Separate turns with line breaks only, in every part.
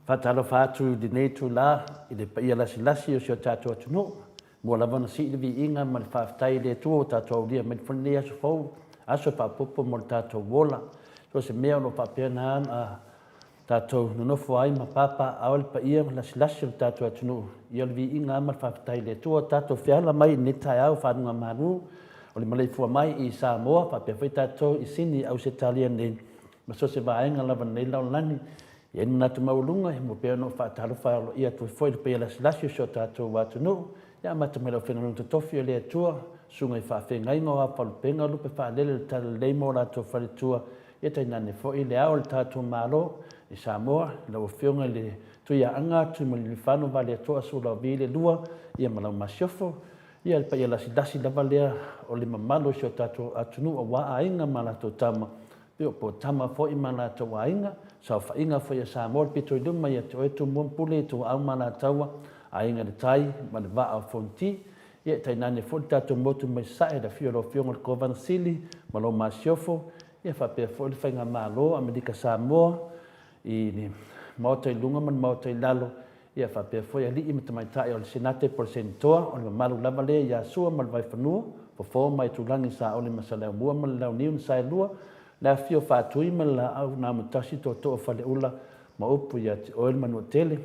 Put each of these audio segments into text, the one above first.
Faatalofa atu i lenei itula i le paia lasilasi o si o tatou atunuu. Mua lava ona sii le viiga ma le faafetai i le Atua ua tatou aulia mai foi lenei aso fou, aso e faaopoopo mo le tatou ola. So o se mea o lo o faapena ona tatou nonofo ai ma papaaao le paia ma lasilasi o le tatou atunuu, ia o le viiga lava ma le faafetai i le Atua. Tatou feala mai i lenei taeao faalugamalu o le maleifua mai i Samoa, faapea foi tatou i Sini, Ausetalia nei, ma so o se vaega lava o lenei lalolagi. E i ai le manatu maualuga, e mua pea ona ou faatalofa aloaia atu ai foi i le paia lasilasi o si o tatou atunuu, e amata mai i le aufaigaluega totofi a le Atua, susuga i faafeagaiga o ao faalupega, lupe faalele o le Talalelei ma o latou faletua, ia tainane foi le Ao o le tatou Malo i Samoa, lau Afioga i le Tuiaana Tuimalealiifano Vaaletoa Sualauvi II, ia ma lau Masiofo, ia le paia lasilasi lava lea o le mamalu o si o tatou atunuu aua Aiga ma latou Tama, Ia o Potama foi ma latou aiga, saofaiga foi a Samoa le pito i luma ia te oe Tumua ma Pule, Ituau ma Alataua, Aiga i le Tai ma le Vaa o Fonoti. Ia e tainane foi le tatou motu mai Sasae i le afio o lau Afioga i le Kovana Sili ma lou Masiofo, ia faapea foi le Faigamalo Amerika Samoa i le Maota i luga ma le Maota i lalo, Ia faapea foi alii ma tamaitai o le Senate po o le Senetoa, o le mamalu lava lea ia Sua ma le Vaifanua, Fofo ma Aitulagi Saole ma Saleaaumua ma le Launiu na Saelua, le afifio o Faatui ma le Laau na Amotasi Tootoo o Faleula ma upu ia te oe le Manuatele.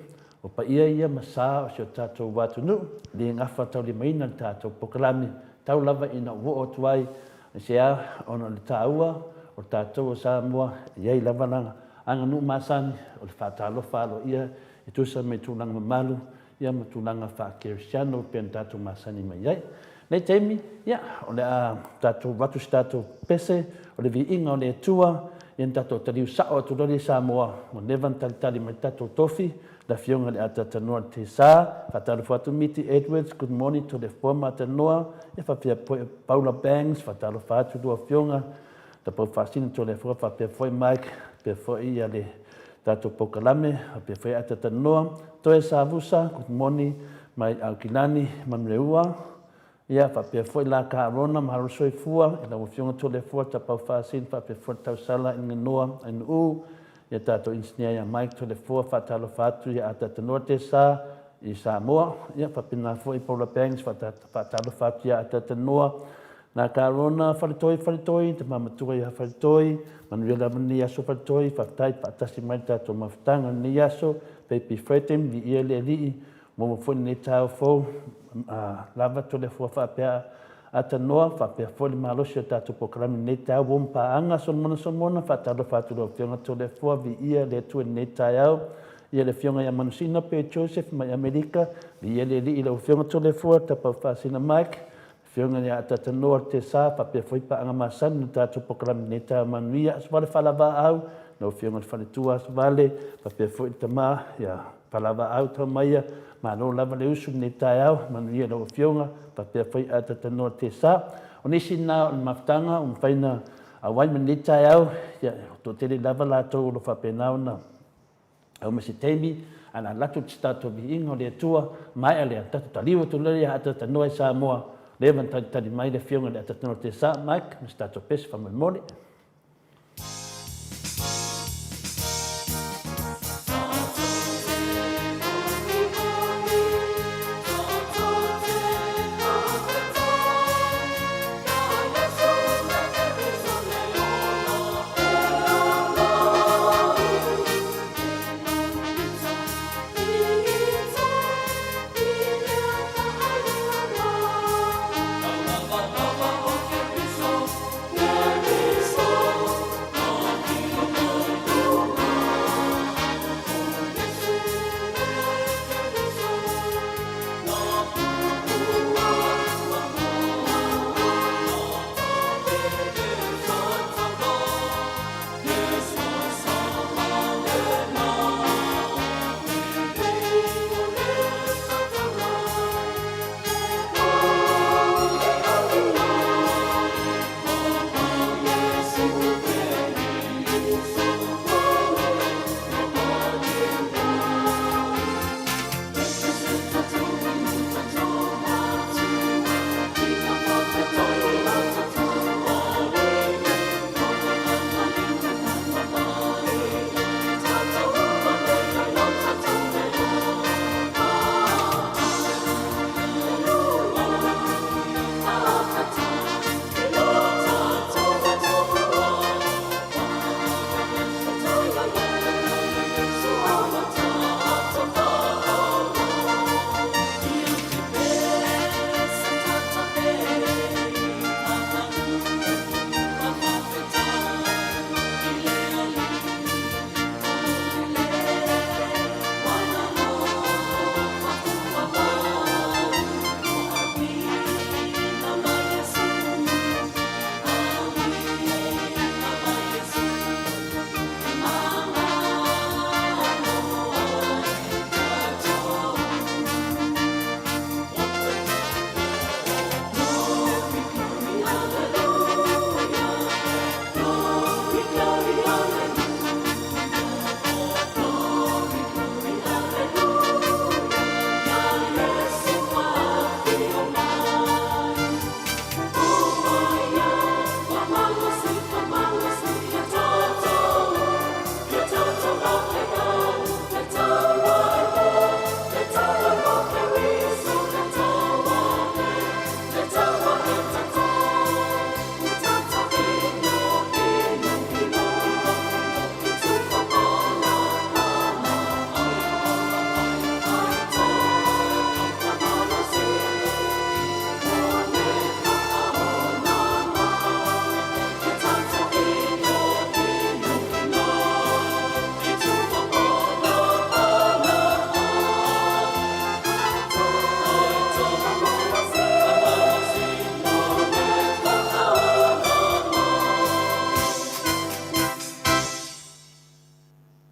O paia ia ma sa o si o tatou atunuu, e le gafataulimaina le tatou polokalame, tau lava ina ou oo atu ai i se a ona o le taua o tatou o Samoa, e i ai lava lana aganuu masani o le faatalofa aloaia e tusa ma tulaga mamalu ia ma tulaga faa-kerisiano e pei ona tatou masani mai ai. Nei taimi, ia, o le a tatou avatu se tatou pese o le viiga o le Atua, ia ona tatou taliu sao atu loa lea i Samoa, ua leva ona talitali mai le tatou tofi, le Afioga i le Atatanoa i le Tesa. Faatalofa atu Miti Edwards, good morning Toleafoa ma Atanoa, ia faapea foi Paula Bangs, faatalofa atu lua afioga, Tapau Faasina Toleafoa faapea foi Mike, faapea foi ia le tatou polokalame, faapea foi Atatanoa, Toe Savusa, good morning mai Aukilani, Manuleua, ia faapea foi la Ka Rona, mahalo le soifua i lau Afioga Toleafoa Tapau Faasina, faapea foi le tausala i Ganoa Ainuu, ia tatou inisinia ia Mike Toleafoa, faatalofa atu ia Atatanoa Tesa i Samoa, ia faapena foi Paula Banks, faatalofa atu ia Atatanoa, Nā Ka Rona, Faletoi, Faletoi, te mamatua ia Faletoi, manuia lava lenei aso Faletoi, faafetai faatasi mai le tatou mafutaga i lenei aso, Baby Fredem, viia le Alii, maua foi lenei taeao fou, lava Toleafoa faapea Atanoa, faapea foi le malosi o le tatou polokalame i lenei taeao, Warm Paaga, Solomona Solomona, faatalofa atu i lau Afioga Toleafoa, viia le Atua i lenei taeao, ia le Afioga ia Manusina Pe Joseph mai Amerika, viia le Alii i lau Afioga Toleafoa, Tapau Faasina Mike, Afioga ia Atatanoa Tesa faapea foi paaga masani no tatou polokalame nei taeao manuia Aso Vale Faalavaau, lau Afioga i le Faletua Aso Vale faapea foi le tama ia Faalavaau Taumaia, malo lava le usu lenei taeao, manuia lau Afioga faapea foi Atatanoa Tesa. O nisi na o le mafutaga ua mafai ona auai mai lenei taeao, ia toatele lava latou o lo o faapena ona Au ma se taimi, ae na alu atu se tatou viiga o le Atua, maea lea, tatou taliu atu loa ia Atatanoa i Samoa, leva ona talitali mai le Afioga i le Atatanoa Tesa, Mike, ma se tatou pese faamolemole.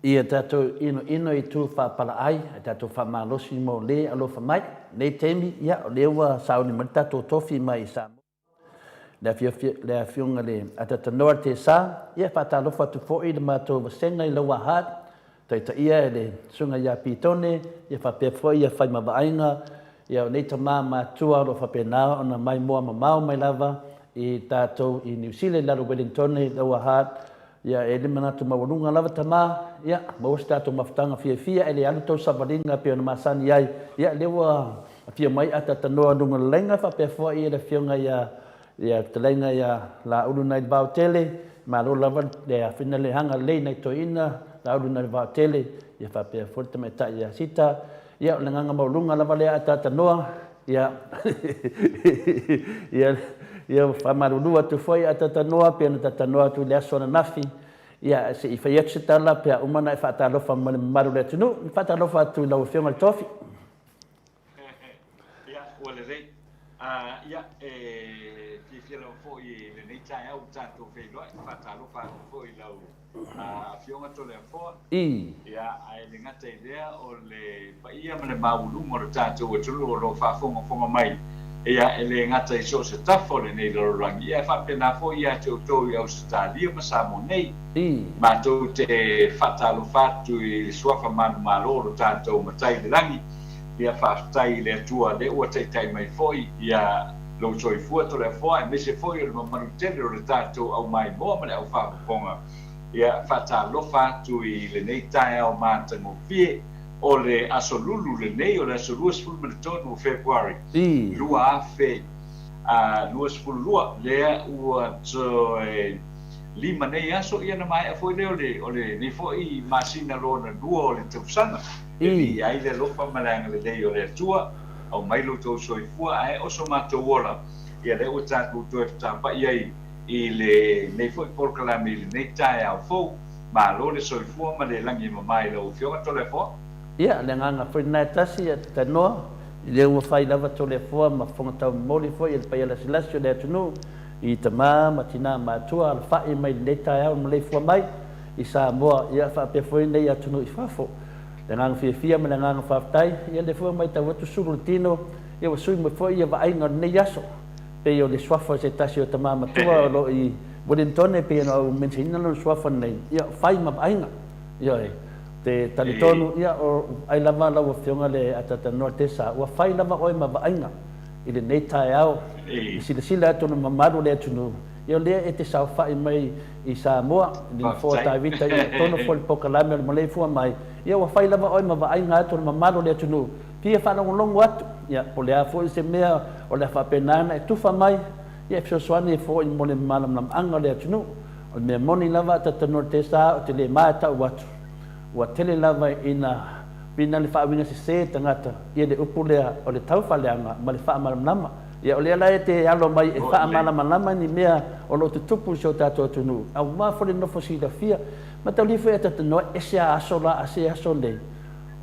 Ia tatou inoino i tu faapalaai ai tatou faamalosi mo le alofa mai. Nei taimi, ia, o lea ua sauni mai le tatou tofi mai i Samoa, le le Afioga le Atatanoa Tesa. Ia, faatalofa atu foi i le matou vasega i Lower Hutt, taitaia e le Susuga ia Pitone, ia faapea foi ia Faimavaaiga, ia o nei tama matua o lo o faapena ona maimoa mamao mai lava i tatou i Niu Sila i lalo Wellingtone i Lower Hutt. Ia, e le manatu maualuga lava tama, ia, maua se tatou mafutaga fiafia, e le alu tou savaliga e pei ona masani ai. Ia, lea ua afio mai Atatanoa luga o le laina, faapea foi le afioga ia, ia fetalaiga ia Laulu nai le Vaotele. Malo lava le afina le aga lelei nai toeaina, Laulu nai le Vaotele, ia faapea foi le tamaitai ia Sita. Ia, o le agaga maualuga lava lea Atatanoa, Ia, ia, ia faamalulu atu foi a tatanoa pei ona tatanoa atu i le aso ananafi. Ia, se i fai atu se tala pe a uma ona e faatalofa ma le mamalu o le atunuu. Faatalofa atu i lau Afioga i le Tofi.
Ia, ua lelei. Uh, ia, e fiafia lava foi i lenei taeao ua tatou feiloai. Faatalofa atu foi i lau Afioga Toleafoa.
I.
Ia, ae le gata i lea, o le paia ma le maualuga o le tatou atunuu o lo o faafogafoga mai, ia, e le gata i so o se tafa o lenei lalolagi, ia, ae faapena foi ia te outou i Ausetalia ma Samoa nei.
I.
Matou te faatalofa atu i le suafa manumalo o lo tatou Matai i le Lagi, ia, faafetai i le Atua lea ua taitai mai foi, ia, lou soifua Toleafoa, aemaise foi o le mamalu tele o le tatou aumaimoa ma le aufaafofoga. Ia, faatalofa atu i lenei taeao matagofie o le aso Lulu lenei, o le aso 23 o Fepuari, 2022, lea ua toe 5 nei aso, ia ona maea foi lea o lenei foi masina lona lua o le tausaga. E viia ai le alofa ma le agalelei o le Atua, aumai lo outou soifua ae o so matou ola, ia lea ua tatou toe fetapai ai i lenei foi polokalame i lenei taeao fou. Malo le soifua ma le lagi e mama i lau Afioga Toleafoa.
Ia, le agaga foi lena e tasi, ia Tanoa, i lea ua fai lava Toleafoa ma fofoga taumomoli foi e le paia lasilasi o le atunuu i tama ma tina matua alafai mai lenei taeao i maleifua mai i Samoa, ia faapea foi nei atunuu i fafo. Le agaga fiafia ma le agaga faafetai, ia lea foi ua matau atu sulu le tino, ia ua sui mai foi ia vaaiga o lenei aso. Pei o le suafa o se tasi o tama matua o lo o i Wellington e pei ona ou mention ina lona suafa nei, ia fai ma vaaiga. Ioe. Te talitonu, ia o ai lava lau Afioga le Atatanoa Tesa, ua fai lava oe ma vaaiga i lenei taeao, i silasila atu i le mamalu o le atunuu, ia o lea e te saofai mai i Samoa, i le nofoa o Tavita i totonu foi o le polokalame o le maleifua mai, ia ua fai lava oe ma vaaiga atu o le mamalu o le atunuu, Fia faalogologo atu, ia, po o le a foi se mea o le a faapena ona e tufa mai, ia, e fesoasoani ai foi mo le malamalamaaga o le atunuu. O le mea moni lava a tatou te sa, ou te le ma e tau atu, ua tele lava ina pina le faauiga sese e tagata ia le upu lea o le taufaaleaga ma le faamalamalama. Ia, o lea la e te alo mai e faamalamalama ni mea o lo o tutupu i si o tatou atunuu, aua foi le nofo silafia. Mataulia foi a tatou noa, ese a aso la, ase aso nei.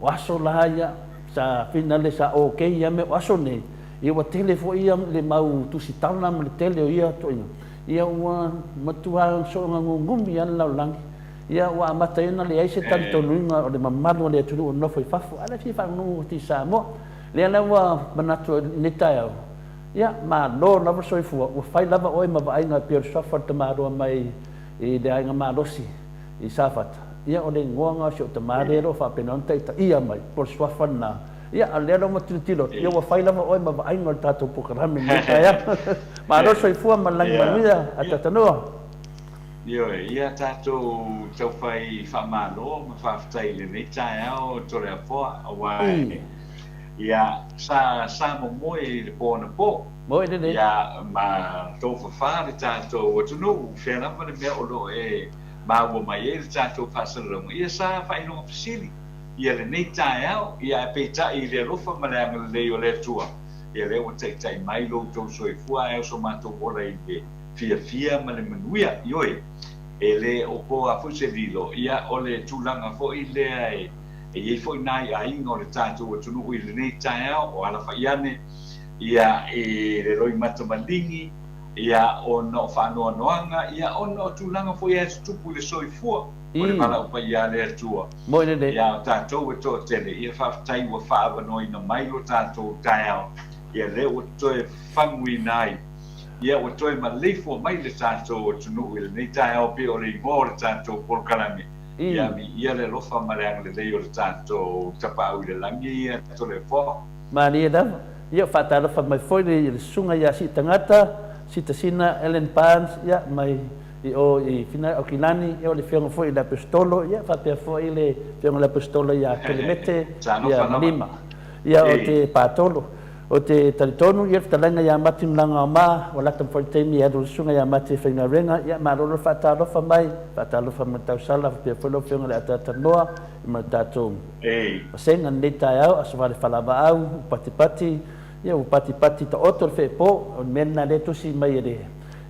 O aso la ia, sa finale sa ok ia mea, o aso nei, ia ua tele foi ia le mau tusitala ma le tele o ia toaiga, ia ua matua soona gugumi lava le lalolagi, ia ua amata ai ona leai se talitonuina o le mamalu o le atunuu o nofo i fafo, a o la e fia faalogologo atu i Samoa. Lea la ua manatu ai i lenei taeao, ia malo lava le soifua, ua fai lava oe ma vaaiga e pei o le suafa o le tamaloa mai i le aiga malosi. i Safata, ia o le igoa lena o si ou tama lea o lo o faapena ona taitaia mai, po o le suafa lena. Ia, a o lea la ua tilotilo atu, ia ua fai lava oe ma vaaiga o le tatou polokalame i lenei taeao. Malo le soifua ma le lagi manuia a Tatanoa.
Ioe, ia tatou taufai faamalo ma faafetai i lenei taeao Toleafoa, aua ia sa sa momoe i le po anapo.
Moe lelei.
Ia ma tofafa le tatou atunuu, fea lava le mea o lo o e maua mai ai le tatou faasalalauga, ia sa faailoga fesili ia lenei taeao, ia ae peitai i le alofa ma le agalelei o le Atua, ia lea ua taitai mai lo outou soifua ae o so matou ola i le fiafia ma le manuia. Ioe, e le o po lava foi se lilo, ia o le tulaga foi lea e i ai foi nai aiga o le tatou atunuu i lenei taeao, o alafai ane ia i le loimata maligi, ia, ona o faanoanoaga, ia, ona o tulaga foi e tutupu i le soifua. O le valaau paia a le Atua.
Moi lelei.
Ia, o tatou e toatele, ia faafetai ua faaavanoaina mai lo tatou taeao, ia lea ua toe fafaguina ai, ia ua toe maleifua mai le tatou atunuu i lenei taeao pei o le igoa o le tatou polokalame. Ia viia le alofa ma le agalelei o le tatou Tapaau i le Lagi, ia Toleafoa.
Malie lava. Ia, faatalofa mai foi le susuga ia Siitagata, Sitasina Ellen Barnes, ia, mai i o i Fina Aukilani, ia o le Afioga foi i le Aposetolo, ia faapea foi le Afioga i le Aposetolo ia Kelemete, ia Malima, ia o te Patolo. O te talitonu, ia le fetalaiga ia Mati Malagaoma, ua lata foi le taimi e alu le Susuga ia Mati e faigaluega, ia malo le faatalofa mai, faatalofa mai le tausala, faapea foi lau Afioga i le Ataatanoa ma le tatou vasega i lenei taeao, Aso Vale Falavaau, ua patipati, ia ua patipati taoto le feepo, o le mea lena lea e tusi mai e le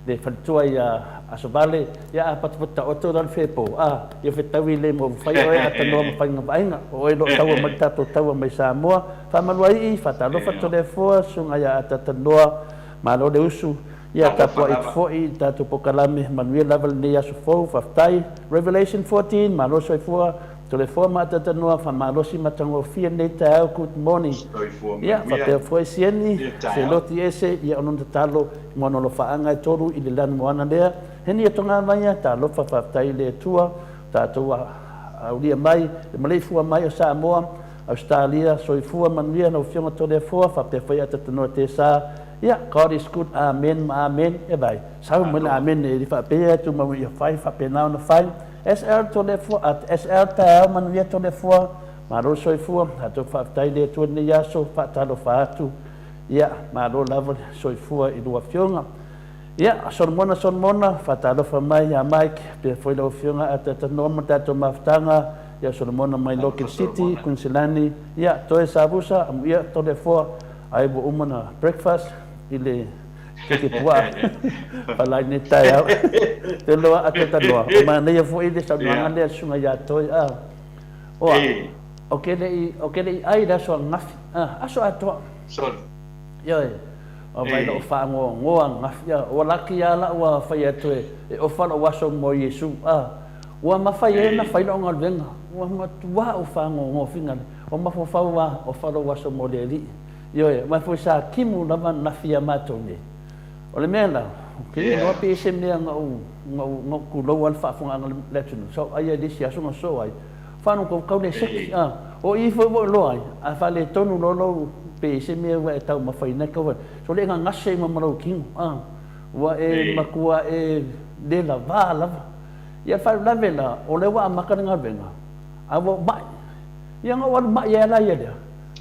le faletua ia Asovale, ia a patupatu taoto la le fepo, a, ia fetaui le mo fai oe a tanoa ma faiga vaaiga, o oe loo taua mai le tatou taua mai Samoa, faamaluaii, faatalofa Toleafoa, susuga ia Atatanoa, malo le usu, ia tapuai atu foi i le tatou pokalame, manuia lava lenei aso fou, faafetai. Revelation 14, malo soifua, Toleafoa ma Atatanoa, faamalosi matagofie lenei taeao, good morning. Ia, faapea foi Sieni, Seloti ese, ia ona tatalo mo ana alofaaga e tolu i le lanumoana lea. He ni atoga mai a, talofa faafetai i le Atua, tatou aulia mai, le maleifua mai o Samoa, Ausetalia, soifua manuia lau Afioga Toleafoa, faapea foi Atatanoa Tesa, ia, God is good, Amen ma Amen, e vai, sau mai le Amen e le faapea e tumau ia fai, faapena ona fai. SL Toleafoa, at SL Taeao manuia Toleafoa, malo le soifua, tatou faafetai i le Atua i lenei aso, faatalofa atu. Ia, malo lava le soifua i lua afioga. Ia, Solomona, Solomona, faatalofa mai ia Mike, pea foi lau afioga a tatanoa ma tatou mafutaga, ia Solomona mai Logan City, Queensland, ia, toe Savusa, amuia Toleafoa, ai ua uma na breakfast i le keke puaa palai nei taeao. Te loa a tatanoa, o manaia foi le saunoaga lea a le susuga ia Toi, a, oa, o ke le'i, o ke le'i ai le aso ananafi, a, aso atoa.
Sorry.
Ioe, o mai lou faanoanoa ananafi, a, ua laki lava lau ua fai atu e, e ofa lou aso mo Iesu, a, ua mafai ai ona fai lau galuega, ua matua ou faanoanoa finagalo, ua mafaufau lava, ofa lou aso mo le Alii. Ioe, aua foi sa timu lava ananafi ia matou nei. O le mea la, ou te le iloa pe se mea na ou, na ou, na ou tulou ai le faafofogaaga a le atunuu, sa ou ai i le isi aso na sosoo ai, Whānau kau le seki, a, o i foi ua iloa ai, a faaletonu loa lou, pe i se mea ua e taumafaina ai kau ai, so le gagase ai ma lou kino, a, ua e matua e le lavā lava. Ia faalavelave la, o lea ua amata le galuega, a ua ou ma'i. Ia na ou alu ma'i ai la ia lea.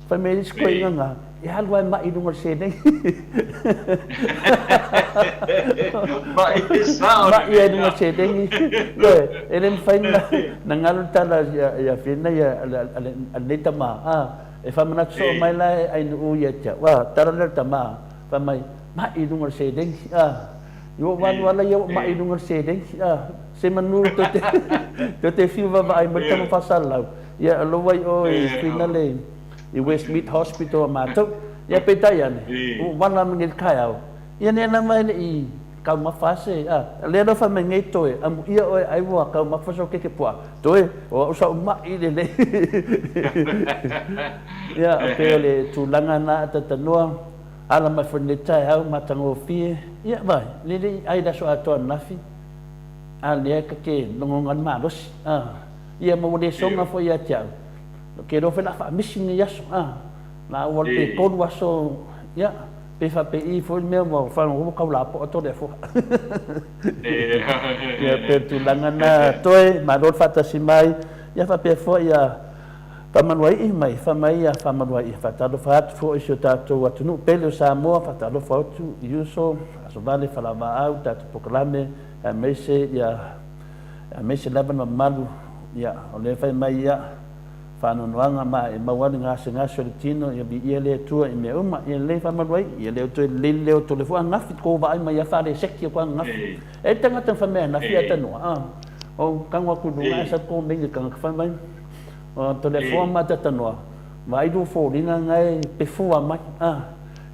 Fai mai le isi koiga na, e alu ai ma'i i luga o le seleni.
Ma'i e sao.
Ma'i ai luga o le seleni. Ioe, e le mafai na galo le tala ia Fina ia a lenei tama. A, e faamanatu soo mai la e Ainuu ia te au. A, tala lea o le tama, fai mai, ma'i i luga o le seleni. A, i ua ou alu ala ia ua ma'i i luga o le seleni. A, se manu toe te fiu vaavaai mai le tama faasalalau. Ia, o lou ai oe i Finale i Westmead Hospital a matou. Ia, peitai ane, ua wala mai nei le taeao, ia nei lava e le i taumafa se, a, lea la fai mai nei toe, amuia oe ai ua taumafa sou keke puaa, toe, o au sa ou ma'i lelei. Ia, e pei o le tulaga na a tatanoa, ala mai foi lenei taeao matagofie, ia, vai, le le i ai le aso atoa ananafi, a lea ta te logona le malosi, a. Ia ma ua le soga foi ia te au. Ou te iloa foi o le a faamisi lenei aso, a. La ua pe tolu aso, ia, pe faapei foi le mea ua faalogo ua tau lapoa Toleafoa. Ia, pei o le tulaga lena Toe, malo le faatasi mai. Ia faapea foi ia Faamaluaii mai, fai mai ia Faamaluaii, faatalofa atu foi i si o tatou atunuu pele o Samoa, faatalofa atu i uso, Asovale, Falavaau, tatou polokalame, aemaise ia Aemaise lava le mamalu, ia, o lea e fai mai, ia, faanoanoaga ma e maua ai le gasegase o le tino, ia viia le Atua i mea uma. Ia lelei faamalu ai, ia leo toe lelei le leo tole fua ananafi, kou vaai mai ia faaleseki aku ananafi. E le tagata na fai mai ananafi ia tanoa, a, o tago atu i luga ae sau kou nei le tagata fai mai, o tole fua ma ta tanoa, vaai lua foliga na e pefua mai, a,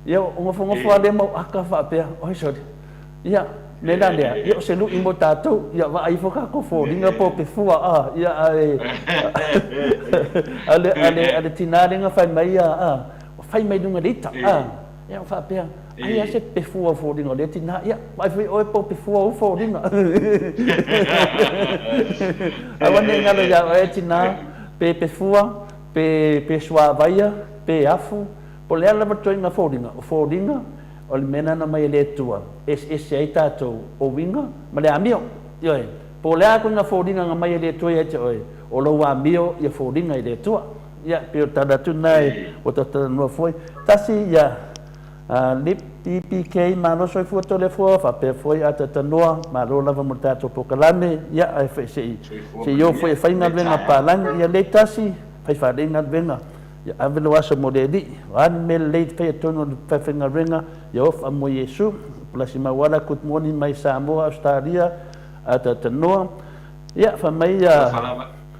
ia o nofonofo lava lea mau aka faapea, oi sole, ia. Mea la lea, ia o se luʻi mo tatou, ia vaai ifo tatou foliga po o pefua, a, ia ae, a le, a le, a le tinā lea na fai mai ia, a, ua fai mai luga i le ita, a, ia ua faapea, ai a se pefua o foliga o lea tinā, ia, vaai foi oe po o pefua ou foliga. Aua ne i galo iā oe tinā, pe pefua, pe, pe suavaia, pe afu, po o le a lava le ituaiga foliga, o foliga, O le mea lena na aumai e le Atua e eseese ai tatou o uiga ma le amio. Ioe. Po o le a koe nga foliga na aumai e le Atua ia te oe, o lou amio ia foliga i le Atua. Ia, pei o le tala atu lena e ua tatalanoa foi. Tasi, ia, Lip, PPK, malo soifua Toleafoa, faapea foi Atatanoa, malo lava mo le tatou pokalame, ia, ae foi se i, se i o foi e fai galuega palagi. Ia, lei tasi, fai faalei galuega. Ia ave lou aso mo le Alii. O a ni mea lelei te faia totonu o le faifaigaluega, ia ofa mo Iesu. Palasi Mauala, good morning mai Samoa, Australia, Aotearoa. Ia, fai mai ia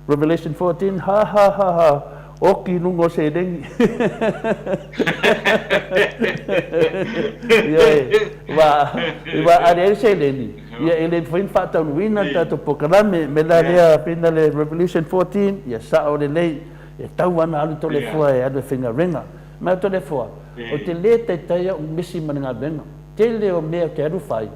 Revelation 14, ha ha ha ha, oki i luga o seleni. Ioe, wa, wa ale ai le seleni, ia e le mafai ona faataunuuina le tatou polokalame. Me la lea, pei na le Revelation 14, ia sao lelei. E tau ana alu Toleafoa e alu e faigaluega. Mai o Toleafoa, o te le taitai au misi ma le galuega. Tele o mea ou te alu fai,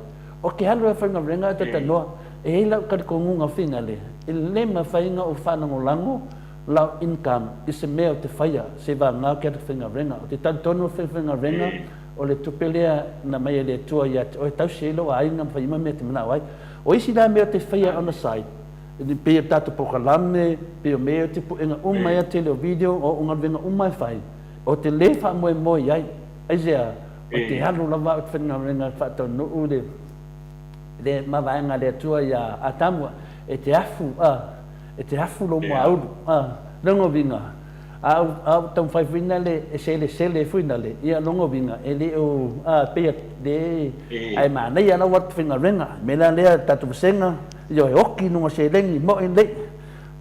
o ke alu e faigaluega e talanoa. E i ai lau talitonuga finale, e le mafai ona ou faalagolago lau income i se mea ou te faia se vagana ou te alu faigaluega. Ou te talitonu o le faigaluega o le tupe lea na aumai e le Atua ia te oe e tausi ai lou aiga ma fai uma mea e te manao ai. O isi la mea ou te faia on the side, E pei o tatou polokalame, pei o mea ia o te puega uma ai a tele o video, o au galuega uma e fai, ou te le faamoemoe i ai. Aisea? Ou te alu lava au i te faigaluega e faataunuu le, le mavaega a le Atua iā Atamu, e te afu, a, e te afu lou muaulu, a, lona uiga, a ou, a ou taumafai foi nale e selesele foi nale, ia lona uiga, e le o, a, pei a, le, ae manaia lava le faigaluega. O le mea la lea, le tatou vasega, Ioe, oki i luga o seleni, moʻi lelei.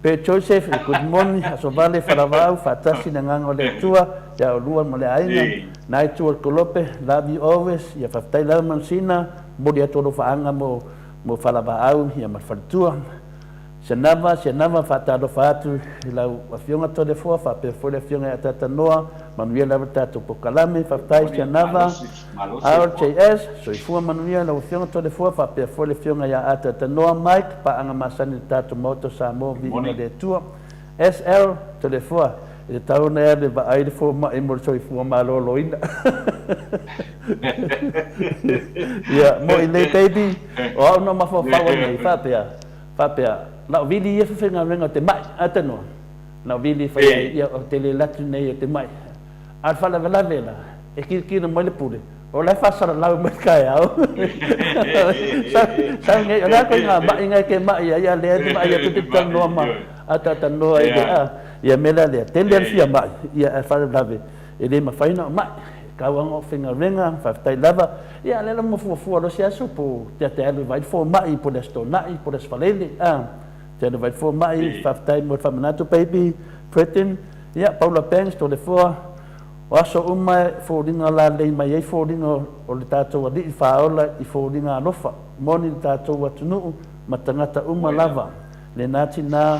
Pe Joseph, good morning, aso vale, falavaau, faatasi le agaga o le Atua, ia olua ma le aiga, na itu o le kolope, love you always, ia faafetai lava Manusina, momoli atu alofaaga mo mo falavaau ia ma le faletua. Sianava, Sianava, faatalofa atu i lau Afioga Toleafoa, faapea foi le Afioga ia Atatanoa, manuia lava le tatou pokalame, faafetai Sianava. RJS, Soifua manuia lau Afioga Toleafoa faapea foi le Afioga ia Atatanoa Mike, paaga masani i le tatou Maota o Samoa, viiga i le Atua. SL, Toleafoa, e tatau ona e alu e vaai le fomai mo le soifua maloloina. Ia, moʻi nei baby, o au na mafaufau ai nei, faapea, faapea, na o vili ia fefaigaluega o te maʻi, Atatanoa, na o vili e fai ai, ia, o te le alu atu nei o te maʻi. A o le faalavelave la, e kilokilo mai le pule, o la e faasalalau mai le taeao. Sau nei, o le a koe ngā maʻi ngai ke maʻi ai, a lea te maʻi atu te talanoa ma a ta talanoa i le a. Ia mea la lea, tele le fia maʻi, ia ae faalavelave, e le mafai ona maʻi. Kau anga o faigaluega, faafetai lava. Ia a lea la mafuafua loa se aso po te te alu e vaai le fomai po le Aso Toonai po le Aso Faraile, a. Te alu e vaai le fomai, faafetai mo le faamanatu baby, Bretton, ia Paula Banks, Toleafoa. O aso uma e foliga lalei mai ai foliga o le tatou Alii Faaola i foliga alofa, moni le tatou atunuu ma tagata uma lava, lena tina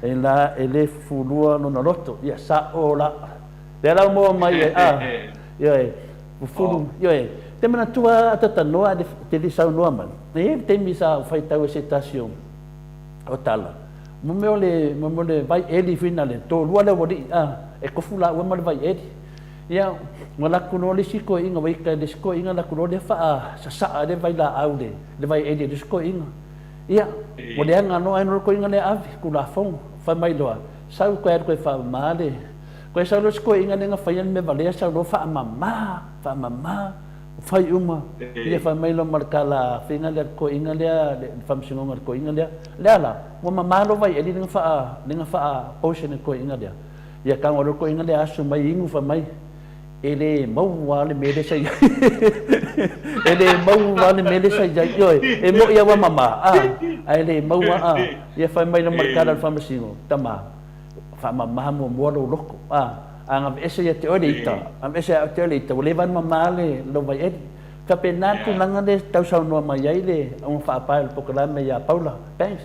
e la e le fufulua lona loto, ia sao la. Lea la ua maua mai ai, a, ioe, fufulu, ioe, te manatua a tatanoa te le saunoa mai, e i ai le taimi sa ou faitau ai se tasi o, o tala, mo mea o le, mo mea o le vai eli foi na le, toalua le aualii, a, e kofu lāua ma le vai eli. Ia, ua laku loa le isi toeaina, ua ita i le isi toeaina laku loa lea faasasaa le vailaau le, le vai eli e le isi toeaina. Ia, ua leaga loa ae le toeaina lea ave, Tulafono, fai mai loa, sau toe alu toe faamama le, toe sau loa le isi toeaina lea na faia le mea valea, sau loa faamama, faamama, Fai uma, ia fai mai loa ma le tala faiga lea, le toeaina lea, le faamasinoga i le toeaina lea. Le a la? Ua mama loa vaieli lea na faa, lea na faa poison e le toeaina lea. Ia tago loa le toeaina lea asu mai inu fai mai, e le maua lava le mea lea sa i ai. E le maua lava le mea lea sa i ai. Ioe, e moni lava ua mama, a, ae le maua a. Ia fai mai loa ma le tala a le faamasino, tama, Faamama muamua lou loto, a, a gaveese ia te oe le ita, gaveese ia te oe le ita, ua leva ona mama le lou vaieli. Faapena le tulaga lea e tau saunoa mai ai le auga faapae o le polokalame ia Paula Banks,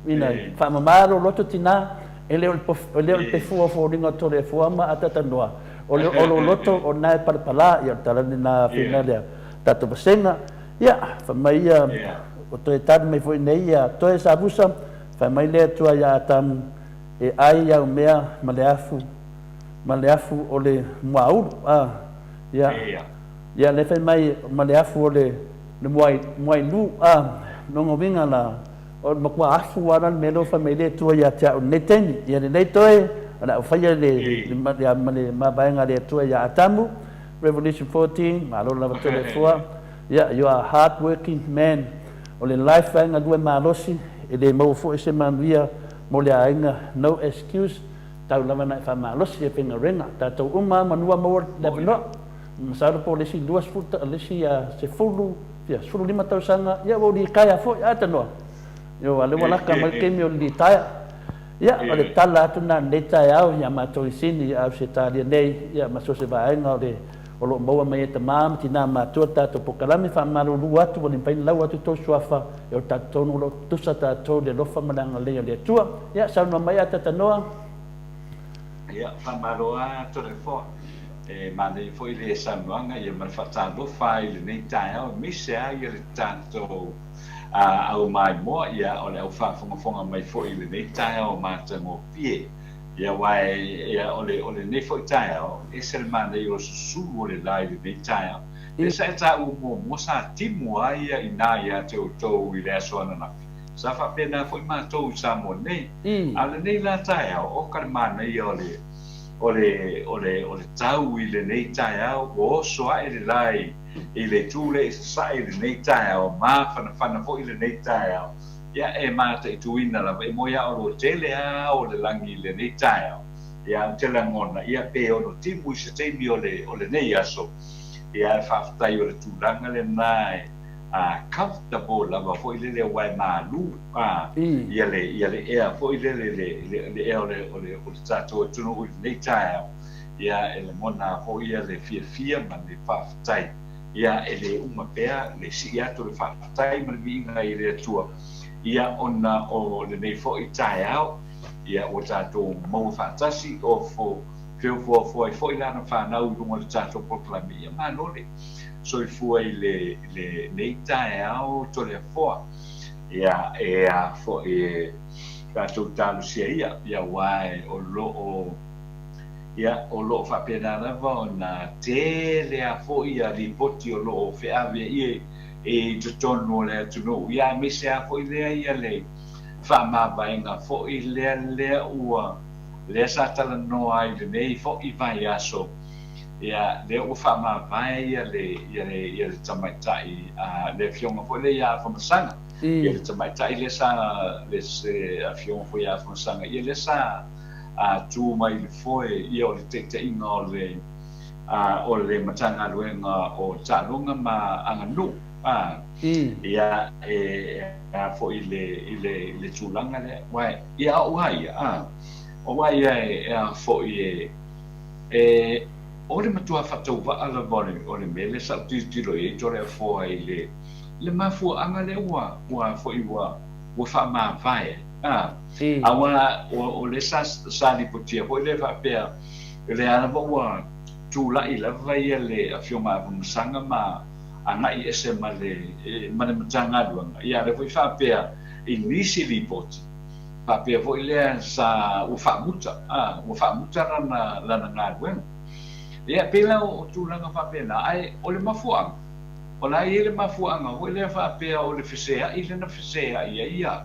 ina faamama lou loto tina, e le o le pefua o foliga o Toleafoa ma Atatanoa, o lou loto o lena e palapala, ia o le tala lena faiga lea tatou vasega. Ia, fai mai ia, o toe tali mai foi nei ia Toe Savusa, fai mai le Atua ia Atamu, e ai au mea ma le afu, ma le afu o le muaulu. A, ia, ia lea fai mai ma le afu o le, le muai, muailu, a, lona uiga la, o le matua afu lava la le mea lea ua fai mai le Atua ia te au i lenei taimi. Ia lelei toe, o le a ou faia le, le, le, le mavaega a le Atua ia Atamu, Revolution 14, malo lava Toleafoa. Ia, you are a hard working man. O le life e galue malosi, e le maua foi se manuia mo le aiga, no excuse, tau lava na e faamalosi e faigaluega. Tatou uma lava manua maua le avanoa. Masalo po o le isi 20, le isi 10, ia, 15 tausaga, ia ua ou litaea foi, a tanoa. Ioe, a o lea ua laka mai le taimi o le litaea. Ia, o le tala atu lena i lenei taeao ia matou i Sini, i Ausetalia nei, ia ma so o se vaega o le o lo o maua mai e tama ma tina matua le tatou polokalame faamalulu atu ua le mafai ona lau atu tou suafa e o tatou tonu o lo o tutusa tatou i le alofa ma le agalelei o le Atua. Ia, saunoa mai Atatanoa.
Ia, faamalo lava Toleafoa. E manaia foi le saunoaga ia ma le faatalofa i lenei taeao aemaise lava ia le tatou au maimoa, ia o le au faafogafoga mai foi i lenei taeao matagofie. Ia aua e, o le, o lenei foi taeao, e ese le manaia o le susulu o le la i lenei taeao. Lea sa e taua muamua, sa timu lava ia i ina ia te outou i le aso ananafi. Sa faapena foi matou i Samoa nei. A o lenei la taeao, oka le manaia o le, o le, o le, o le tau i lenei taeao, ua oso ae le la i, i le itu lea i sasae i lenei taeao, mafanafana foi lenei taeao. Ia, e mataituina lava, e moe lava o lo o tele lava ao o le lagi i lenei taeao. Ia, ou te lagona, ia, pe ono timu i se taimi o le, o lenei aso. Ia, ae faafetai o le tulaga lena e, a, comfortable lava foi lele aua e malu, a, ia le, ia le ea foi lele, le, le, le ea o le, o le, o le tatou atunuu i lenei taeao. Ia, e lagona foi ia le fiafia ma le faafetai. Ia, e le uma pea le sii atu o le faafetai ma le viiga i le Atua, ia, ona o lenei foi taeao, ia, ua tatou maua faatasi, ofo feofoafoai foi lana fanau i luga o le tatou polokalame. Ia, malo le soifua i le, lenei taeao Toleafoa. Ia, e a foi e tatou talosia ia, ia, aua o lo o Ia, o lo o faapena lava ona tele a foi ia lipoti o lo o feaveai i totonu o le atunuu, ia aemaise a foi lea ia le faamavaega foi lea lea ua lea sa talanoa ai i lenei foi vaiaso, ia lea ua faamavae ia le ia le ia le tamaitai a le afioga foi lea ia Afamasaga, ia le tamaitai lea sa le se afioga foi ia Afamasaga, ia lea sa a tu mai i le foe ia o le taitaiga o le a o le Matagaluega o Taaloga ma Aganuu a ia e a foi i le i le i le tulaga lea aua ia o au ia a o au ia e a foi e e o le matua faatauvaa lava o le o le mea lea sa ou tilotilo i ai Toleafoa i le le mafuaaga lea ua ua foi ua ua faamavae ai a Aua o lea sa sa lipotia foi lea faapea o lea lava ua tulai lava ia le Afioga ia Afamasaga ma agai ese ma le ma le Matagaluega, ia a lea foi faapea i nisi lipoti faapea foi lea sa ua faamuta a ua faamuta lana lana galuega. Ia pei la o tulaga faapena ae o le mafuaaga o la e i ai le mafuaaga foi lea faapea o le feseai lea na feseai ai ia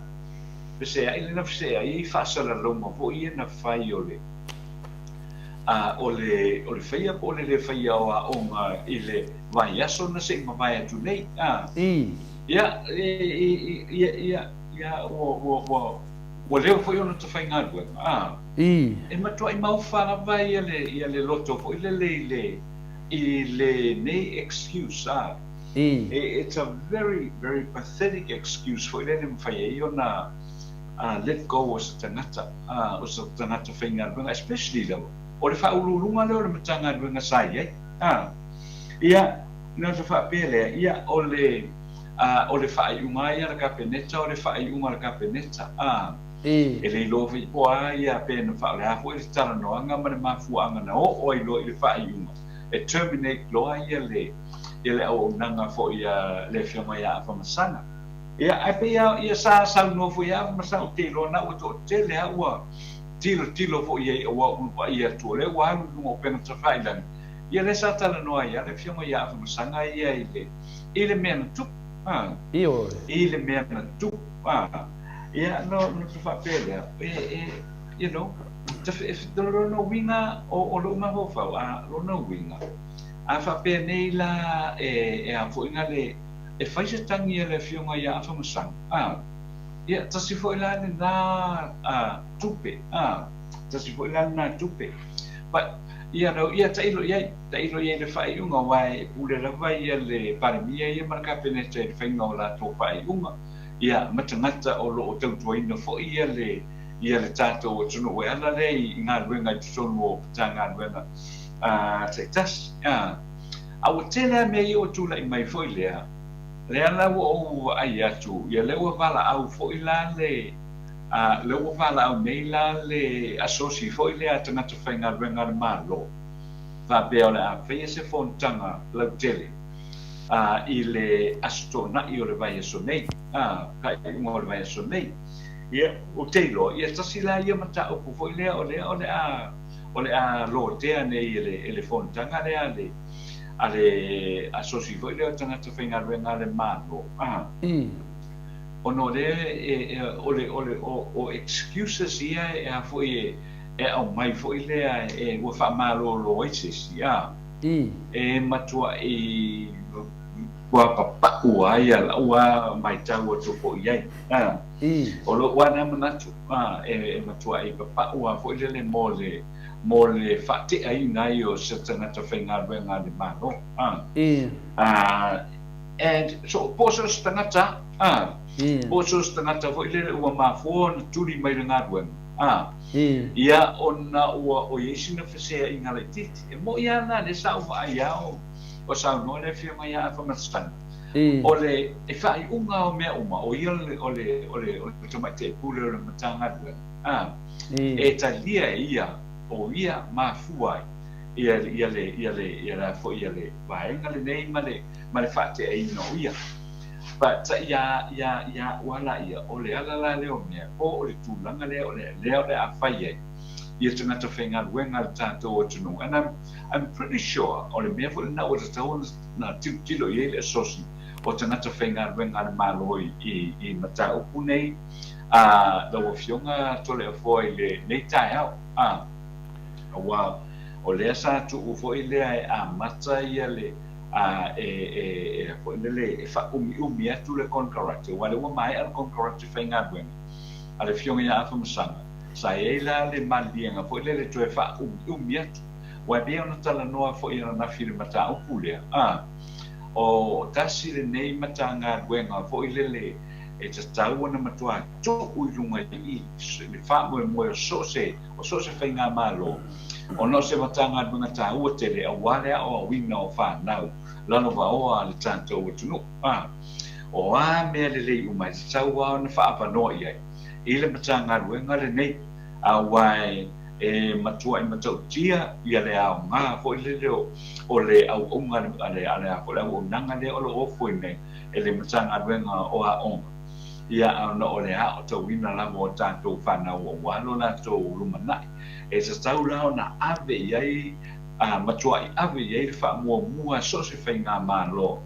feseai lea na feseai ai faasalalauga foi ia na fai o le a o le o le faia po o le lē faia o aoga i le vaiaso na se i mavae atu nei a ia ia ia ia ua ua ua ua leva foi ona tafaigaluega a e matuai maofa lava ia le ia le loto foi lele i le i lenei excuse a it's a very very pathetic excuse foi lea e mafai ai ona let go o se tagata, o se tagata faigaluega, especially lava o le faauluuluga lea o le Matagaluega sa i ai. Ia, Ona ta faapea lea, ia, o le, a, o le faaiuga lava ia a le Kapeneta, o le faaiuga a le Kapeneta, a. E le iloa foi po o a ia pe na faa, o le a foi le talanoaga ma le mafuaaga na oo ai loa i le faaiuga e terminate loa ia le, ia le auaunaga foi a le Afioga ia Afamasaga. Ia, ae pei lava, ia sa saunoa foi ia Afamasaga, ou te iloa na ua toatele lava ua tilotilo foi i ai aua ua vaai atu o lea ua alu i luga o upega tafailagi, ia lea sa talanoa ai lava le Afioga ia Afamasaga ia i le, i le mea na tupu, a, i le mea na tupu, a. Ia, ona ta faapea lea, e, e, you know, ta, e, lona uiga o, o lou mafaufau, a, lona uiga, a faapea nei la e, e a foi na le, e fai se tagi a le Afioga ia Afamasaga, a, ia, tasi foi la lena a, tupe, a, tasi foi la lena tupe. But, you know, ia tailo i ai, tailo i ai i le faaiuga, aua e pule lava ia le Palemia ia ma le Kapeneta i le faiga o latou faaiuga, ia, ma tagata o lo o tautuaina foi ia le, ia le tatou atunuu e ala lea i galuega i totonu o Matagaluega a taitasi. A, a ua tele lava mea ia ua tulai mai foi lea, lea la ua ou vaai atu, ia lea ua valaau foi la le, a, lea ua valaau nei la le asosi foi lea a tagata faigaluega a le Malo, faapea o le a faia se fonotaga lautele a, i le Aso Toonai o le vaiaso nei, a, faaiuga o le vaiaso nei. Ia, ou te iloa, ia tasi la ia mataupu foi lea o lea o le a, o le a lotea nei e le, e le fonotaga lea a le, a le asosi foi lea o tagata faigaluega a le Malo, a, ona o lea e, e, o le, o le, o, o excuses ia e a foi e, e aumai foi lea e, ua faamalolo ai se isi, a. E matuai ua papaʻu ai a lau a matau atu foi i ai. A, o lou a lea manatu, a, e matuai papaʻu a foi lele mo le, mo le faateaina ai o se tagata faigaluega a le Malo. A, a, and so, po o so o se tagata, a, po o so o se tagata foi lele ua mafua ona tuli mai le galuega, a, ia ona ua o i ai sina feseaiga laitiiti. E moni lava la lea sa ou vaai lava o saunoa le Afioga ia Afamasaga, o le faaiuga o mea uma, o ia o le, o le, o le Tamaitai Pule o le Matagaluega, a, e talia e ia, o ia mafua ai ia, ia le, ia le, ia le, foi ia le vaega lenei ma le, ma le faateaina o ia. But ia, ia, ia au lava ia, o le ala la lea o mea, po o le tulaga lea o le, lea o le a fai ai ia tagata faigaluega a le tatou atunuu. And I'm, I'm pretty sure o le mea foi lena ua tatau ona tilotilo i ai le asosi o tagata faigaluega a le Malo i, i, i mataupu nei a lau Afioga Toleafoa i lenei taeao. A, aua o lea sa tuu foi lea e amata ia le, a, e, e, e, foi lele, e faaumiumi atu le konekarate, aua o lea ua maea le konekarate faigaluega a le Afioga ia Afamasaga, sa i ai la le maliliega foi lele toe faaumiumi atu. Aua e pei ona talanoa foi ananafi i le mataupu lea, a, o tasi lenei Matagaluega foi lele e tatau ona matua tuu i luga i le faamoemoe o so o se, o so o se faigamalo, ona o se Matagaluega taua tele aua le aoaoina o fanau lalovaoa a le tatou atunuu. A, o a mea lelei uma e tatau lava ona faaavanoa i ai i le Matagaluega lenei, aua e matuai matautia ia le aoga foi lele o le auauna a le, a le, a le auaunaga lea o lo o ofo nei e le Matagaluega o Aoga, ia ona o le aotauina lava o tatou fanau aua lo latou lumanai. E tatau la ona ave i ai, a matuai ave i ai le faamuamua so o se faigamalo,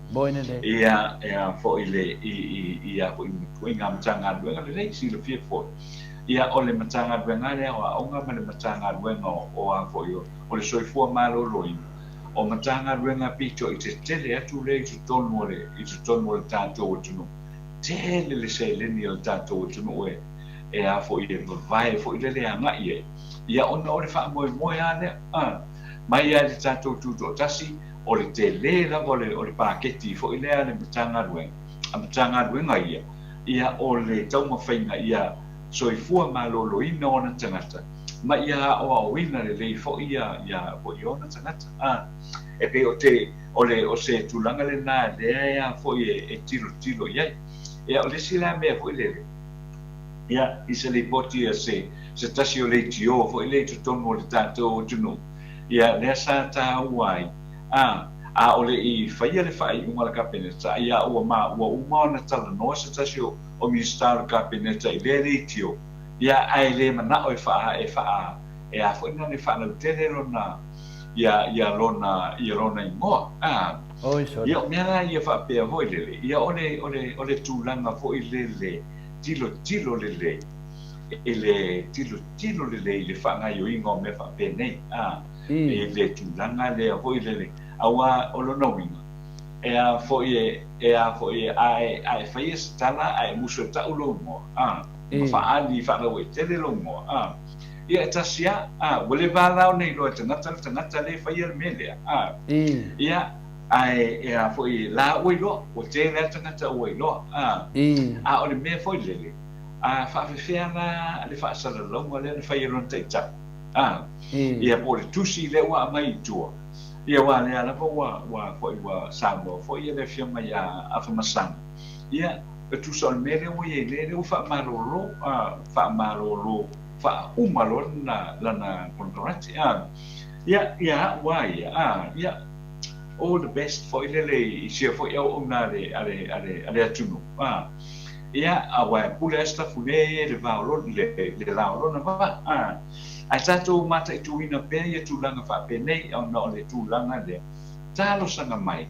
ia e a foi le, i, i, i a foi i ngā Matagaluega lelei, silafia foi, ia o le Matagaluega lea o Aoga ma le Matagaluega o a foi o le Soifua Maloloina, o Matagaluega pito i tetele atu lea i totonu o le, i totonu o le tatou atunuu. Tele le seleni a le tatou atunuu e, e a foi e vavae foi lele e agai i ai, ia ona o le faamoemoe lava lea, a, mai lava i le tatou tutoatasi, o le tele lava o le, o le paketi foi lea a le Matagaluega, a Matagaluega ia, ia o le taumafaiga ia soifua maloloina ona tagata. ma ia aoaoina lelei foi ia ia foi ona tagata a. E pei o te o le o se tulaga lena lea e a foi e, e tilotilo i ai. Ia o le isi la mea foi lele, ia i se lipoti a se se tasi o leitio foi lea i totonu o le tatou atunuu, ia lea sa taua ai, a a o le i faia le faaiuga a le Kapeneta, ia ua ma ua uma ona talanoa se tasi o o Minisita o le Kapeneta i lea leitio, ia ae le manao e faa e faa e a foi lana e faalautele lona ia ia lona ia lona igoa a.
Oi sole.
Ia o mea la ia faapea foi lele, ia o le o le o le tulaga foi lele tilotilo lelei i le tilotilo lelei i le faagaoioiga o mea faapenei a, i le tulaga lea foi lele aua o lona uiga e a foi e e a foi e a e a e faia se tala ae musu e tau lou igoa a, ma faaali faalauaitele lou igoa a. Ia e tasi a, a, ua leva la ona iloa e tagata le tagata lea e faia le mea lea, a. Ia, ae e a foi, la ua iloa, ua tele lava tagata ua iloa, a. A o le mea foi lele, a faafefea la le faasalalauga lea na fai e lona taitai, a. Ia po o le tusi lea ua aumai i tua, ia aua lea lava ua, ua foi ua saunoa foi le Afioga ia Afamasaga, ia, E tusa o le mea lea ua i ai nei, lea ua faamalolo, a, faamalolo faauma loa lana, lana konekarate, a. Ia, ia au lava ia, a, ia, all the best foi lele i sia foi auauna a le, a le, a le, a le atunuu, a. Ia, aua e pule lava Sitafune ia i le va o lona, le, le la o lona vaa, a. Ae tatou mataituina pea ia tulaga faapenei ona o le tulaga lea, talosaga mai.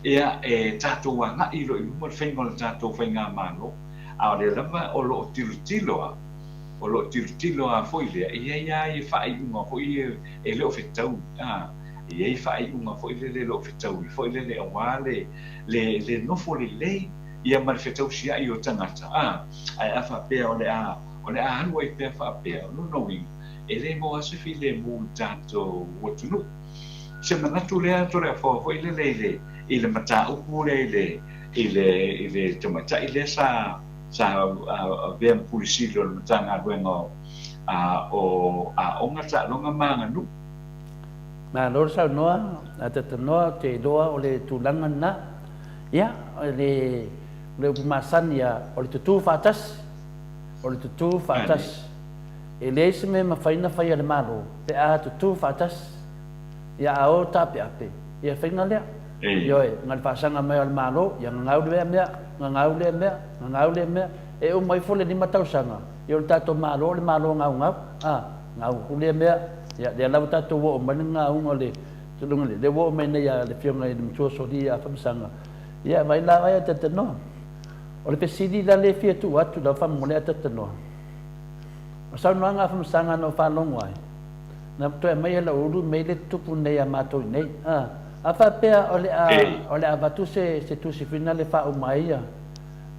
Ia, e tatou agai loa i luma le faiga o le tatou faigamalo, a o lea lava o lo o tilotilo lava, o lo o tilotilo lava foi lea, e i ai lava ia faaiuga foi ia e le o fetaui, a, e i ai faaiuga foi lele e le o fetaui foi lele aua le, le, le nofo lelei ia ma le fetausiai o tagata, a, ae a faapea o le a, o le a alu ai pea faapea, o lona uiga, e le maua lava se filemu i le tatou atunuu. Se manatu lea Toleafoa foi lele i le i le mataupu lea i le i le i le tamaitai lea sa sa avea ma Pule Sili o le Matagaluega o o Aoga, Taaloga ma Aganuu.
Malo le saunoa a Tatanoa, ou te iloa o le tulaga lena. Ia, o le o le upu masani lava, o le tutū faatasi, o le tutū faatasi. E leai se mea e mafai ona fai a le Malo pe a tutū faatasi. Ia a o taapeape, ia faiga lea. Ioe, na le faasaga mai o le Malo, ia gagau lea mea, gagau lea mea, gagau lea mea. E uma ifo le 5 tausaga, ia o le tatou Malo o le Malo gaugau, a, gau atu lea mea. Ia lea la ua tatou oo mai le gagauga o le tulaga lea, lea ua oo mai nei a le Afioga i le Matua Soli ia Afamasaga. Ia vaai la oe a Tatanoa. O le fesili la lea e fia tuu atu lau faamolemole a Tatanoa. O saunoaga Afamasaga na ou faalogo ai, Na toe aumai e lau ulu mei le tupu nei a matou i nei. A, a faapea o le a, o le a avatu se, se tusi fina le faauma ai ia,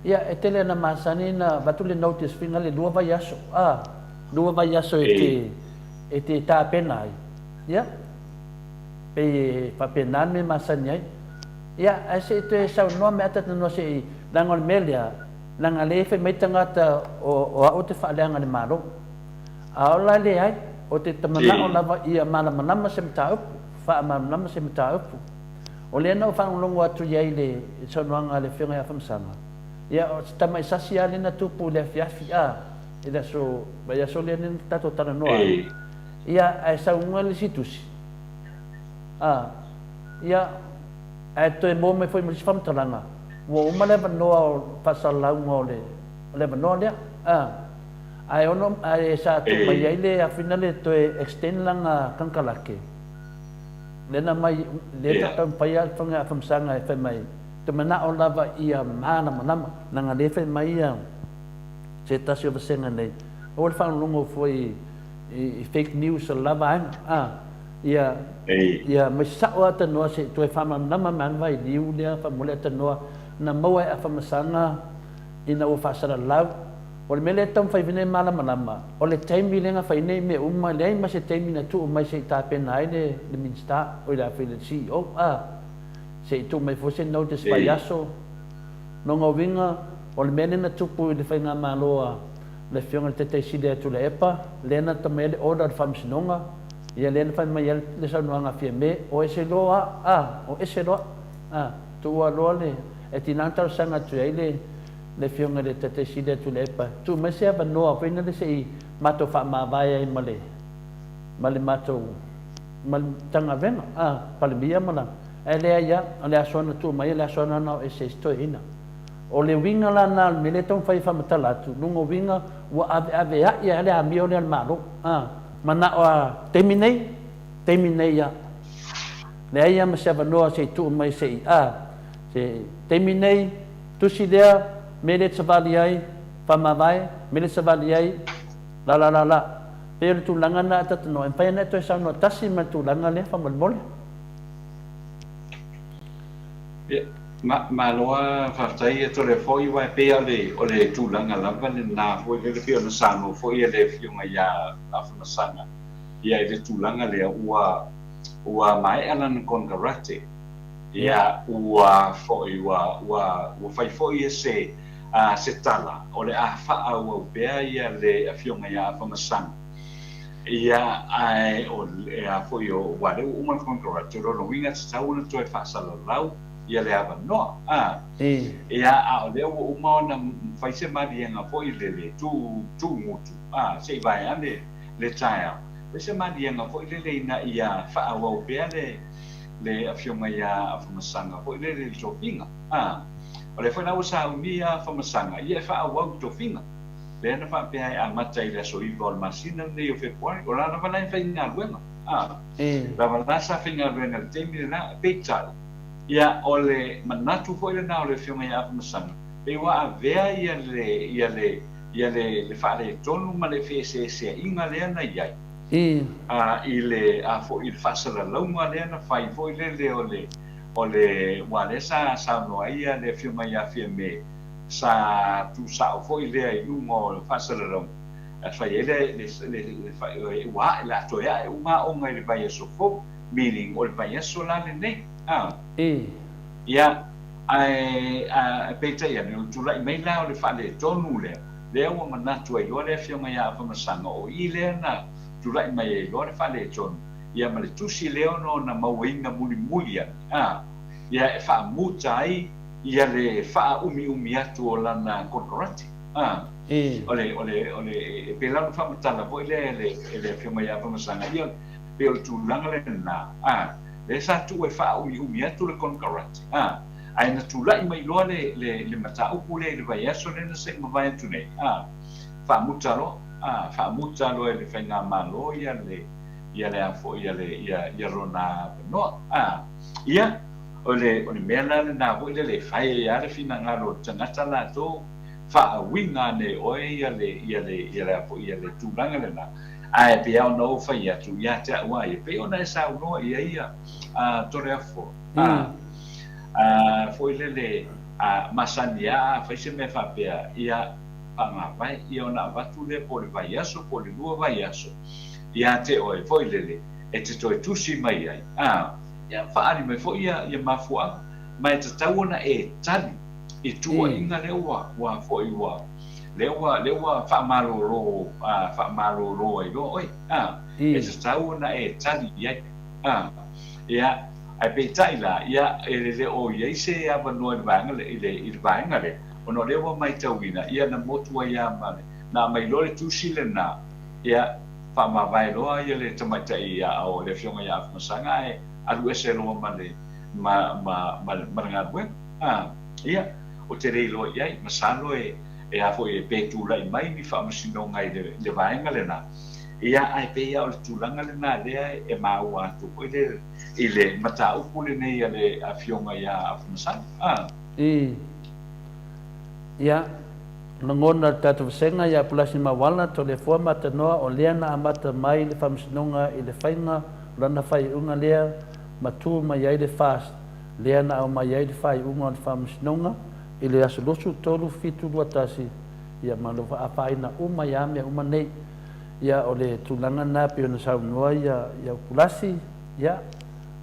ia e tele ana masani na avatu le notice fina le lua vaiaso, a, lua vaiaso e te, e te tapena ai. Ia, pei e faapena le mea masani ai. Ia, ae se i toe saunoa mai ata tanoa se i, leaga o le mea lea, leaga lea e fai mai tagata o, o au ou te faaleaga i le Malo. A o la leai, o te manao lava ia malamalama se mataupu, faamalamalama se mataupu. O lea na ou faalogologo atu i ai i le saunoaga a le Afioga ia Famasaga, ia o se tamai sasi lava lea na tupu i le afiafi, a, i le aso, vaiaso lea na tatou talanoa ai, ia, ae saunoa le isi tusi, a, ia, ae toe maua mai foi ma le isi faamatalaga, ua uma le avanoa o faasalalauga o le, o le avanoa lea, a. Ae ono, ae sa tuu mai ai le afina le toe extend lana kanukalake, lea na mai, lea sa taumafai lava le faiga faamasanga e fai mai, te manao lava ia malamalama, leaga lea e fai mai ia se tasi o vasega nei, aua le faalogologo foi i fake news o le la vaega, a, ia, ia mai sao lava tanoa se i toe faamalamalama mai lava le vailiu lea faamolemole tanoa na maua e Afamasaga ina ua faasalalau. O le mea lea e taumafai nei e malamalama, o le taimi lea na fai nei mea uma, leai ma se taimi na tuu mai se i tapena ai le le Minisita, oi le a foi le CEO, a, se i tuu mai foi se notice vaiaso. Lona uiga, o le mea lea na tupu i le faigamalo a Le Afioga i le Taitai Sili ia Tuilaepa, lea na atamai ai le order a le Faamasinoga, ia lea na fai mai ai le saunoaga a Fiame, o ese loa a, o ese loa a, tuua loa le, e tiga ona talosaga atu i ai le, le Afioga i le Taitai Sili ia Tuilaepa, tuu mai se avanoa foi lea se i matou faamavae ai ma le, ma le matou, ma le Matagaluega a, Palemia ma lana, ae leai lava, o le aso na tuu mai, o le aso lena na o ese ai si toeaina. O le uiga la lena o le mea lea e taumafai e faamatala atu, lona uiga ua aveaveai lava le amio lea a le Malo. A manao lava taimi nei, taimi nei lava. Leai lava ma se avanoa se i tuu mai se i, a, se taimi nei, tusi lea, mea lea e savali ai, faamavae, mea lea e savali ai, la la la la. Pei o le tulaga lena a talanoa, e mafai ona e toe saunoa tasi ma le tulaga lea faamolemole.
Ia, malo lava faafetai ia Toleafoa aua e pei lava o le tulaga lava lena foi lele pei ona saunoa foi le Afioga ia Afamasaga ia i le tulaga lea ua ua maea lana konekarate ia ua foi ua ua ua fai foi se se tala o le a faaauau pea ia le Afioga ia Afamasaga ia ae o le a foi o aua lea ua uma le konekarate o lona uiga e tatau ona toe faasalalau ia le avanoa a ia a o lea ua uma ona fai se maliega foi lele tu tu gutu a se i vaeane le taeao fai se maliega foi lele ina ia faaauau pea le le Afioga ia Afamasaga foi lele i le tofiga a o lea foi la ua sauni ia Afamasaga ia e faaauau i tofiga lea na faapea e amata i le aso 9 o le masina lenei o Fepuari o la lava la e faigaluega a lava la sa faigaluega i le taimi lena peitai ia o le manatu foi lena o le Afioga ia Afamasaga pei ua avea ia le ia le ia le le faaletonu ma le feeseeseaiga lea na i ai a i le a foi i le faasalalauga lea na fai foi lele o le o le aua lea sa saunoa ai ia le Afioga ia Fiame sa tuusao foi lea i luga o le faasalalauga e fai ai le le le ua ae o le a toe ae uma aoga i le vaiaso fou meaning o le vaiaso la lenei a ia ae ae peitai ane o le tulai mai la o le faaletonu lea lea ua manatu ai loa le Afioga ia Afamasaga o i lea na tulai mai ai loa le faaletonu ia ma le tusi lea ona na mauaina mulimuli ane a ia e faamuta ai ia le faaumiumi atu o lana konekarate a o le o le o le e pei la ona faamatala foi lea e le e le Afioga ia Afamasaga ia pei o le tulaga lena a lea sa tuu e faaumiumi atu le konekarate a ae na tulai mai loa le le le mataupu lea i le vaiaso lea na se i mavae atu nei a faamuta loa a faamuta loa e le faigamalo ia le ia le a foi ia le ia ia lona avanoa a ia O le, o le mea la lena foi lele e fai ai lava le finagalo o le tagata latou, faauiga ane e oe ia le, ia le, ia le a foi, ia le tulaga lena. Ae pei lava ona ou fai atu ia te au lava ia, pei ona e saunoa i ai ia, a, Toleafoa, a, a, foi lele, a, masani lava a fai se mea faapea, ia, faagavae, ia ona avatu lea po o le vaiaso po o le lua vaiaso ia te oe, foi lele, e te toe tusi mai ai, a. Ia faaali mai foi ia ia mafuaaga, ma e tatau ona e tali i tuuaiga lea ua ua foi ua lea ua lea ua faamalolo a faamalolo ai loa oe a e tatau ona e tali i ai a ia ae peitai la ia e le o i ai se avanoa i le vaega lea i le i le vaega lea ona o lea ua maitauina ia na motu ai lava ma le na aumai loa le tusi lena ia faamavae loa ia le tamaitai ia o le Afioga ia Afamasaga ae alu ese loa ma le ma ma ma ma le galuega. A, ia, ou te le iloa i ai, masalo e e a foi pe tulai mai ni faamasinoga i le i le vaega lena, ia ae pei lava o le tulaga lena lea e maua atu foi le i le mataupu lenei a le Afioga ia Afamasaga. A.
I, ia, Lagona le tatou vasega ia Pulasi Mauala, Toleafoa ma Tanoa o lea na amata mai le faamasinoga i le faiga o lana faaiuga lea ma tu mai ai le FAST lea na aumai ai le faaiuga o le faamasinoga i le aso 23 7 21 ia ma lo afaina uma ia mea uma nei. Ia o le tulaga lena pei ona saunoa ia ia Pulasi ia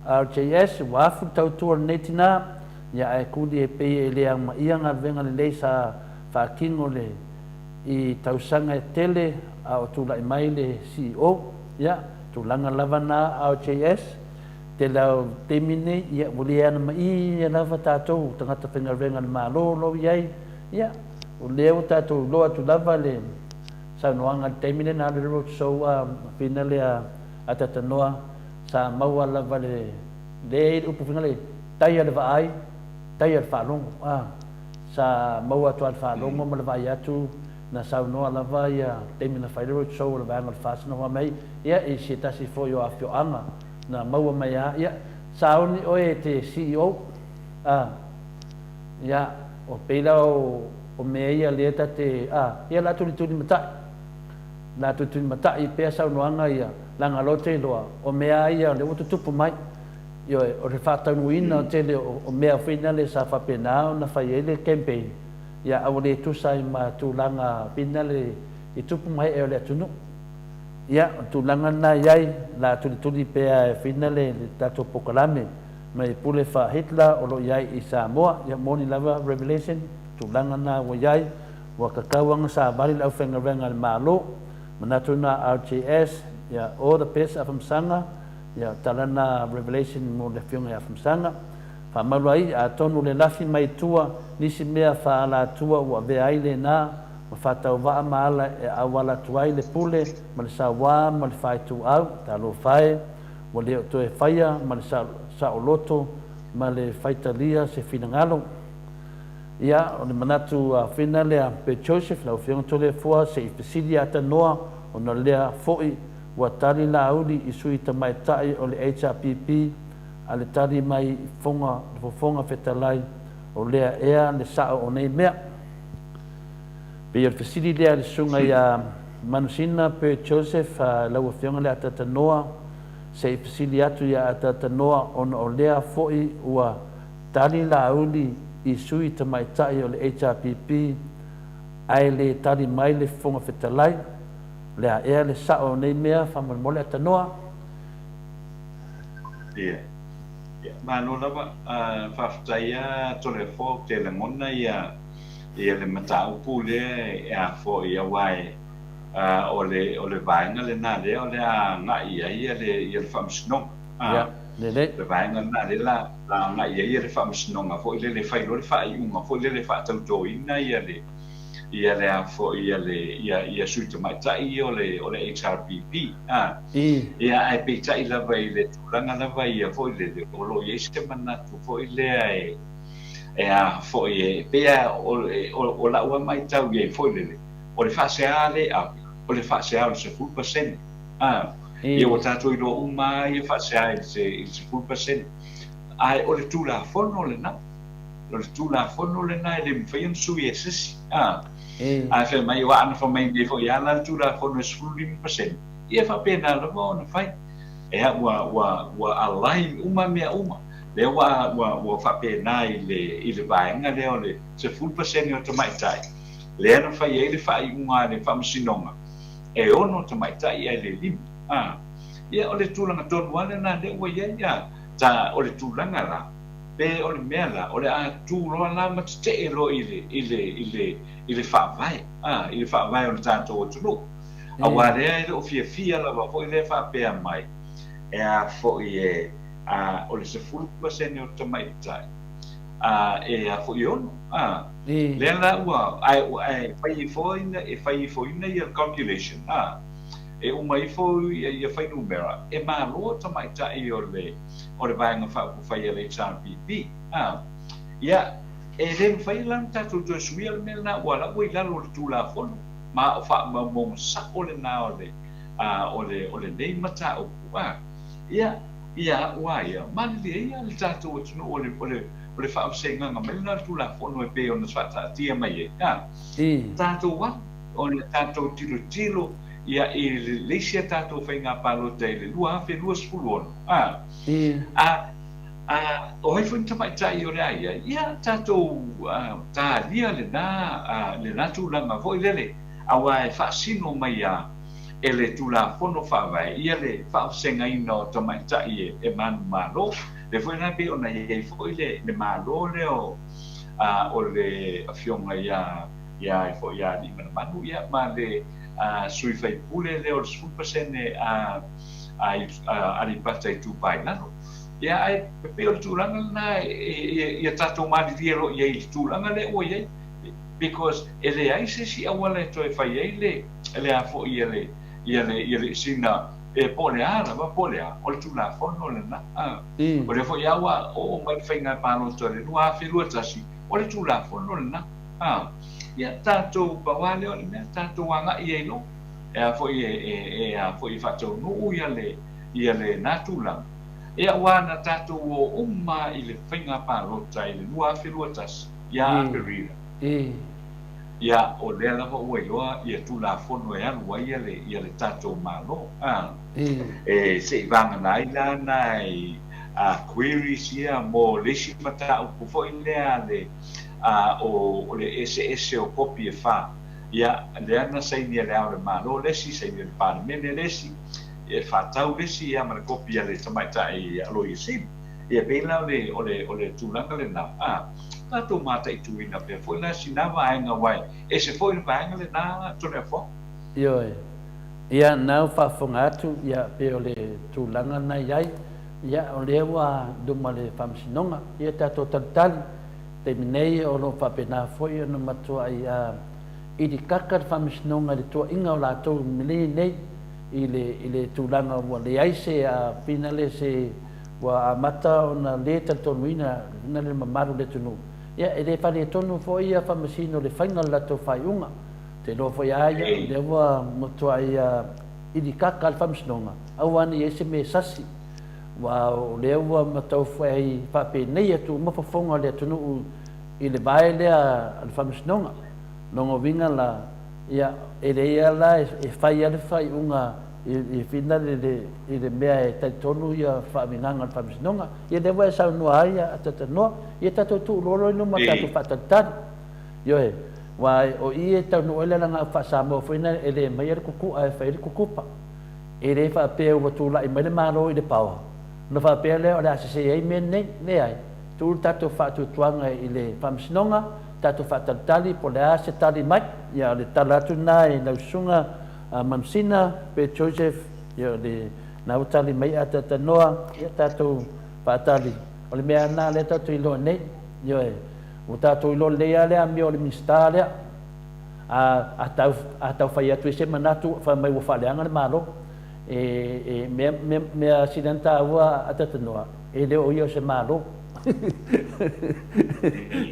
RJS ua afu le tautua o lenei tina Ia ae kuli e pei e le aumaia galuega lelei sa faatino le i tausaga e tele a o tulai mai le CEO. Ia, tulaga lava na RJS, tele lava o taimi nei, ia, ua le anamaia lava tatou tagata faigaluega a le Malo o lo o i ai. Ia, o lea ua tatou iloa atu lava le saunoaga i le taimi lea na alu ai le road show a fina lea a Tatanoa, sa maua lava le, lea e i ai le upu fina le tai a le vaai, tai a le faalogo. A, sa maua atu lava le faalogo ma le vaai atu, na saunoa lava ia taimi na fai le road show o le vaega o le FAST na fai mai, ia, i se tasi foi o afioaga na maua mai lava, ia, sauni oe e te CEO, a, ia, o pei la o mea ia lea ta te, a, ia la tulituli matai, la tulituli matai pea saunoaga ia, leaga loa te iloa, o mea lava ia o lea ua tutupu mai. Ioe, o le faataunuuina o tele o mea foi nale sa faapena ona fai ai le campaign, ia a ua le tusa ai ma tulaga foi nale i tupu ma ee o le atunuu. Ia, o le tulaga lena e i ai, la tulituli pea e foi nale le tatou polokalame mai pule faa-Hitler o lo o i ai i Samoa. Ia, moni lava Revelation, tulaga lena ua i ai, ua tatau lava ona savali le aufaigaluega a le Malo. Manatu lena RJS, ia, all the best Afamasaga. Ia, tala na Revelation mo le Afioga ia Afamasaga. Faamalu ai, atonu le lafi mai tua, nisi mea faaalatua ua avea ai lena ma faatauvaa ma ala e auala atu ai le pule ma le sauā ma le faituau, talofa e, ua le o toe faia ma le saoloto ma le faitalia se finagalo. Ia, o le manatu afena lea, Bert Joseph, lau Afioga Toleafoa, se i fesili ia Tanoa, ona lea foi Ua tali Laauli i sui tamaitai o le HRPP a le tali mai i foga le Fofoga Fetalai o lea ea le sao o nei mea. Pei o le fesili lea a le susuga ia Manusina Bert Joseph lau Afioga le Atatanoa se i fesili atu ia Atatanoa ona o lea foi ua tali Laauli i sui tamaitai o le HRPP ae le tali mai le Fofoga Fetalai. O le a ea le sao o nei mea faamolemole Atanoa?
Ia. Ia, malo lava. Faafetai a Toleafoa ou te lagona ia ia le mataupu lea e a foi aua e o le o le vaega lena lea o le a agai i ai ia le ia le Faamasinoga.
Ia, lelei.
Le vaega lena lea la agai i ai ia le Faamasinoga foi lele e fai loa le faaiuga foi lele e faatautoina ia le ia le a foi ia le ia ia sui tamaitai ia o le o le HRPP a ia ae peitai lava i le tulaga lava ia foi lele o lo o i ai se manatu foi lea e e a foi e pei a o o lau lava matau i ai foi lele o le faasea lea e ave o le faasea o le 10% a ia ua tatou iloa uma lava ia faasea i le 10% ae o le Tulafono lena. O le Tulafono lena e le mafai ona sui e se isi. A. Ae fai mai, aua ana fai mai nei foi lava la le Tulafono e 15%, ia e faapena lava ona fai. Ea, ua, ua, ua align uma mea uma. Lea ua, ua, ua faapena i le, i le vaega lea o le 10% o tamaitai, lea na fai ai le faaiuga a le Faamasinoga, e ono tamaitai ae le lima. A. Ia, o le tulaga tonu lava lena lea ua i ai. A. Ta, o le tulaga la, Pe o le mea la, o le a tu loa la ma tetee loa i le, i le, i le, i le faavae, a, i le faavae o le tatou atunuu. Aua lea e le o fiafia lava foi lea faapea mai, e a foi e, a, o le 10% o tamaitai, a, e a foi e ono, a. Lea la ua, ae, ae fai ifo ina, e fai ifoina ia calculation, a, e uma ifo ia, ia fuainumera, e malo tamaitai o le, o le Vaega Faaupufai a le HRPP. A, ia, e le mafai la ona tatou toe suia le mea lena aua la ua i lalo o le Tulafono, ma o faamaumauga sao lena o le, a, o le, o lenei mataupu. A, ia, ia a'u a ia, malilie ia le tatou atunuu o le, o le, o le faavasegaga mai lena o le Tulafono e pei ona faataatia mai ai. A, tatou alu, ona tatou tilotilo Ia, i le isi a tatou faiga palota i le 2026, a, a, a, o ai foi ni tamaitai o le a i ai, ia, tatou talia lena, lena tulaga foi lele, aua e faasino mai lava e le Tulafono Faavae ia le faavasegaina o tamaitai e manumalo. Lea foi la e pei ona i ai foi le, le Malo lea o, o le Afioga ia Ia ai foi ia Aliimalemanu, ia ma le sui faipule lea o le 10% a Aleipata Itupa i Lalo. Ia ae pei o le tulaga lena ia tatou malilie loa i ai i le tulaga lea ua i ai because e leai se isi auala e toe fai ai le le a foi ia le ia le ia le sina e po o le a lava po o le a, o le Tulafono lena. O lea foi lava ua oo mai le faiga palota o le 2021, o le Tulafono lena. A, ia tatou, pau lava lea o le mea, tatou agai ai loa, e a foi e, e, e a foi e faataunuu ia le, ia lena tulaga. Ia aua na tatou o uma i le faiga palota i le 2021 ia Aperila. Ia, o lea lava ua iloa ia Tulafono e alu ai ia le, ia le tatou Malo. A, e se i vagana ai la nai a queries ia mo le isi mataupu foi lea a le, a o, o le eseese o kopi e fa. Ia, lea na saini e Le Ao o le Malo le isi, saini e le Palemene le isi, e faatau le isi ia ma le kopi a le Tamaitai a Loia Sili. Ia pei la o le, o le, o le tulaga lena, a, tatou mataituina pea foi la sina vaega aua e ese foi le vaega lena Toleafoa.
Ioe. Ia, na ua faafofoga atu, ia, pei o le tulaga lena e i ai, ia, o lea ua i luma o le Faamasinoga, ia, tatou talitali, taimi nei o lo o faapena foi ona matuai a ilikaka le Faamasinoga i le tuuaiga o latou i nei i le, i le tulaga ua leai se a finale se ua amata ona le talitonuina le mamalu o le atunuu, ia, e le faaletonu foi ia Faamasino i le faiga o le latou faaiuga. Ou te iloa foi lava ia, o lea ua matuai ilikaka le Faamasinoga, aua ne i i ai se mea e sasi, aua o lea ua matau foi faapenei atu uma fofoga o le atunuu i le vae lea a le Faamasinoga. Lona uiga la, ia, e leai lava la e fai lava le faaiuga i finale i le mea e talitonu ia faaminaga o le Faamasinoga. Ia lea ua e saunoa ai a talatalanoa, ia tatou tuuloa loa i luma tatou faatalitali. Ioe, aua o i e taunuu ai le alagaau faa-Samoa foi lena e le aumaia le kukua e fai ai le kukupa. E le faapea ua tulai mai le Malo i le paoa ona faapea lea o le a sese ai mea nei. Leai, tuu le tatou faatuatuaga i le Faamasinoga, tatou faatalitali po o le a se tali mai. Ia, o le tala atu lena i lau Susuga Manusina pe Joseph, ia o lena ua tali mai a talatalanoa, ia tatou faatali. O le mea lena lea tatou te iloa nei. Ioe. Ua tatou iloa lelei lava le amio a le Minisita lea. A, a tau, a tau fai atu ai se manatu, fai mai ua faaleaga le Malo. E, e mea, mea, mea sili ona taua a talatalanoa, e le o ia o se Malo.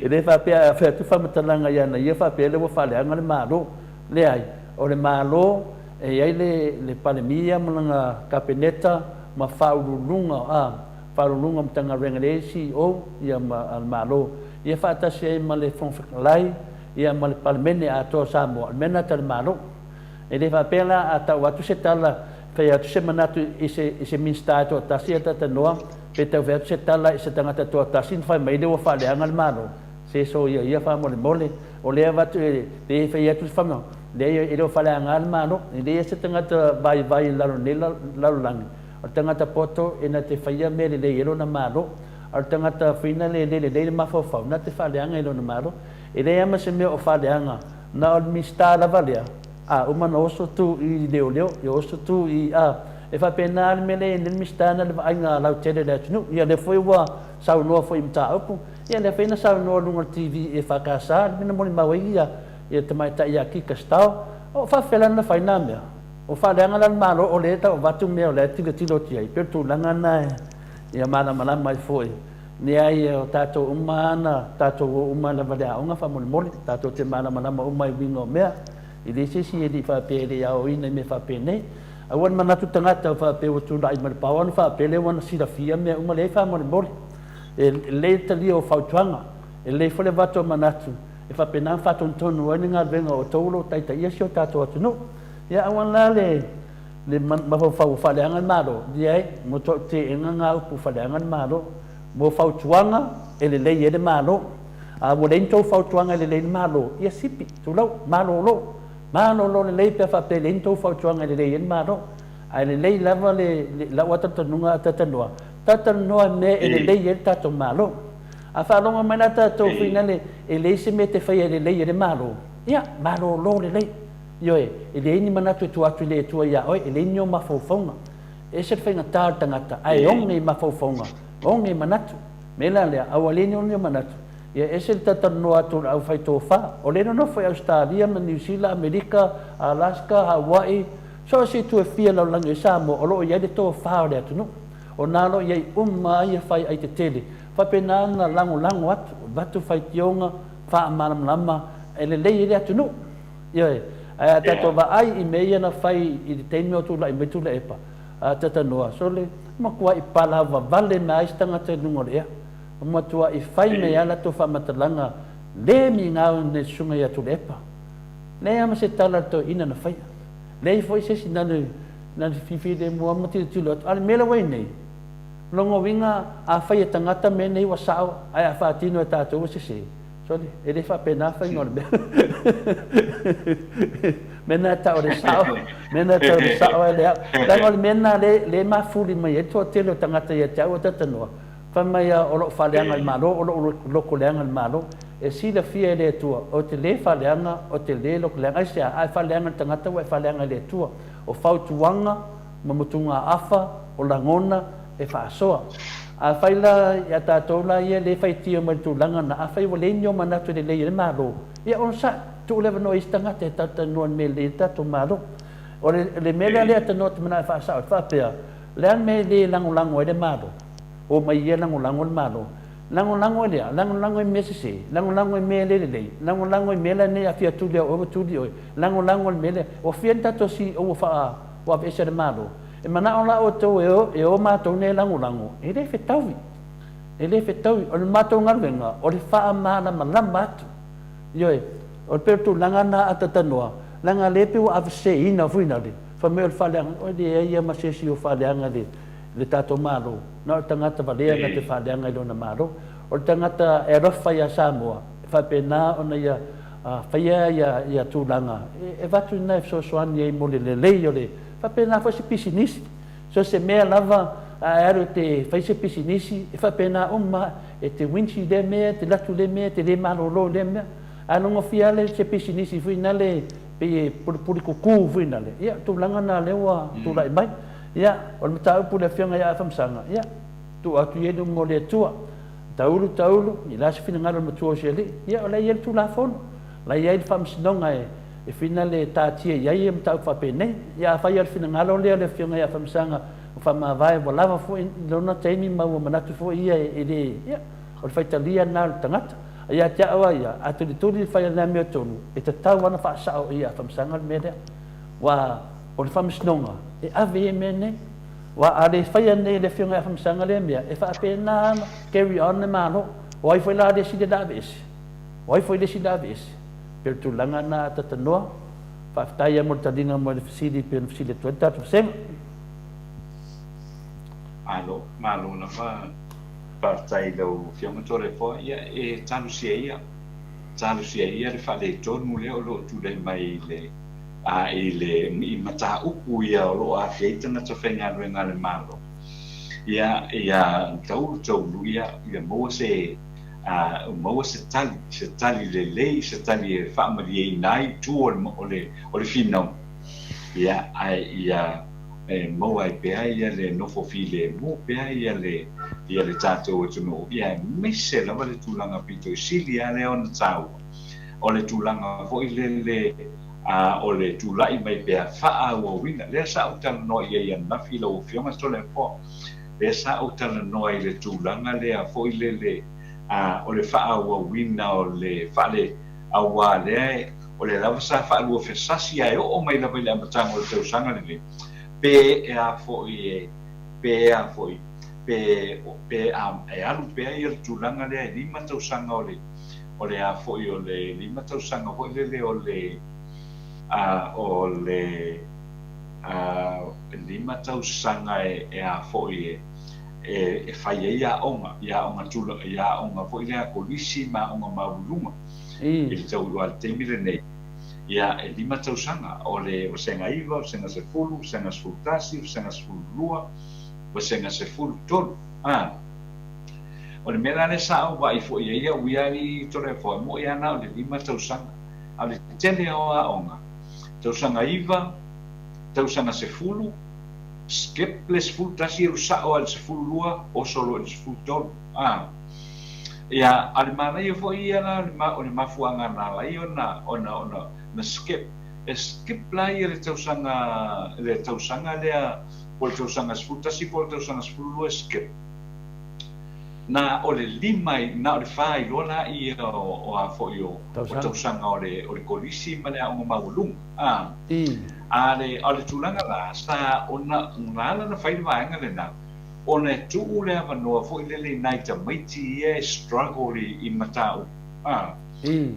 E le faapea a fai atu faamatalaga ia na ia faapea lea ua faaleaga le Malo. Leai, o le Malo e i ai le, le Palemia ma lana Kapeneta ma Faauluuluga, a, Faauluuluga o Matagaluega le ACEO ia ma a le Malo, ia faatasi ai ma le Fofoga Fetalai ia ma le Palemene atoa o Samoa, o le mea lena tau le Malo. E le faapea la a tau atu se tala, fai atu se manatu i se, i se Minisita e toatasi ia talatalanoa, pe tau fai atu se tala i se tagata e toatasi ona fai mai lea ua faaleaga le Malo. Se soia ia faamolemole, o lea e avatu e le fai atu le fana, leai e le o faaleaga le Malo, e leai se tagata vaivai i lalo o lenei lalolagi, o le tagata poto e na te faia mea lelei ai lona Malo, a o le tagata fuina le le lelei le mafaufau, na te faaleaga i lona Malo. E leai lava ma se mea o faaleaga, na o le Minisita lava lea, a uma ona oso tu i leoleo, ia oso tu i, a, e faapena lava le mea lea e i ai nei le Minisita na o le vaaiga lautele i le atunuu. Ia lea foi ua saunoa foi i mataupu, Ia lea foi na saunoa i luga o le TV EFKS, le mea na molimau ai ia le tamaitai ia Kika Stao, o faafefea la ona fai na mea? O faaleaga la le Malo o lea e tau avatu mea o la e tilotilo atu i ai, pei o le tulaga lena ia malamalama ai foi. Leai, o tatou uma lava na tatou o uma lava i le aoga faamolemole, tatou te malamalama uma i uiga o mea. E leai se isi e le i faapea e le i aoaoina i mea faapenei. Aua ne manatu tagata faapea ua tulai mai le paoa ona faapea lea ua na silafia mea uma, leai faamolemole. E lelei le talia o fautuaga, e lelei foi le avatu o manatu e faapena ona faatonutonu ai le galuega o outou o lo o taitaia si o tatou atunuu. Ia aua la le le mafaufau ua faaleaga le Malo, leai, mo tou teena na upu faaleaga le Malo. Mo fautuaga e lelei ai le Malo. A ua leai ni tou fautuaga e lelei ai le Malo, ia sipi, tulou, malolo. Malolo lelei pe a faapea e leai ni tou fautuaga e lelei ai le Malo. Ae lelei lava le lau lava talitonuga a talatalanoa, talatalanoa i mea e lelei ai le tatou Malo. A faalogo mai la tatou foi lale e leai se mea e te faia e lelei ai le Malo, Ia, malolo lelei. Ioe, e leai ni manatu e tua atu i le Atua iā oe, e leai ni ou mafaufauga. E ese le faigata o le tagata, ae oge i mafaufauga, oge i manatu. Mea la lea, a ua leai ni ou manatu, ia e ese le talatalanoa atu o le aufai tofa. O lea e nonofo i Ausetalia ma Niu Sila, Amerika, Alaska, Hawaii, so o se itu e fia lalolagi ai Samoa, o lo o i ai le tofa o le atunuu. O na o lo o i ai uma ai ia faiai tetele. Faapena ona lagolago atu, avatu faitioga faamalamalama e lelei ai le atunuu. Ioe. Ae a tatou vaai i mea ia na fai i le taimi o tulai mai Tuilaepa, a Tatanoa, sole, matuai palavavale mai ai se tagata i luga o le ea. Ua matuai fai mai lava latou faamatalaga le migao i le susuga ia Tuilaepa. Leai lava ma se tala a le toeaina na faia. Leai foi se isi na na fifilemu lava ma tilotilo atu. A o le mea lea ua i ai nei, o lona uiga a fai e tagata mea nei ua sao, ae a faatino e tatou ua sese. Sole, e le faapena faiga o le mea. Mea na e tau o le sao, mea na e tau o le sao ae le ao. Leaga o le mea na le, le mafuli mai ai le toatele o tagata ia te au a talanoa, fai mai lava o lou faaleaga i le Malo, o lou loto leaga i le Malo. E silafia e le Atua, ou te le faaleaga, ou te le loto leaga. Aisea? A e faaleaga i le tagata ua e faaleaga i le Atua. O fautuaga ma motugaafa, o lagona e faasoa. Afai la ia tatou la ia le faitio mai le tulaga lena, afai ua leai ni o manatu e lelei ai le Malo, ia onosai, tuu le avanoa i isi tagata e talatalanoa i le mea e lelei ai le tatou Malo. O le, le mea lea lea tanoa ou te manao e faasao, e faapea, o le a le mea e le lagolago ai le Malo? Omai ia lagolago le Malo. Lagolago e le a? Lagolago i mea sese, lagolago i mea e le lelei, lagolago i mea la nei a fia tuli au oe ua tuli oe, lagolago i le mea lea. Ua fia ni tatou CEO ua faa, ua aveese e le Malo? E manao la outou e o, e o matou nei e lagolago, e le fetaui. E le fetaui. O le matou galuega, o le faamalamalama atu. Ioe, o le pei o le tulaga lena a talanoa, leaga lea pei ua aveseseina foi na le, fai mai o le faaleaga, oi leai ia ma se isi o faaleaga i le tatou Malo, na o le tagata valea na te faaleaga i lona Malo. O le tagata e alofa ia Samoa, e faapena ona ia faia ia tulaga e avatu i ina e fesoasoani ai mo le lelei o le Faapena foi se pisinisi. So se mea lava a e alu e te fai se pisinisi, e faapena uma, e te winch i lea mea, e te alu atu i lea mea, e te le malolo i lea mea. A logofia lava se pisinisi foi nale, pei e pulipuli kuku foi nale, ia, o tulaga na lea ua tulai mai. Ia, o le mataupu i le Afioga ia Afamasaga, ia, tuu atu i ai le mo le Atua. Taulu, taulu, i le a se finagalo o le matua o si alii, ia, o la e i ai le Tulafono, o la e i ai le Faamasinoga e E finale e taatia i ai ia mataupu faapenei. Ia afai o le finagalo lea o le Afioga ia Afamasaga ua faamavae ua lava foi lona taimi ma ua manatu foi ia e le, ia, o le faitalia lena o le tagata. A ia te au lava ia, a tulituli le fai o le amiotonu, e tatau lava ona faasao e ia Afamasaga le mea lea. Aua o le Faamasinoga e ave i ai mea nei. Aua a le faia nei e le Afioga ia Afamasaga lea mea, e faapena ona carry on le Malo. O ai foi la le isi le la aveese? O ai foi le isi le aveese? Pei o le tulaga lena a Tatanoa. Faafetai lava mo le taliga mai o le fesili pei ona fesili atu ai le tatou vasega.
Malo, malo lava. Faafetai i lau Afioga Toleafoa. Ia, e talosia ia, talosia ia le faaletonu lea o lo o tulai mai i le, a, i le, i mataupu ia o lo o aafia ai tagata faigaluega a le Malo. Ia, ia taulu taulu, ia, ia maua se a maua se tali, se tali lelei, se tali e faamalieina ai tua o le, o le finauga, ia, ae ia e maua ai pea ia le nofo filemu pea ia le, ia le tatou atunuu, ia aemaise lava le tulaga pito i sili lava lea ona taua, o le tulaga foi lele a o le tulai mai pea faaauauina. Lea sa ou talanoa i ai ananafi lau Afioga Toleafoa. Lea sa ou talanoa i le tulaga lea foi lele a o le faaauauina o le faale auā lea o lea lava sa faaluafesasi ae oo mai lava i le amataga o le tausaga lenei pe e a foi e pe a foi pe pe a e alu pea ia le tulaga lea e lima tausaga o le o le a foi o le lima tausaga foi lele o le a o le a lima tausaga e a foi e fai ai aoga, i aoga tula, i aoga foi lea a kolisi ma aoga maualuluga i le tau a le taimi lenei, ia e lima tausaga, o le vasega iva, vasega sefulu, vasega 11, vasega 12, vasega 13. A o le mea la lea sa ou vaai foi i ai au ia i Toleafoa, e moni lava na o le lima tausaga. A o le tele o aoga, tausaga 9, tausaga 10, skip le 11 alu sao lava i le 12, oso loa i le 13. A. Ia, a o le manaia foi ia la o le mafuaaga na ala ai ona ona ona na skip, e skip la ia le tausaga le tausaga lea po o le tausaga 11 po o le tausaga 12 e skip. Na o le lima na o le fa iloa la ia o a foi o tausaga o le o le kolisi ma le aoga maualuga. A. A le o le tulaga la sa ona na ala ona fai le vaega lena ona e tuu le avanoa foi lele i nai tamaiti ia e struggle i mataupu. A.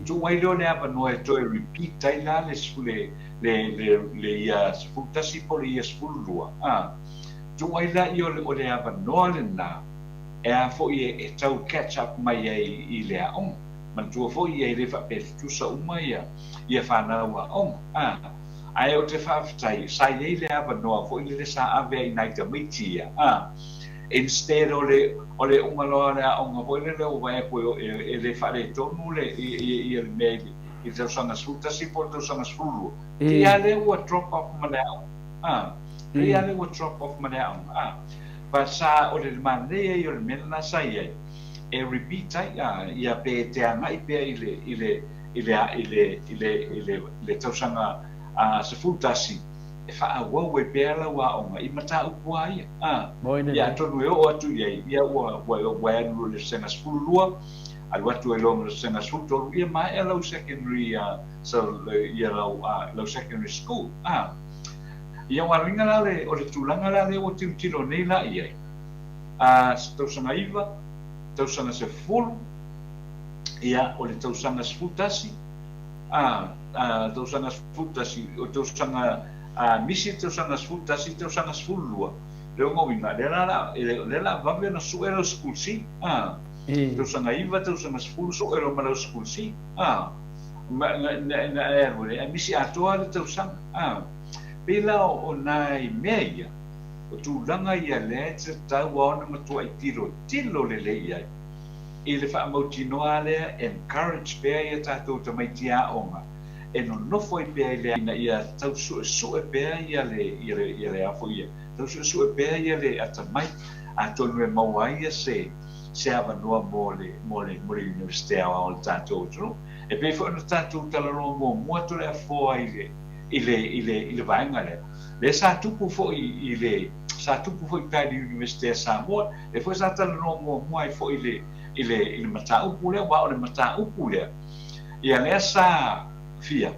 Tuu ai lea o le avanoa e toe repeat ai la le le le le le ia 11 po o le ia 12. A. Tuu ai laia o le avanoa lena e a foi e tau catch up mai ai i le aoga. Manatua foi ia e le faapea e tutusa uma ia fanau aoga. A, ae ou te faafetai sa i ai le avanoa foi lele sa ave ai i nai tamaiti ia, a, instead o le o le uma loa o le aoga foi lele ua vaai atu e le faaletonu le ia le mea i le tausaga 11 po o le tausaga 12, te i lava lea ua drop off ma le aoga. A, pei lava lea ua drop off ma le aoga, a. But sa, o le manaia ia o le mea lena sa i ai, e repeat ai, a, ia pe te agai pea i le, i le, i le, i le, i le, i le, le tausaga a 11, e faaauau ai pea lau aoga i mataupu lava ia, a. Ia atonu e oo atu i ai, ia ua, ua, ua e alu loa i le vasega 12, alu atu ai loa ma le vasega 13, ia maea lau secondary, a, so, ia lau, a, lau secondary school, a. Ia aua uiga la o le tulaga la lea ua tilotilo nei la i ai, a, se tausaga 9, tausaga 10, ia, o le tausaga 11, a, a, tausaga 11, o tausaga, a, misi le tausaga 11, tausaga 12, le ona uiga, lea la, la, lea la vave ona sue lau school C, a, tausaga 9, tausaga 10, sue loa ma lau school C, a, ma, na, na, na, e alu ai, ae misi atoa le tausaga, a. Pei la o nai mea ia, o tulaga ia lea e tatau lava ona matuai tilotilo lelei i ai, i le faamautinoa lea, encourage pea ia tatou tamaiti aoga e nonofo ai pea i le ina ia tau suesue pea ia le ia le ia le a foi ia, tau suesue pea ia le atamai, atonu e maua ai ia se se avanoa mo le mo le mo le Iunivesite Aoao o le tatou atunuu. E pei foi ona tatou talanoa muamua atu le afoa i le i le, i le, i le vaega lea. Lea sa tupu foi i le, sa tupu foi i tai i le Iunivesite a Samoa, lea foi sa talanoa muamua ai foi i le, i le, i le mataupu lea, aua o le mataupu lea, ia lea sa fia,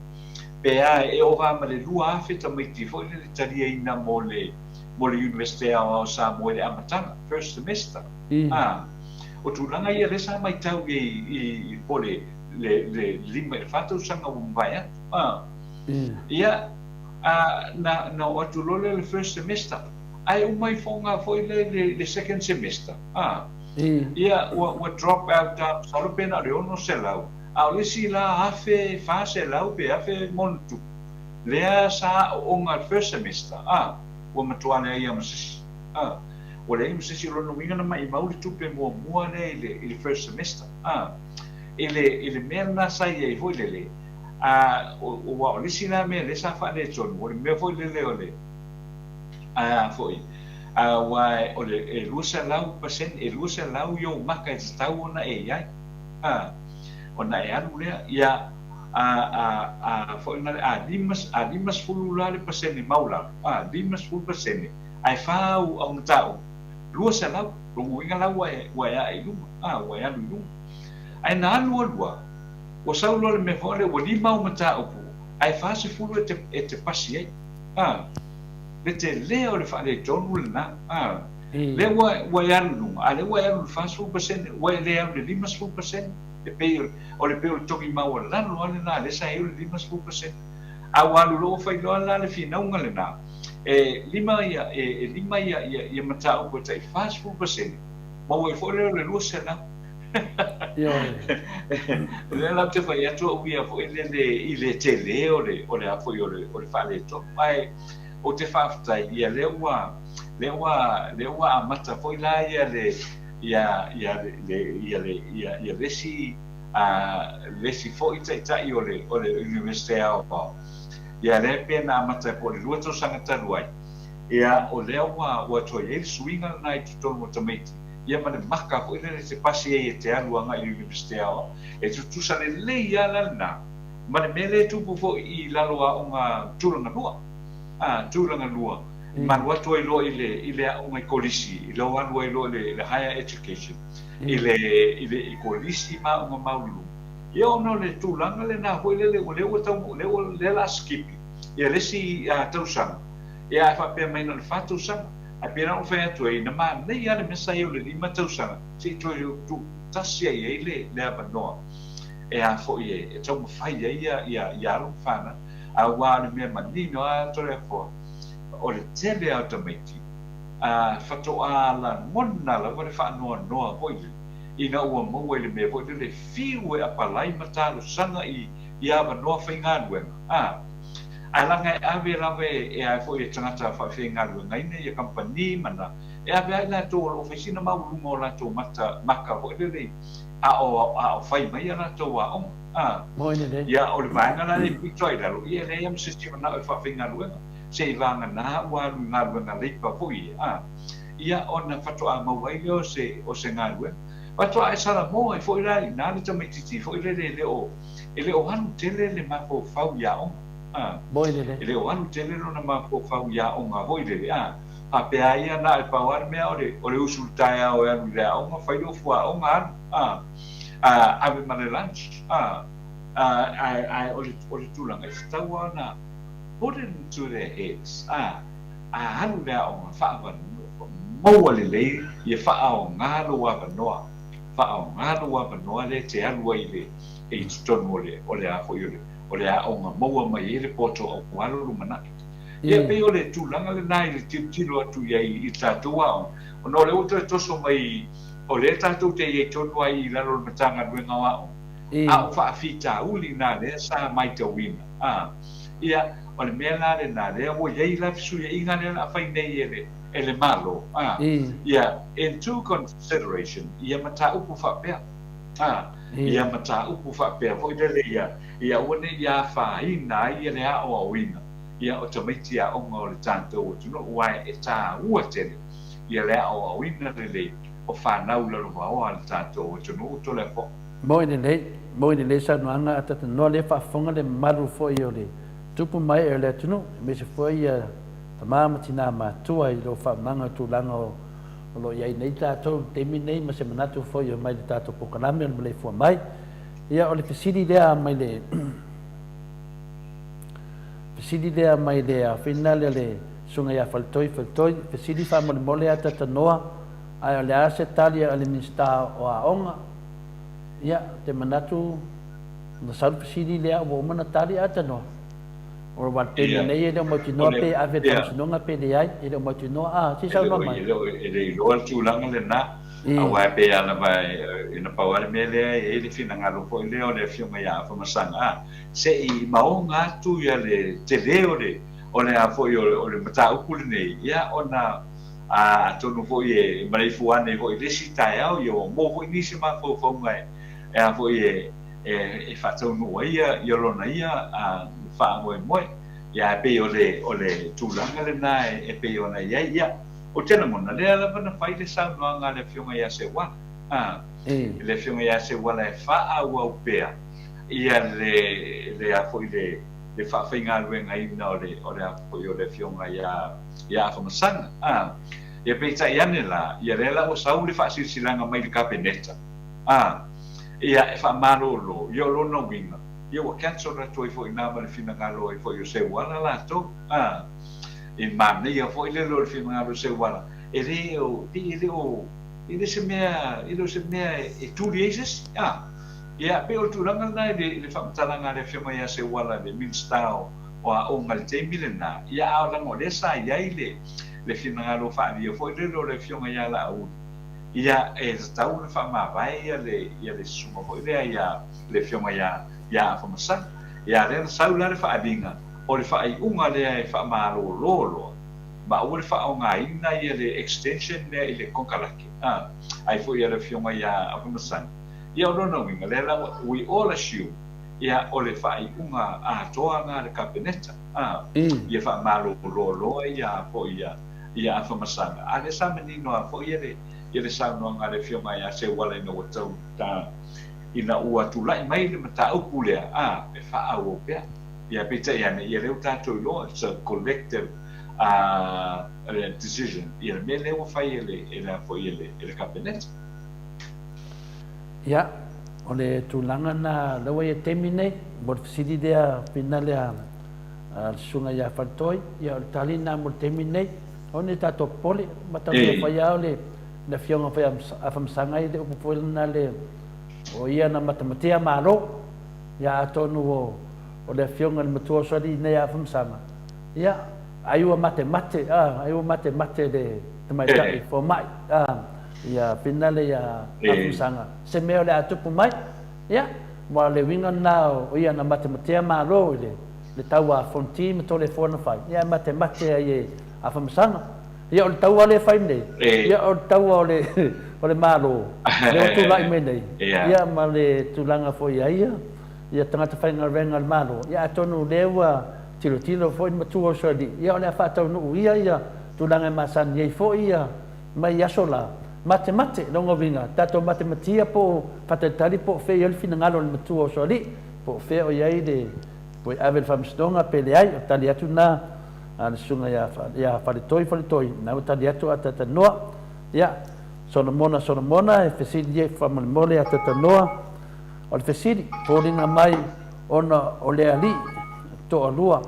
pe a e ova ma le 2,000 tamaiti foi lele taliaina mo le, mo le Iunivesite Aoao o Samoa i le amataga, first semester. A, o tulaga ia lea sa matau i, i, i po o le, le, le 5 i le 4 tausaga ua mavae atu. A, Ia, a, na, na oo atu loa lea i le first semester, ae uma ifoga foi lea i le, le second semester, a. Ia, ua, ua drop out a, masalo pe na o le 600, a o le isi la 1,400 pe afe ma ona tupu, lea sa aooga i le first semester, a, ua matua leai lava ma se isi, a. Ua leai ma se isi, o lona uiga na maimau le tupe muamua lea i le, i le first semester, a. I le, i le mea lena sa i ai foi lele, A, aua o le isi la mea lea sa faaletonu, o le mea foi lele o le, a foi, aua o le e 200%, e 200 i ou maka e tatau ona e i ai, a, ona e alu lea, ia, a, a, a foi na, a lima, a 50 la le pasene maualalo, a, 50%, ae fa au, au mataupu, 200, lona uiga la ua e, ua e ae i luga, a, ua e alu i luga. Ae na alu alu lava, Ua sau loa le mea foi lea, ua lima au mataupu, ae 40 e te, e te pasi ai. A, le tele o le faaletonu lena. A, lea ua, ua e alu i luga, a lea ua e alu i le 40%, ua e le alu i le 50%, e pei o, o le pei o le togi maualalo lava lena lea sa i ai o le 50%. A ua alu loa ua fai loa la le finauga lena, e lima ia, e, e lima ia, ia, ia mataupu e tai 40%, maua ai foi lea o le 200. O lea la ou te fai atu au ia foi lele i le tele o le o le a foi o le o le faaletonu. Ae ou te faafetai ia lea ua lea ua lea ua amata foi la ia le ia ia le ia le ia ia le isi le isi foi taitai o le o le Iunivesite Aoao, ia lea pei na amata po o le 2 tausaga talu ai, ia o lea ua ua toe i ai le suiga lena i totonu o tamaiti, ia ma le maka foi lele e te pasi ai e te alu agai i le Iunivesite Aoao. E tutusa lelei lava la lena ma le mea lea e tupu foi i lalo o aoga tulaga lua, tulaga lua, ma alu atu ai loa i le i le aoga i kolisi, i lou alu ai loa i le higher education, i le i le i kolisi ma aoga maualuluga. Ia ona o le tulaga lena foi lele o lea ua tau lea ua lea la sikipi ia le isi tausaga, ia ae faapea mai na o le 4 tausaga. Ae pei la ona ou fai atu ai, na manaia lava le mea sa i ai o le 5 tausaga, se i toe tuutasi ai ai le le avanoa e a foi e taumafai ai ia ia ia alo ma fanau. Aua o le mea manino lava Toleafoa, o le tele lava o tamaiti, faatoa lagona lava le faanoanoa foi lele ina ua maua i le mea foi lele e fiu e apalai ma talosaga i i avanoa faigaluega, a. Ae leaga e ave lava e a foi e tagata faafaigaluegaina ia kamupani ma na, e ave lava i latou o lo o fai sina maualuluga o latou mata, maka foi lele a o, a o fai mai a latou aoga, a.
Moi lelei.
Ia, o le vaega la lea e pito ai i lalo, ia e leai lava ma se isi manao e faafaigaluega, seiavagana ua alu i galuega leipa foi ia, a. Ia ona faatoa maua ai lea o se, o se galuega. Faatoa e salamo ai foi la i ina le tamaitiiti foi lele e le o, e le o alu tele le mafaufau i aoga, a.
Moi lelei.
E le o alu tele lona mafaufau i aoga foi lele, a. Faapea ai ia na o le pau lava le mea o le, o le usu i le taeao e alu i le aoga, fai lou fuaoga alu, a. A, ave ma le lunch, a. A, ae, ae o le, o le tulaga, e tatau lava ona put it into their heads, a. A alu le aoga faaavanoa, maua lelei ia faaaoga lou avanoa, faaaoga lou avanoa lea e te alu ai i le, i totonu o le, o le a foi o le, o le aoga maua mai ai le poto aua lou lumanai. Ia pei o le tulaga lena i le tilotilo atu i ai i le tatou aoga, ona o lea ua toe toso mai, o lea tatou te i ai tonu lava i lalo o le Matagaluega o Aoga, a o faafitauli na lea sa matauina, a, ia, o le mea la lena, lea ua i ai la fesuiaiga lea o le a fai nei e le, e le Malo, a, ia, into consideration ia mataupu faapea, a, ia mataupu faapea foi lele ia, ia aua ne i afaina ai ia le aoaoina ia o tamaiti aoga o le tatou atunuu, aua e taua tele ia le aoaoina lelei o fanau lalovaoa a le tatou atunuu. Toleafoa.
Moi lelei, moi lelei saunoaga a Tatanoa lea faafofoga le mamalu foi o le tupu ma ee o le atunuu, aemaise foi ia tama ma tina matua i lou faaumaga o tulaga o o lo o i ai nei tatou i le taimi nei ma se manatu foi mai le tatou polokalame o le maleifua mai. Ia o le fesili lea mai le fesili lea mai le afina lea le susuga ia Faletoi Faletoi, fesili faamolemole a Tatanoa, ae o le a se tali a le Minisita o Aoga? Ia, ou te manatu na sau le fesili lea ua uma ona tali a Tanoa. O le taimi nei e le o mautinoa pe ave i le Faamasinoga pe leai, e le o mautinoa. A, se i saunoa mai.
E le iloa le tulaga lena, aua e pei lava lava e na pau lava le mea lea e i ai le finagalo foi lea o le Afioga ia Afamasaga, a, se i maoga atu ia le tele o le, o le a foi o le mataupu lenei, ia ona atonu foi e maleifua ane foi i le isi taeao, ia ua maua foi nisi mafaufauga e a foi e faataunuu ai ia lona ia faamoemoe. Ia ae pei o le o le tulaga lena e pei ona i ai. Ia, ou te lagona, lea lava na fai le saunoaga a le Afioga ia Seuala, le Afioga ia Seuala e faaauau pea ia le le a foi le le faafaigaluegaina o le o le a foi o le Afioga ia ia Afamasaga. A, ia peitai ane la, ia lea la ua sau le faasilasilaga mai le Kapeneta, a, ia e faamalolo, ia o lona uiga, ia ua cancel atu ai foi i ina ma le finagalo ai foi o Seuala latou, a, e manaia foi lele o le finagalo o Seuala, e le o, pei e le o, e le se mea, e le o se mea e tuli ai se isi, a. Ia, pei o le tulaga lena i le, i le faamatalaga a le Afioga ia Seuala, le Minisita o, o Aoga i le taimi lena, ia a leaga o lea sa i ai le, le finagalo faaalia foi lele o le Afioga ia Laauli, ia e tatau ona faamavae ia le, ia le susuga foi lea ia le Afioga ia, ia Afamasaga. Ia lea na sau la le faaaliga, o le faaiuga lea e faamalolo loa, ma aua le faaaogaina ia le extension lea i le konekarate, a, ai foi a le Afioga ia Afamasaga. Ia o lona uiga, lea la ua, we all assume, ia o le faaiuga atoa lena a le Kapeneta, a, ia faamalolo loa ia foi ia, ia Afamasaga. A lea sa manino lava foi ia le, ia le saunoaga a le Afioga ia Seuala ina ua tau ta, ina ua tulai mai le mataupu lea, a, e faaauau pea. Ia peitai ane, ia lea ua tatou iloa, it's a collective decision, ia le mea lea ua fai e le, e le a foi e le, e le Kapeneta.
Ia, o le tulaga lena lea ua i ai i le taimi lenei, mo le fesili lea finale a le Susuga ia Faletoi, ia o le tali lena mo le taimi lenei. Aua ne i tatou popole, mataulia fai lava o le Afioga foi ia Afamasaga e le upu foi lena le, o ia na matamatia Malo. Ia atonu o le Afioga i le Matua o Sualii nei ia Afamasaga, ia, ai ua matemate, ai ua matemate le tamaitai fomai, ia finale ia Afamasaga, se mea o le a tupu mai, ia, ma o le uiga lena o ia na matematea Malo i le taua a Fonti ma Toleafoa na fai, ia e matemate ai e Afamasaga. Ia o le taua lea e fai nei, ia o le taua o le, o le Malo, lea ua tulai mai nei, ia ma le tulaga foi ia ia, ia tagata faigaluega a le Malo, ia atonu o lea ua tilotilo foi le matua o Usoalii, ia o le a faataunuu ia ia tulaga e masani ai foi ia mai aso la, matemate, lona uiga, tatou matematia po o faatalitali po o fea e i ai le finagalo o le matua o Usoalii, po o fea o i ai le, po o ave i le Faamasinoga pe leai, o le tali atu lena a le susuga ia Faletoi Faletoi, na ua tali atu a Tatanoa. Ia, Solomona Solomona, e fesili ai faamolemole ia Tatanoa. O le fesili, foliga mai ona o le alii toalua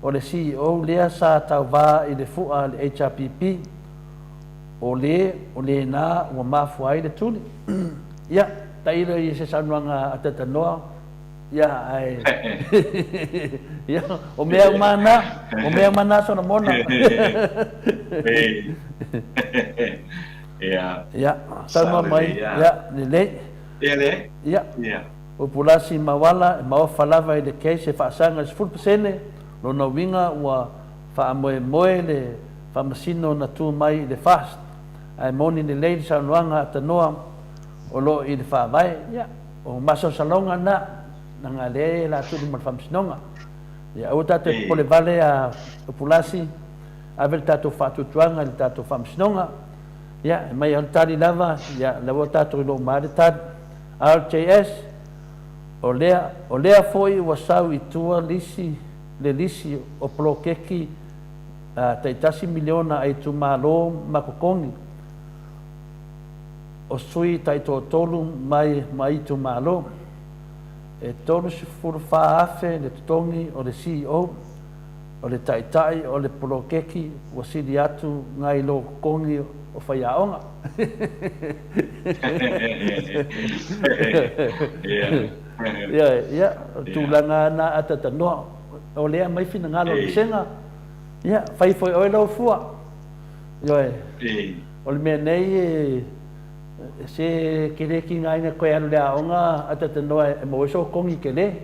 o le CEO lea sa tauva i le fua a le HRPP, o le o lena ua mafua ai le tuli. Ia, tailo i se saunoaga a Tatanoa. Ia, ae, ia, o mea uma na, o mea uma na Solomona.
Ia.
Ia, saunoa mai, ia, lelei.
Ia le?
Ia.
Ia.
Upu lasi mauala e maofa lava i le case e faasaga i le 10%, lona uiga ua faamoemoe le Faamasino na tu mai i le FAST. Ae moni lelei le saunoaga a Tanoa o lo o i le Faavae. Ia, o masalosaloga na, leaga lea e la tuli ma le Faamasinoga. Ia, aua tatou te popole vale a Upulasi, ave le tatou faatuatuaga i le tatou Faamasinoga. Ia, e mai lava le tali lava, ia, lea ua tatou iloa uma lava le tali. RJS, O lea, o lea foi ua sau i tua lisi, le lisi o poloketi taitasi miliona a itumalo ma totogi o sui taitoatolu mai ma itumalo. E 34,000 le totogi o le CEO. O le taitai o le poloketi ua sili atu nai lo totogi o faiaoga. Ioe, ia, o le tulaga lava lena a talanoa, o lea e aumai finagalo o le vasega, ia, fai foi e oe lau fua. Ioe, o le mea nei, se e te le tigaina e toe alu i le aoga a talanoa e maua ai sou totogi tele.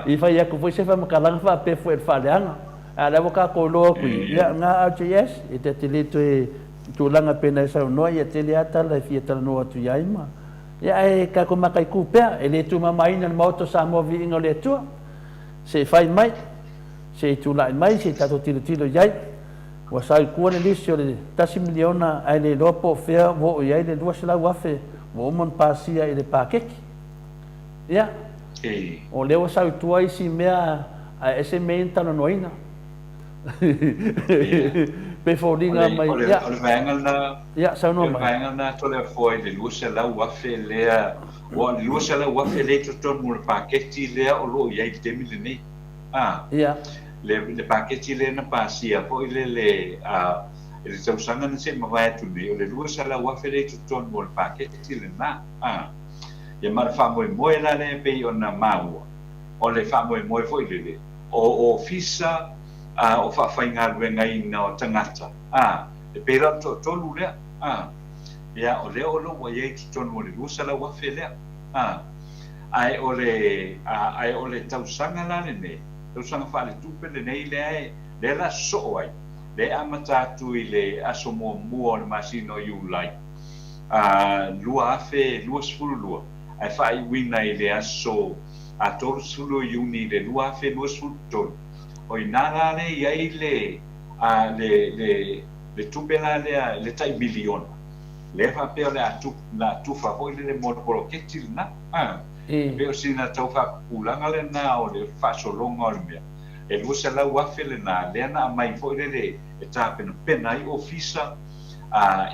I fai atu foi se faamatalaga faapea foi i le faaleaga, a o lea ua tatou iloa atu i, ia, na RJS, e ta te le toe tulaga pei ona e saunoa, ia tele lava tala e fia talanoa atu i ai ma, ia, ae tatou mataitu pea, e le tumamaina le Maota o Samoa Viiga o le Atua, se i fai mai, se i tulai mai, se i tatou tilotilo i ai. Ua sau i tua le lisi o le tasi miliona ae le iloa po o fea ua oo i ai le 200,000 ua uma ona pasia i le paketi. Ia, o lea ua sau i tua isi mea ae ese mea ia na talanoaina. Pei foliga mai, ia.
O le vaega lena,
ia, saunoa
mai. O le vaega lena Toleafoa i le 200,000 lea, aua o le 200,000 lea i totonu o le paketi lea o lo o i ai i le taimi lenei. A,
Ia.
Le, le paketi lea na pasia foi le, le, a, i le tausaga na se i mavae atu nei, o le $200,000 lea i totonu o le paketi lena. A, ia ma le faamoemoe la lea e pei ona maua, o le faamoemoe foi lele, o ofisa, a, o faafaigaluegaina o tagata, a, e pei la o le toatolu lea, a, ia, o lea o lo o ua i ai i totonu o le $200,000 lea. A. Ae o le, ae o le tausaga la lenei, tausaga faaletupe lenei lea e, lea la sosoo ai, lea e amata atu i le aso muamua o le masina o Iulai 2022 ae faaiuina i le aso 30 o Iuni i le 2023. O i ina la lea e i ai le le le le tupe la lea, le tai miliona, lea faapea o le a le a tufa foi lele mo le poloketi lena. E pei o sina tau faapupulaga lena o le faasologa o le mea. E $200,000 lena lea na aumai foi lele e tapenapena ai ofisa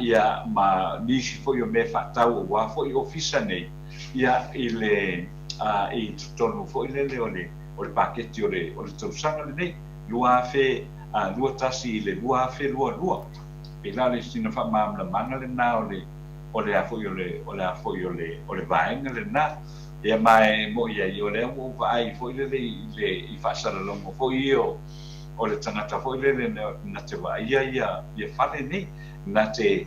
ia ma nisi foi o mea e faatau aua foi ofisa nei ia i le i totonu foi lele o le o le paketi o le o le tausaga lenei 2021 i le 2022. Pei la o le sina faamalamalamaga lena o le o le a foi o le o le a foi o le o le vaega lena. Ia ma e mo'i ai o lea ua ou vaai foi lele i le i faasalalauga foi ia o o le tagata foi lele na te vaaia ia ia fale nei, na te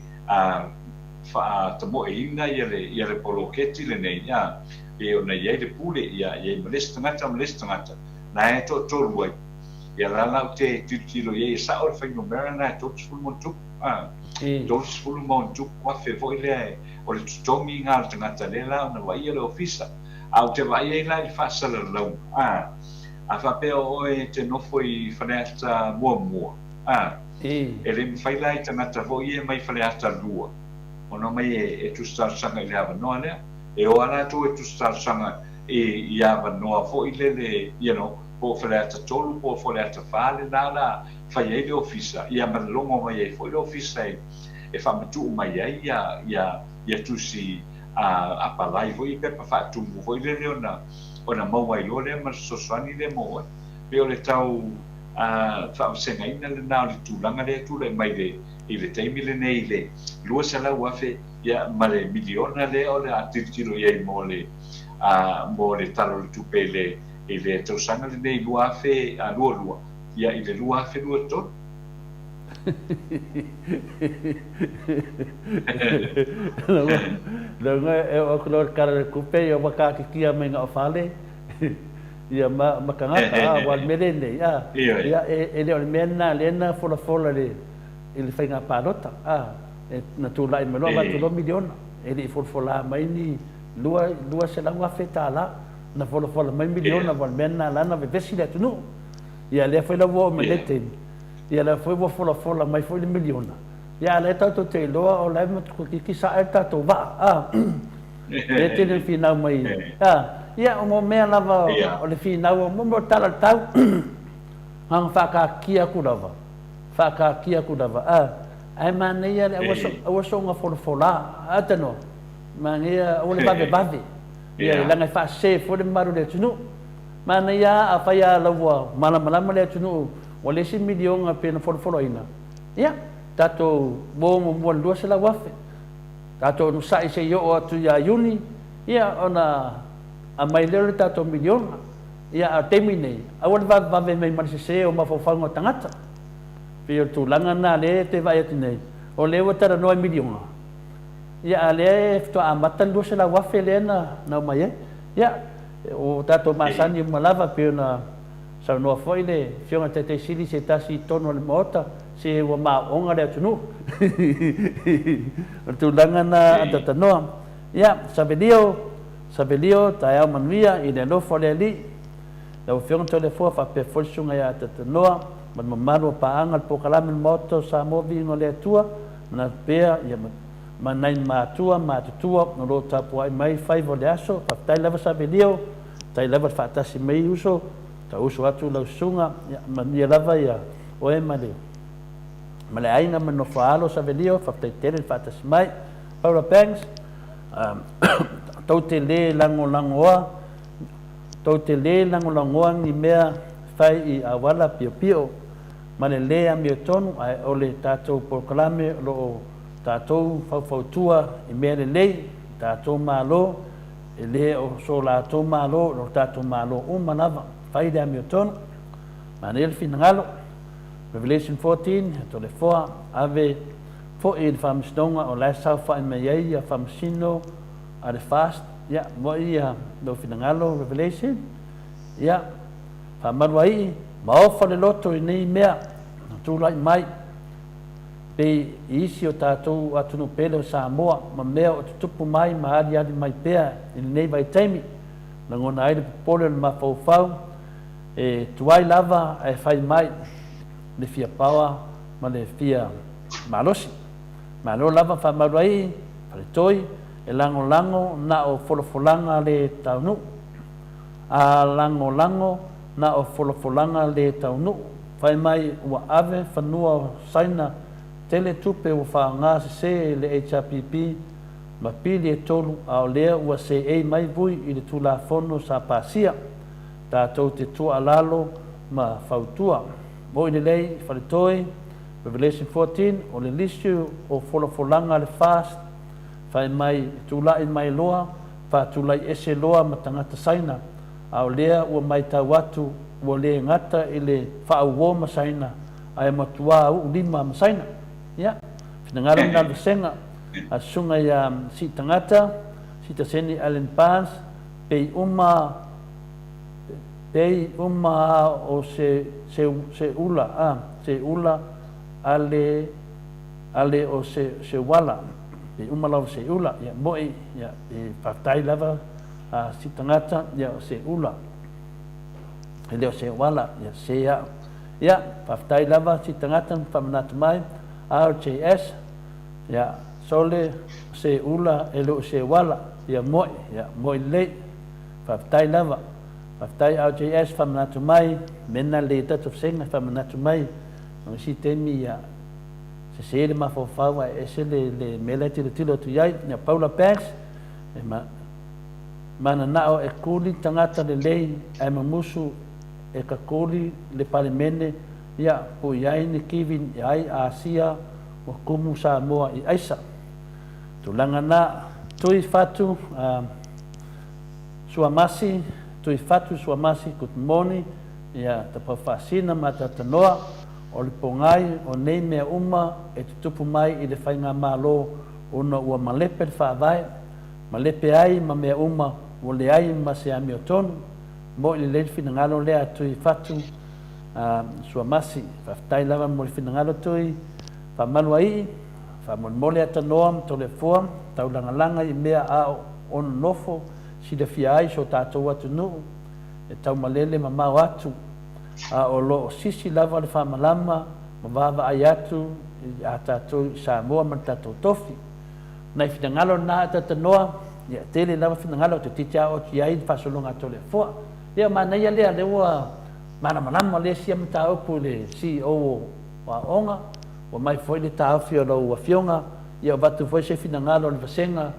faatamoeina ia le ia le poloketi lenei, a pei ona i ai le pule, ia i ai ma le isi tagata ma le isi tagata, na e toatolu ai. Ia la la ou te tilotilo i ai, e sao le fuainumera lena e 30 ma ona tupu, a 30 ma ona tupu afe foi lea o le totogi lena o le tagata lea la ona vaaia le ofisa. A ou te vaai ai la i le faasalalauga, a a faapea o oe e te nofo i Faleata muamua, a e le mafai la i tagata foi ia mai Faleata 2 ona omai e tusi talosaga i le avanoa lea. E o lava latou e tusi talosaga i avanoa foi lele, po o Faleata 3 po o Faleata 4 lena o le a fai ai le ofisa, ia ma logo mai ai foi le ofisa e faamatuu mai ai ia tusi apalai foi i pepa faatumu foi lele ona maua ai loa lea ma le fesoasoani lea mo oe. Pei o le tau faavasegaina lena o le tulaga lea e tulai mai i le taimi lenei i le $200,000 ia ma le miliona lea o le a tilotilo i ai mo le Tala o le Tupe i le tausaga lenei 2022 ia i le 2023.
Leaga e oo atu loa i le Tala o le Tupe, ia ua taatitia mai na o fale ia ma tagata, a aua o le mea lenei, a ia e le o le mea lena lea na folafola i le faiga palota, a na tulai mai loa avatu loa miliona. E le i folafola mai ni $200,000, na folafola mai miliona, aua o le mea lena la na vevesi le atunuu. Ia lea foi la ua oo mai nei taimi, ia lea foi ua folafola mai foi le miliona. Ia a lea tatou te iloa o la e toeitiiti sae le tatou vaa, a lea tele na finau mai, a ia o mea lava o le finau o mo tala o le tau na ona faakaatia atu lava, faakaatia atu lava, a ae manaia le aua soona folafola a tanoa, manaia aua le vavevave ia, leaga e faasese foi le mamalu o le atunuu. Manaia a fai a lau ua malamalama le atunuu ua le isi miliona pe na folafolaina, ia tatou mo muamua le 200,000, tatou onosai se i oo atu ia Iuni, ia ona aumai lea o le tatou miliona. Ia a o le taimi nei, aua le vavevave mai ma le sese o mafaufauga o tagata. Pei o le tulaga lena lea e te vaai atu nei, o lea ua talanoa i miliona, ia a lea e faatoa amata le 200,000 lea na aumai ai. Ia o tatou masani uma lava, pei ona saunoa foi le Afioga i le Taitai Sili se tasi i totonu o le Maota, se ua maooga le atunuu. O le tulaga lena atatanoa. Ia, Savelio, Savelio, taeao manuia i le alofa o le Alii. Lau Afioga Toleafoa faapea foi le Susuga ia Atatanoa ma le mamalu o paaga o le polokalame o le Maota o Samoa Viiga o le Atua, manatu pea ia ma nai matua matutua o lo o tapuai mai faiva o le aso. Faafetai lava Savelio, faafetai lava le faatasi mai uso, tauuso atu lau susuga, ia manuia lava ia oe ma le aiga ma le nofoaalo Savelio, faafetai tele le faatasi mai. Paula Banks, tou te le lagolagoa, tou te le lagolagoa ni mea fai i auala piopio ma le lē amiotonu, ae o le tatou polokalame o lo o tatou faufautua i mea lelei. Tatou Malo e le o so latou Malo, o lo tatou Malo uma lava fai le amiotonu. Manaia le finagalo. Revelation 14, Toleafoa, ave foi i le Faamasinoga o la e saofai mai ai ia faamasino a le FAST. Ia mo'i ia lou finagalo Revelation. Ia faamalu ai ma ofa le loto i nei mea na tulai mai. Pei i isi o tatou atunuu pele o Samoa ma mea o tutupu mai ma aliali mai pea i lenei vaitaimi, lagona ai le popole o le mafaufau e tuai lava ae fai mai le fia paoa ma le fia malosi. Malo lava faamaluaii Faletoi e lagolago na o folafolaga le taunuu. A lagolago na o folafolaga le taunuu. Fai mai ua ave fanua o Saina tele tupe ua faaaoga sese e le HRPP ma pili e tolu a o lea ua seei mai vui i le Tulafono sa pasia. Tatou te tuualalo ma fautua. Moi lelei Faletoi, Revelation 14, o le lisi o folafolaga a le FAST, fai mai e tulai mai loa, faatulai ese loa ma tagata Saina, a o lea ua maitau atu ua le gata i le faauo ma Saina, ae matuā uu lima ma Saina. Ia, finagalo lena o le vasega a Susuga ia Siitagata, Sitaseni Allan Barnes, pei uma pei uma a o se se se ula a se ula ale ale o se se uala pei uma lava se ula ia moʻi ia e faafetai lava a Siitagata ia o se ula e le o se uala ia se a'u ia faafetai lava Siitagata ma faamanatu mai RJS ia sole o se ula e le o se uala ia moʻi ia moʻi lelei. Faafetai lava. Faafetai RJS faamanatu mai, mena le tatou vasega faamanatu mai, o isi taimi ia sese le mafaufau ae ese le le mea la e tilotilo atu i ai. Ia Paula Banks, e ma, mananao e kuli tagata lelei ae mamusu e kakuli le Palemene, ia po i ai ni kivi i ai Asia ua kumu Samoa i aisa. Tulaga na, tui fatu, Suamasi, Tuifatu Suamasi, good morning, ia Tapaufaasina ma Tatanoa, o le pogai o nei mea uma e tutupu mai i le faigamalo ona ua malepe le faavae, malepe ai ma mea uma ua leai ma se amiotonu. Mo'i lelei le finagalo lea a Tuifatu Suamasi. Faafetai lava mo le finagalo Tui. Faamaluaii. Faamolemole Atanoa ma Toleafoa, taulagalaga i mea a o nonofo silafia ai so tatou atunuu e taumalele mamao atu, a o lo o sisi lava le faamalama ma vaavaai atu i a tatou i Samoa ma le tatou tofi. Nai finagalo na a Tatanoa, ia tele lava finagalo toeitiiti a oo atu i ai le faasologa a Toleafoa. Ia o manaia lea, lea ua malamalama lea sia mataupu i le CEO o Aoga, Ua mai foi le taofi o lau Afioga, ia avatu foi se finagalo o le vasega,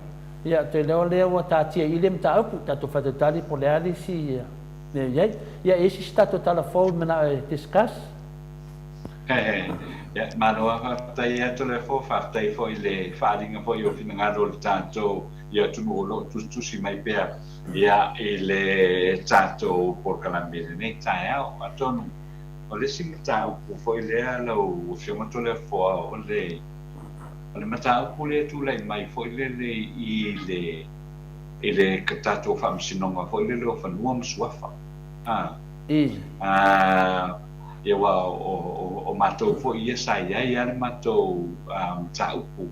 ia ou te iloa lea ua taatia i i le mataupu, tatou faatalitali po o le a le isi mea e i ai. Ia e i ai se isi tatou tala fou e manao e discuss?
Ia, malo lava faafetai ia Toleafoa, faafetai foi i le faaaliga foi o finagalo o le tatou i atunuu o lo o tusitusi mai pea ia i le tatou polokalame i lenei taeao. Atonu O le isi mataupu foi lea lau Afioga Toleafoa, o le, o le mataupu lea e tulai mai foi lele i le, i le tatou Faamasinoga foi lele o Fanua ma Suafa. A, a, ia aua o, o, o matou foi ia sa i ai lava le matou mataupu,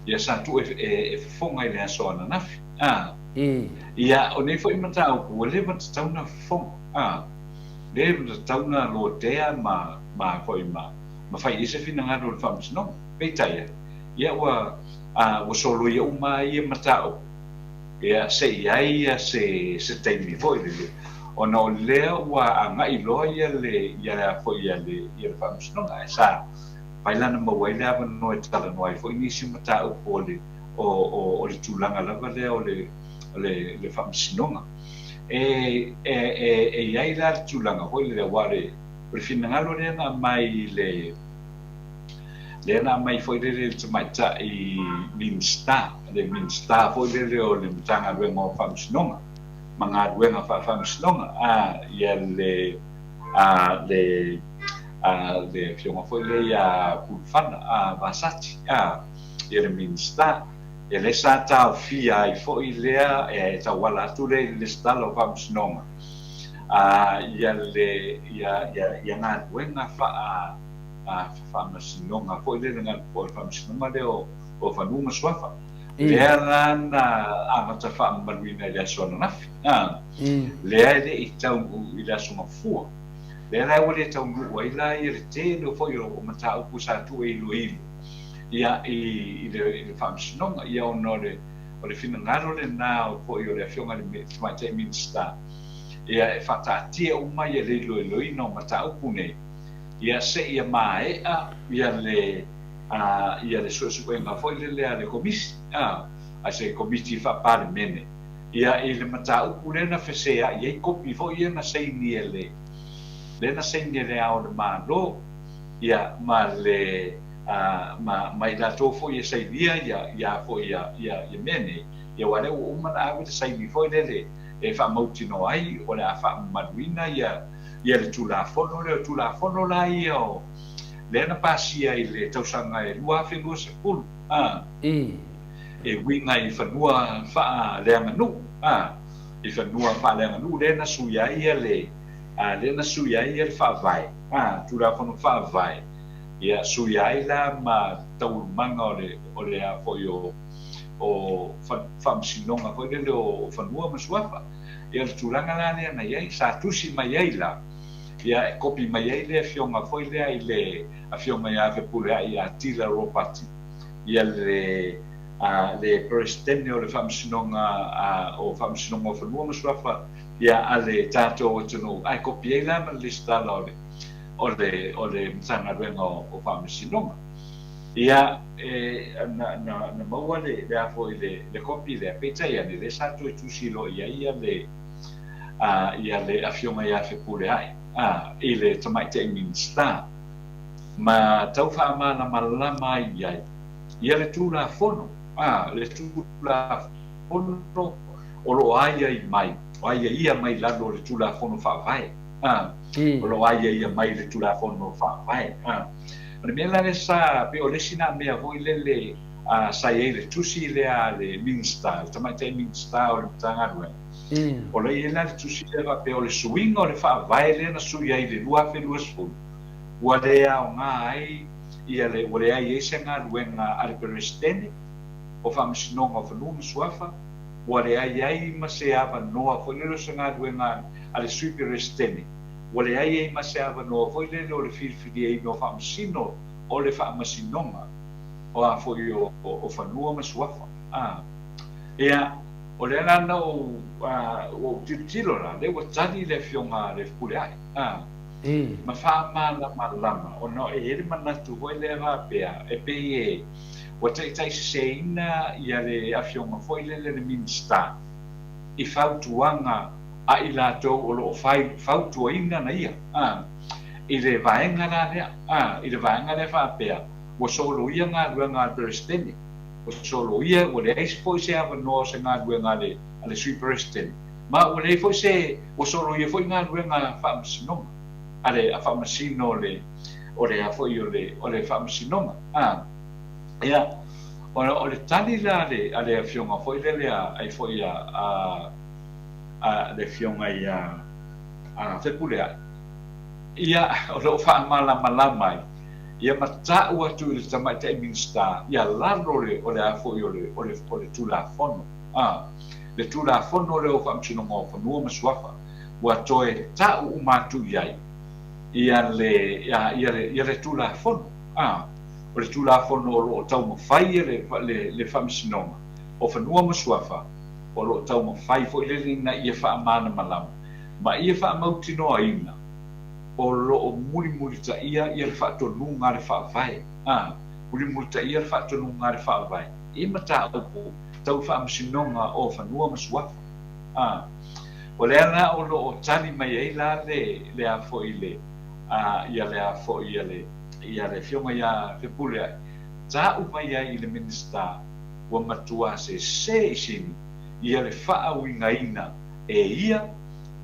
ia sa tuu e, e, e fofoga i le aso ananafi. A, ia, o nei foi mataupu ua leva ona tatau ona fofoga. A. Le tatau ona lotea ma ma foi ma ma fai i ai se finagalo o le Faamasinoga. Peitai ane, ia ua a ua soloia uma lava ia mataupu, ia se i ai ia se se taimi foi lele, ona o lea ua agai loa ia le ia le a foi ia le ia le Faamasinoga, ae sa mafai la ona maua ai le avanoa e talanoa ai foi nisi mataupu o le o o o le tulaga lava lea o le o le le Faamasinoga. E, e, e, e i ai la le tulaga foi lele, aua o le, o le finagalo lea na aumai i le, lea na aumai foi lele i le tamaitai Minisita, le Minisita foi lele o le Matagaluega o Faamasinoga ma Galuega Faa-Faamasinoga, a, ia le, a, le, a, le afioga foi lea ia Pulufana, a, Vasati, a, ia le Minisita. E le sa taofia ai foi lea e tauala atu lea i le lesitala o Faamasinoga ia le ia ia ia galuega faa Faamasinoga foi lele po o le Faamasinoga lea o Fanua ma Suafa, lea la na amata faamamaluina i le aso ananafi, lea e le i taunuu i le aso Gafua, lea la ua le taunuu ai la le tele foi o mataupu sa tuu e iloilo ia i le Faamasinoga, ia ona o le finagalo lena foi o le Afioga i le Tamaitai Minisita, ia e faataatia uma ia le iloiloina o mataupu nei, ia seia maea ia le ia le suesuega foi lele a le Komisi, a se Komiti Faa-Palemene, ia i le mataupu lea na feseai ai kopi foi ia na saini e le lea na saini e le Ao o le Malo, ia ma le ma i latou foi e sainia ia ia foi ia ia mea nei, ia aua o lea ua uma ona ave le saini foi lele e faamautinoa ai o le a faamamaluina ia ia le Tulafono lea. O Tulafono la ia o lea na pasia i le tausaga e 2020, e uiga i fanua faaleaganuu, i fanua faaleaganuu lea na suia ai le lea na suia ai le Faavae, Tulafono Faavae, ia suia ai la ma taualumaga o le a foi o Faamasinoga foi lele o Fanua ma Suafa. Ia o le tulaga la lea na i ai, sa tusi mai ai la, ia e kopi mai ai le afioga foi lea i le Afioga ia Fepuleai ia Tila Ropati, ia le le Peresetene o le Faamasinoga o Faamasinoga o Fanua ma Suafa ia a le tatou atunuu, ae kopi ai la ma le lesitala o le o le o le Matagaluega o Faamasinoga. Ia e na na na maua le le a foi le le kopi lea, peitai ane lea sa toe tusi loa i ai ia le ia le Afioga ia Fepuleai i le Tamaitai Minisita ma tau faamalamalama ai i ai ia le Tulafono, le Tulafono o lo o aiai mai, o aiaia mai lalo o le Tulafono Faavae, o lo o aiaia mai le Tulafono Faavae. O le mea la lea sa, pei o le isi na mea foi lele sa i ai le tusi lea a le Minisita, le Tamaitai Minisita o le Matagaluega, o lo o i ai la le tusi lea faapea o le suiga o le Faavae lea na sui ai i le 2020, ua le aoga ai ia le, ua leai ai se galuega a le Peresetene o Faamasinoga o Fanua ma Suafa, ua leai ai ma se avanoa foi lele o se galuega a le Sui Peresetene, ua leai ai ma se avanoa foi lele o le filifiliaina o faamasino o le Faamasinoga o a foi o Fanua ma Suafa. Ia, o lea la na ou, ua ou tilotilo la, lea ua tali le Afioga a le Fepuleai, ma faamalamalama, ona e i ai le manatu foi lea faapea, e pei e ua taitaiseseina ia le Afioga foi lele le Minisita i fautuaga a i latou o lo o fautuaina na ia, i le vaega la lea, i le vaega lea faapea, ua soloia galuega a le Peresetene, ua soloia, ua leai foi se avanoa o se galuega a le Sui Peresetene, ma ua leai foi se, ua soloia foi galuega faamasinoga, a le faamasino o le, o le a foi o le, o le Faamasinoga. Ia, o le tali la a le Afioga foi lele a, ai foi a, a le Afioga ia Fepuleai, ia, o lo o faamalamalama ai, ia ma tau atu i le Tamaitai Minisita, ia lalo le, o le a foi o le, o le, o le Tulafono, le Tulafono lea o Faamasinoga o Fanua ma Suafa, ua toe tau uma atu i ai ia le, ia, ia le, ia le Tulafono, o le Tulafono o lo o taumafai le, le, le Faamasinoga o Fanua ma Suafa o lo o taumafai foi lele ina ia faamalamalama ma ia faamautinoaina o lo o mulimulitaia ia le faatonuga a le Faavae, mulimulitaia le faatonuga a le Faavae i mataupu tau Faamasinoga o Fanua ma Suafa. O lea la o lo o tali mai ai la le, le a foi le, ia le a foi ia le, ia le Afioga ia Fepuleai, tau mai ai i le Minisita ua matua sese i sini ia le faauigaina e ia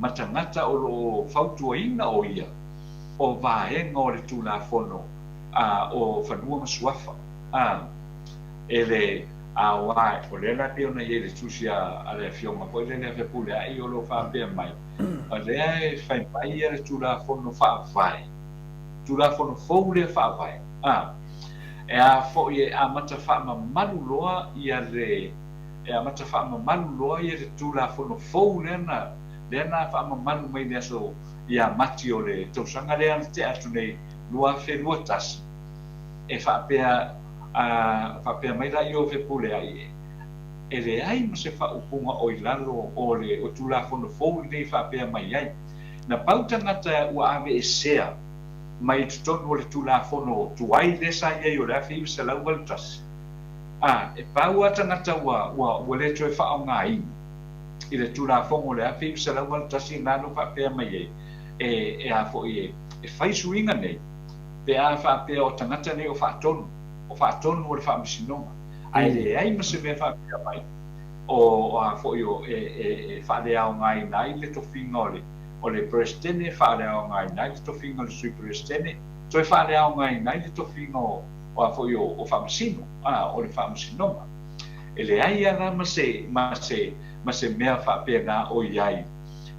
ma tagata o lo o fautuaina o ia o vaega o le Tulafono o Fanua ma Suafa e le aua o lea la pei ona i ai le tusi a le Afioga foi lea le Fepuleai o lo o faapea mai, o lea e fai mai ia le Tulafono Faavae. Tulafono fou lea faavae, a, e a foi e amata faamamalu loa ia le, e amata faamamalu loa ia le Tulafono fou lea na, lea na faamamalu mai le aso ia Mati o le tausaga lea na tea atu nei 2021, e faapea, a, faapea mai laia o Fepuleai, e leai ma se faaupuga o i lalo o le o Tulafono fou lenei faapea mai ai, na pau tagata ua aveesea mai i totonu o le Tulafono tuai lea sa i ai o le 1981, a, e pau lava tagata ua, ua, ua le toe faaaogaina i le Tulafono o le 1981 lena na faapea mai ai, e, e a foi e, e fai suiga nei, pe a faapea o tagata nei o faatonu, o faatonu o le Faamasinoga, ae leai ma se mea faapea mai o, o a foi o, e, e, e faaleaogaina ai le tofiga o le, o le Peresetene, faaleaogaina ai le tofiga o le Sui Peresetene, toe faaleaogaina ai le tofiga o, o a foi o, o Faamasino, a, o le Faamasinoga. E leai lava la ma se, ma se, ma se mea faapena o i ai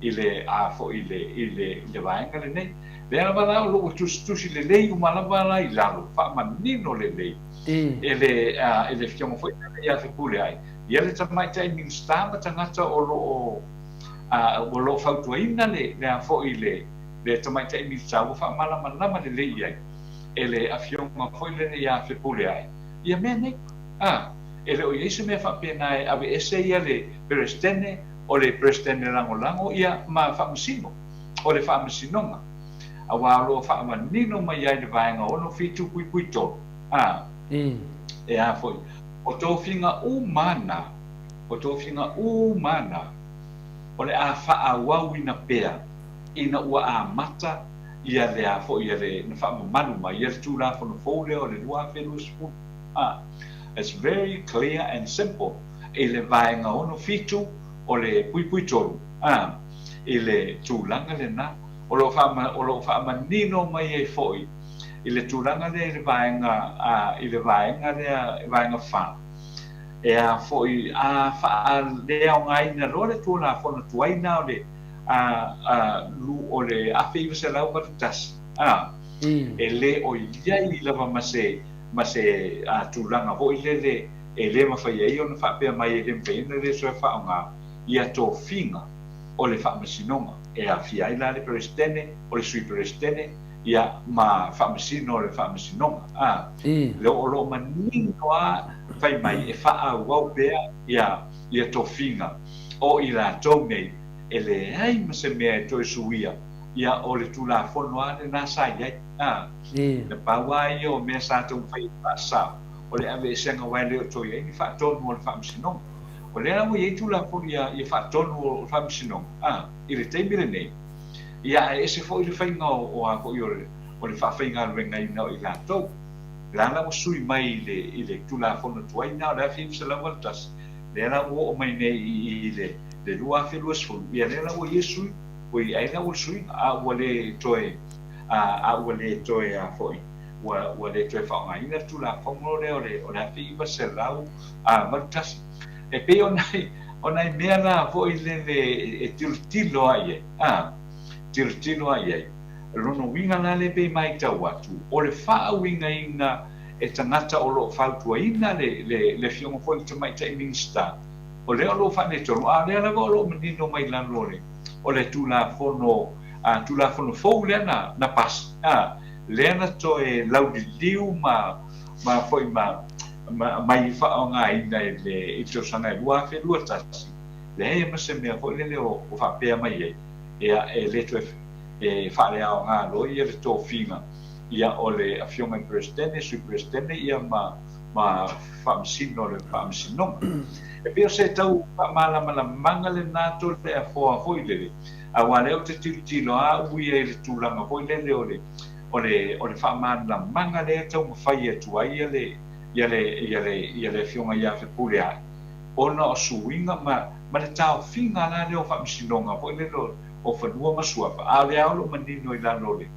i le, a foi i le, i le, i le vaega lenei. Lea lava la o lo o tusitusi lelei uma lava la i lalo, faamanino lelei e le, a, e le Afioga foi lea ia Fepuleai, ia le Tamaitai Minisita ma tagata o lo o, a, o lo o fautuaina le, le a foi le, le Tamaitai Minisita ua faamalamalama lelei i ai e le Afioga foi lea ia Fepuleai ia mea nei. A, e le o i ai se mea faapena e aveese ia le Peresetene, o le Peresetene Lagolago ia ma Faamasino, o le Faamasinoga, aua o lo o faamanino mai ai le Vaega 67.3, a, e a foi, o tofiga uma na, o tofiga uma na, o le a faaauauina pea ina ua amata ia le a foi ia le na faamamalu mai ia le Tulafono fou lea o le 2020. A, it's very clear and simple i le Vaega 67 o le puipui 3, a, i le tulaga lena, o lo o o lo o faamanino mai ai foi i le tulaga lea i le vaega, a, i le vaega lea, vaega 4, e a foi, a faaleaogaina loa le Tulafono tuai na o le, a, a, lu, o le 1981, a, e le o i ai lava ma se, ma se, a, tulaga foi lele e le mafai ai ona faapea mai e le mafai ona le toe faaaoga ia tofiga o le Faamasinoga, e aafia ai la le Peresetene, o le Sui Peresetene, ia, ma Faamasino o le Faamasinoga. A, lea o lo o manino lava fai mai e faaauau pea ia, ia tofiga o i latou nei, e leai ma se mea e toe suia, ia, o le Tulafono lava lena sa i ai. A, na pau lava ia o mea sa taumafai e faasao, o le aveeseaga aua e le o toe i ai ni faatonu o le Faamasinoga. O lea ua i ai Tulafono ia, ia faatonu o le Faamasinoga, a, i le taimi lenei, ia ae ese foi le faiga o, o a foi o le, o le faafaigaluegaina o i latou. La la ua sui mai i le, i le Tulafono tuai na o le 1981, lea la ua oo mai nei i, i le, le 2020, ia lea la ua i ai sui, ua i ai la ua le suiga, a ua le toe, a, a ua le toe a foi, ua, ua le toe faaaogaina le Tulafono lea o le, o le 1981. E pei o nai, o nai mea la foi lele e tilotilo ai ai, a, tilotilo ai ai. O lona uiga la lea pei matau atu, o le faauigaina e tagata o lo o fautuaina le, le, le Afioga foi i le Tamaitai Minisita, o lea o lo o faaletonu, a o lea lava o lo o manino mai lalo o le, o le Tulafono, a, Tulafono fou lea na, na pasi, a, lea na toe lauliliu ma, ma foi ma, ma, mai faaaogaina i le, i le tausaga e 2021, leai ma se mea foi lele o, o faapea mai ai, ia, e le toe e faaleaoga loa ia le tofiga, ia, o le Afioga i le Peresetene, Sui Peresetene, ia, ma, ma Faamasino o le Faamasinoga. E pei o se tau faamalamalamaga lena Toleafoa foi lele, aua lea ou te tilotilo lava au ia i le tulaga foi lele o le, o le, o le faamalamalamaga lea e taumafai atu ai ia le, ia le, ia le, ia le Afioga ia Fepuleai, ona o suiga ma, ma le taofiga la lea o Faamasinoga foi lele o, o Fanua ma Suafa, a o lea o lo o manino i lalo o le,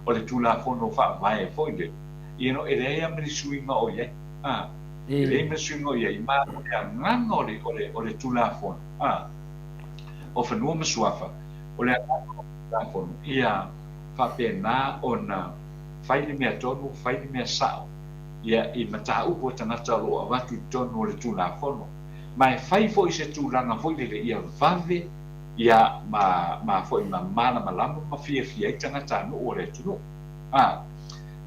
o le Tulafono Faavae foi lele, ia no, e leai lava ma ni suiga o i ai, a, e leai ma ni suiga o i ai, ma o le agaga o le, o le, o le Tulafono, a, o Fanua ma Suafa, o le agaga o le Tulafono, ia faapena ona Fai le mea tonu, fai le mea sao, ia, i mataupu a tagata o lo o avatu i totonu o le Tulafono. Ma e fai foi i se tulaga foi lele ia vave, ia, ma, ma foi ma malamalama ma fiafia ai tagatanuu o le atunuu. A,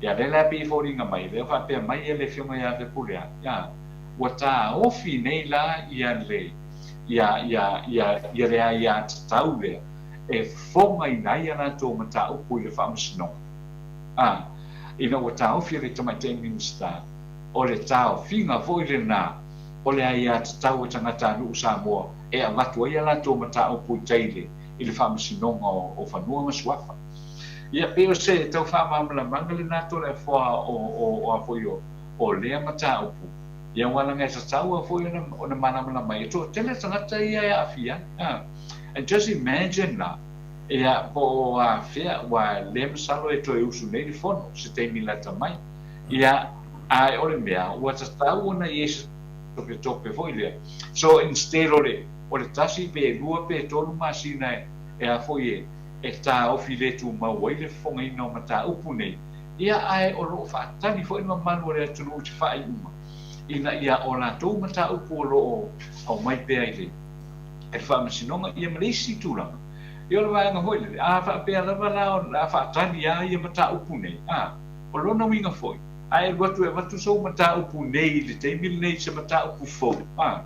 ia, lea la e pei e foliga mai, lea faapea mai ia le Afioga ia Fepuleai, a, ua taofi nei la ia le, ia, ia, ia, ia le aiatatau lea e fofogaina ai a latou mataupu i le Faamasinoga. A, ina ua taofi e le Tamaitai Minisita, o le taofiga foi lena o le aiatatau a tagatanuu Samoa e avatu ai a latou mataupu i tai i i le Faamasinoga o Fanua ma Suafa. Ia, pei o se tau faamalamalamaga lena Toleafoa o, o, o a foi o, o lea mataupu, ia aua leaga e tatau lava foi ona, ona malamalama ai, e toatele tagata ia e aafia ai. A, and just imagine la, Ia, po o afea, ua le masalo e toe usu nei le fono, se taimi lata mai. Ia, ae o le mea, ua tatau ona i ai se topetope foi lea. So, instead o le, o le tasi pe lua pe tolu masina e, e a foi e, e taofi le tumau ai le fofogaina o mataupu nei, ia, ae o lo o faatali foi le mamalu o le atunuu i se faaiuga, ina ia o latou mataupu o lo o aumai pea i le, i le Faamasinoga, ia ma le isi tulaga. Ia o le vaega foi lele, a faapea lava la o le a faatali lava ia mataupu nei, a, o lona uiga foi, a e alu atu e avatu sou mataupu nei i le taimi lenei i se mataupu fou, a,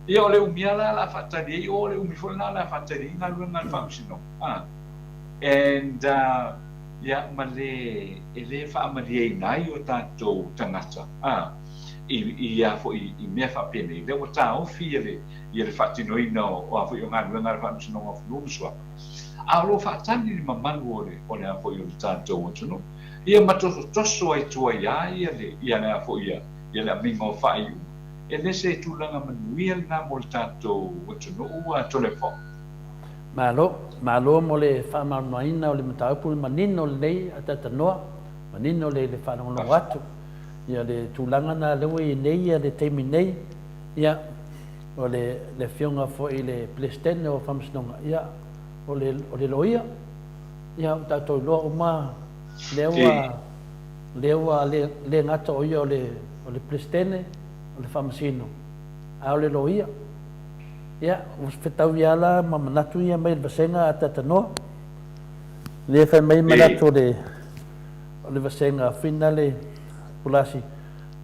ia o le umi lava la o le a faatali ai, o le umi foi lena o le a faatali ai galuega a le Faamasinoga, a. And, ia, ma le, e le faamalieina ai o tatou tagata, a, i, i a foi, i mea faapenei, lea ua taofi ia le, ia le faatinoina o a foi o galuega a le Faamasinoga o Fanua ma Suafa, a o lo o faatali le mamalu o le o le a foi o le tatou atunuu. Ia ma tosotoso ai tua iā ia le ia le a foi ia ia le amiga o faaiuga. E le se tulaga manuia lena mo le tatou atunuu a Toleafoa.
Malo, malo mo le faamalamalamaina o le mataupu le manino lenei a Tatanoa, manino le le faalogologo atu. Ia le tulaga na lea ua i ai nei ia le taimi nei, Ia, o le, le afioga foi i le Peresetene o Faamasinoga, ia, o le, o le loia, ia, ua tatou iloa uma lea ua, lea ua le, le gata o ia o le, o le Peresetene, o le Faamasino, a o le loia. Ia, ua fetaui lava la ma manatu ia mai le vasega a Tatanoa. Lea fai mai manatu o le, o le vasega Finale Pulasi.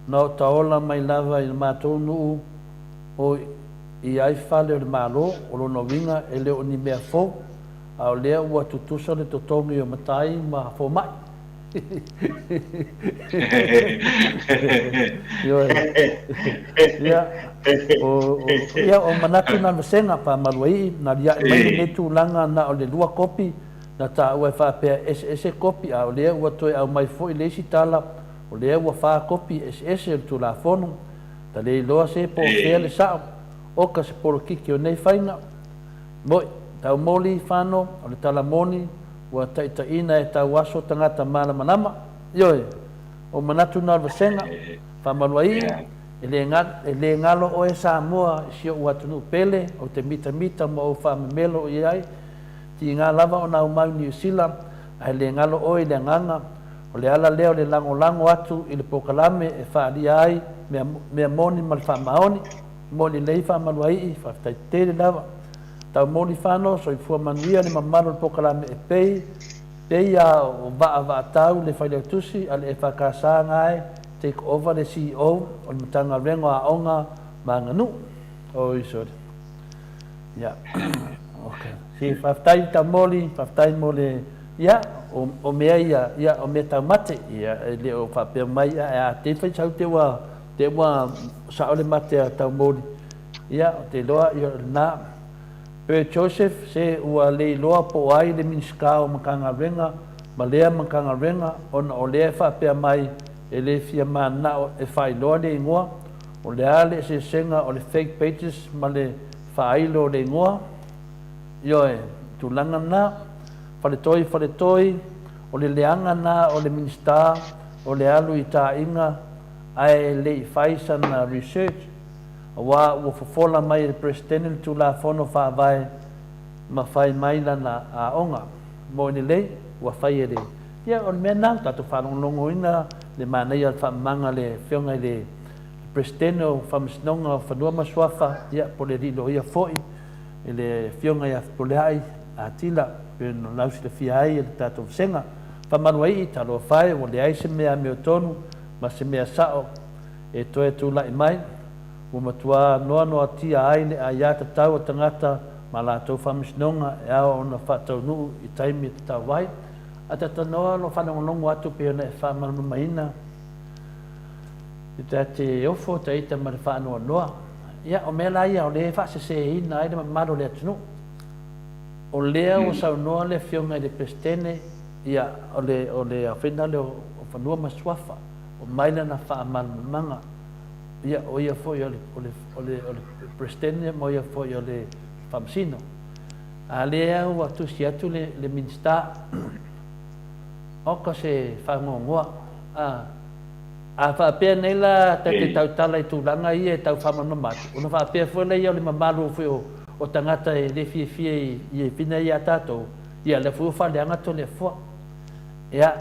Na ota ola mai lava i le matou nuu o i ai fale o le Malo, o lona uiga e le o ni mea fou, a o lea ua tutusa le totogi o matai ma fomai. Ioe. Ia, o, o, ia, o manatu na vasega, Faamaluaii, na aliae mai lenei tulaga na o le lua kopi, na taua e faapea eseese kopi, a o lea ua toe aumai foi le isi tala, O lea ua fa kopi eseese o le Tulafono, ta le iloa se po o fea le sa'o, oka se polokiki o nei faiga. Mo'i, taumoli, fano, o le tala moni, ua taitaiina e tau aso tagata malamalama. Ioe, o manatu na o le vasega, faamaluaii, e le, e le galo oe Samoa i si o'u atunuu pele, ou te mitamita ma ou faamemelo i ai, tiga lava ona aumau i Niusila, ae le galo oe i le agaga, O le ala lea o le lagolago atu i le polokalame e faaalia ai mea, mea moni ma le faamaoni. Moni lelei faamaluaii, faafetai tele lava. Taumoli fano, soifua manuia le mamalu o le polokalame e pei, pei a o vaavaatau le Failautusi a le EFKS gae take over le CEO o le Matagaluega o Aoga ma Aganuu. Oi sorry. Ia. Okay. Si faafetai Taumoli, faafetai mo le Ia, o, o mea ia, ia, o mea taumate, ia, e le o faapea mai, ia, e a te whai sau te ua, te ua sao le mate a taumoli. Ia, o te iloa, ia, na, Bert Joseph, se ua le iloa po o ai le Minisita o Matagaluega ma lea Matagaluega, ona o lea e faapea mai e le fia mananao e faailoa le igoa, o le a le eseesega o le fake pages ma le faailo o le igoa? Ioe, tulaga na. Faletoi, Faletoi, o le leaga na o le Minisita o le alu i taaiga ae le i fai sana research aua ua fofola mai e le Peresetene le Tulafono Faavae ma fai mai lana aoga. Moni lelei, ua fai e le Ia, o le mea lena, ua tatou faalogologoina le manaia o le faamamaga a le Afioga i le Peresetene o Faamasinoga o Fanua ma Suafa, ia, po o le Alii Loia foi, i le Afioga ia Fepuleai Atila, pei ona lausilafia ai e le tatou vasega. Faamaluaii, talofa e, ua leai se mea amiotonu ma se mea sao e toe tulai mai, ua matua noanoatia ai le aia tatau a tagata ma latou faamasinoga e ao ona faataunuu i taimi e tatau ai. A talanoa lo faalogologo atu pei ona e faamalamalamaina i ta te ofo ta ita ma le faanoanoa. Ia, o mea la ia o lea e faaseseina ai le mamalu o le atunuu. O lea ua saunoa le Afioga i le Peresetene, ia, o le, o le aofaiga lea o Fanua ma Suafa, ua mai lana faamalamalamaga. Ia, o ia foi o le, o le, o le, o le Peresetene ma o ia foi o le Faamasino. A lea ua tusi atu le, le Minisita, oka se faanoanoa. A, a faapea nei la ta te tautala i tulaga ia e tau faamalamalama atu, ona faapea foi lea o le mamalu foi o, o tagata e le fiafia i, i fina ia a tatou, ia lea foi ua faaleaga Toleafoa. Ia,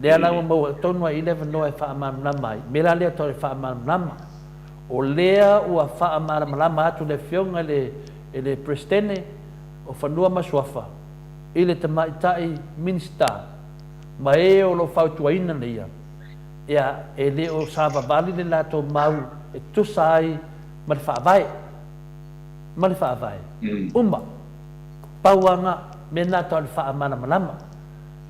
lea la ua maua tonu ai i le avanoa e faamalamalama ai. Mea la lea tau le faamalamalama. O lea ua faamalamalama atu le Afioga i le, i le Peresetene o Fanua ma Suafa i le Tamaitai Minisita ma e o lo o fautuaina nei ia, ia, e le o savavali le latou mau e tusa ai ma le Faavae, ma le Faavae uma. Pau lava na, mea na tau le faamalamalama.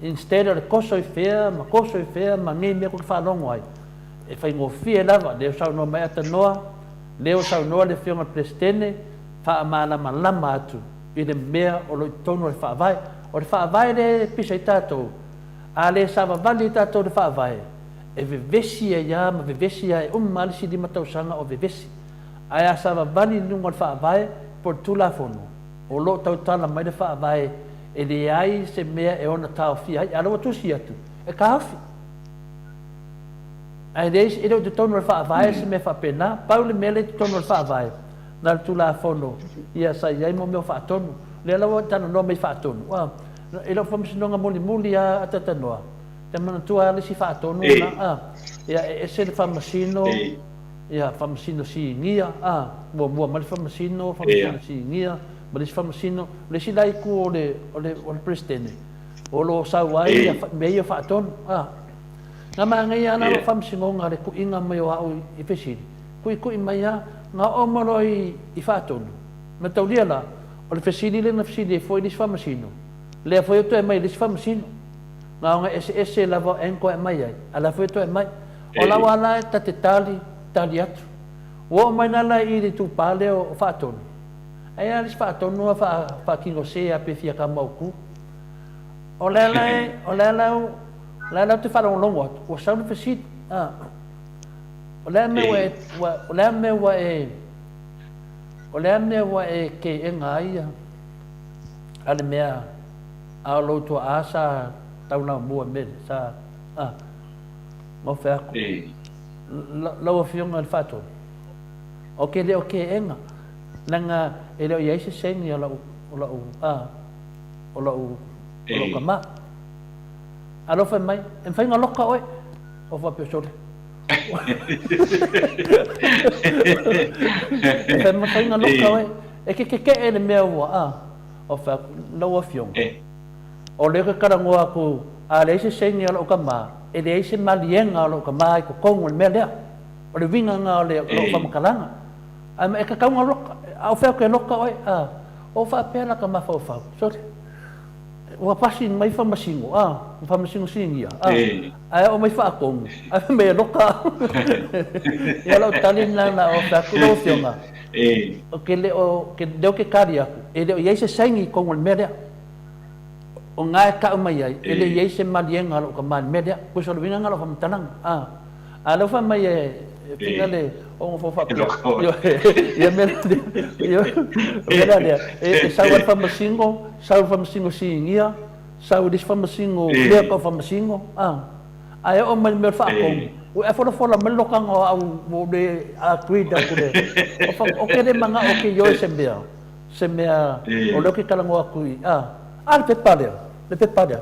Instead o le koso i fea ma koso i fea ma nei mea kou te faalogo ai, e faigofie lava, lea ua saunoa mai Atanoa, lea ua saunoa le Afioga i le Peresetene, faamalamalama atu i le mea o lo o i totonu o le Faavae. O le Faavae lea e pisa ai tatou, a le savavali ai tatou i le Faavae, e vevesi ai lava ma vevesi lava, e uma lava le isi 5 tausaga o vevesi. Ae a savavali i luga o le Faavae po o le Tulafono, o lo o tautala mai le Faavae e leai se mea e ono taofia ai, a o lea ua tusi atu, e taofi. Ae leai, e le o i totonu o le Faavae se mea faapena. Pau le mea lea i totonu o le Faavae, na o le Tulafono ia sa i ai mo mea o faatonu. O lea la ua talanoa mai i faatonu, a, i lau faamasinoga mulimuli lava a talanoa, te manatua lava le isi faatonu lena, a, ia e ese le faamasino, ia faamasino sinia, a, muamua mai le faamasino, faamasino sinia, ma le isi faamasino, o le isi la itu o le, o le, o le Peresetene, o lo o sau ai ia mea ia faatonu, a. Na manaia lava la lou faamasinoga le tuuina mai o au i fesili, Tuitui mai a, na oo mai loa i Faatonu, na taulia la, o le fesili lea na fesili ai foi le isi faamasino, lea foi e toe aumai e le isi faamasino. Na ona eseese lava o angle e aumai ai, a la foi e toe aumai. O lau a la e ta te tali, tali atu. Ua oo mai la la i le itupa lea o Faatonu, ai a le isi Faatonu a faatino se a pe fia kama o ku. O lea la e, o lea la, o lea la ou te faalogologo atu, ua sau le fesili, a. O le a mea ua e, o le a mea ua e, o le a mea ua e keʻena ai ia, a le mea a o lou tuaʻa sa taulaumua i mea lea, sa, a, ma fai atu, lau Afioga i le Faatonu, ou te le o keʻena, leaga e le o i ai se saini a lau, o lau, a, o lau, o lau tama. A lea ua fai mai, e mafai ona loka oe. Ou faapea, sole. E fai mafai ona loka oe. E ke kekeʻe le mea ua, a. Ou fai atu, lau Afioga, o lea ou te talanoa atu, a leai se saini a lou tama, e leai se maliega a lou tama i totonu o le mea lea. O le uiga lena o lau faamatalaga. Ae e tatau ona loka. A ou fai atu e loka oe, a, ou faapea la ta mafaufau, sole. Ua pasi mai faamasino, a, faamasino sinia, a, ae oo mai faatonu, ae fai mai e loka au. Ia o lau tali lena na ou fai atu, lau Afioga, ou te le o, lea ou te tali atu, e le o i ai se saini i totonu o le mea lea. O na e tau mai ai, e le i ai se maliega a lou tama i le mea lea. Tusa o le uiga lena o lau faamatalaga, a. A o lea ua fai mai e fina le o faapea, ia mea la lea, e sau lava le faamasino, sau le faamasino sinia, sau i le isi faamasino, lea tau faamasino, ae oo mai i le mea o le faatonu, ua e folafola mai le lokaga o au ua le agreed atu le, ou te le manao ou te ioe se mea, se mea o lea ou te talanoa atu i, a le pepa lea, le pepa lea.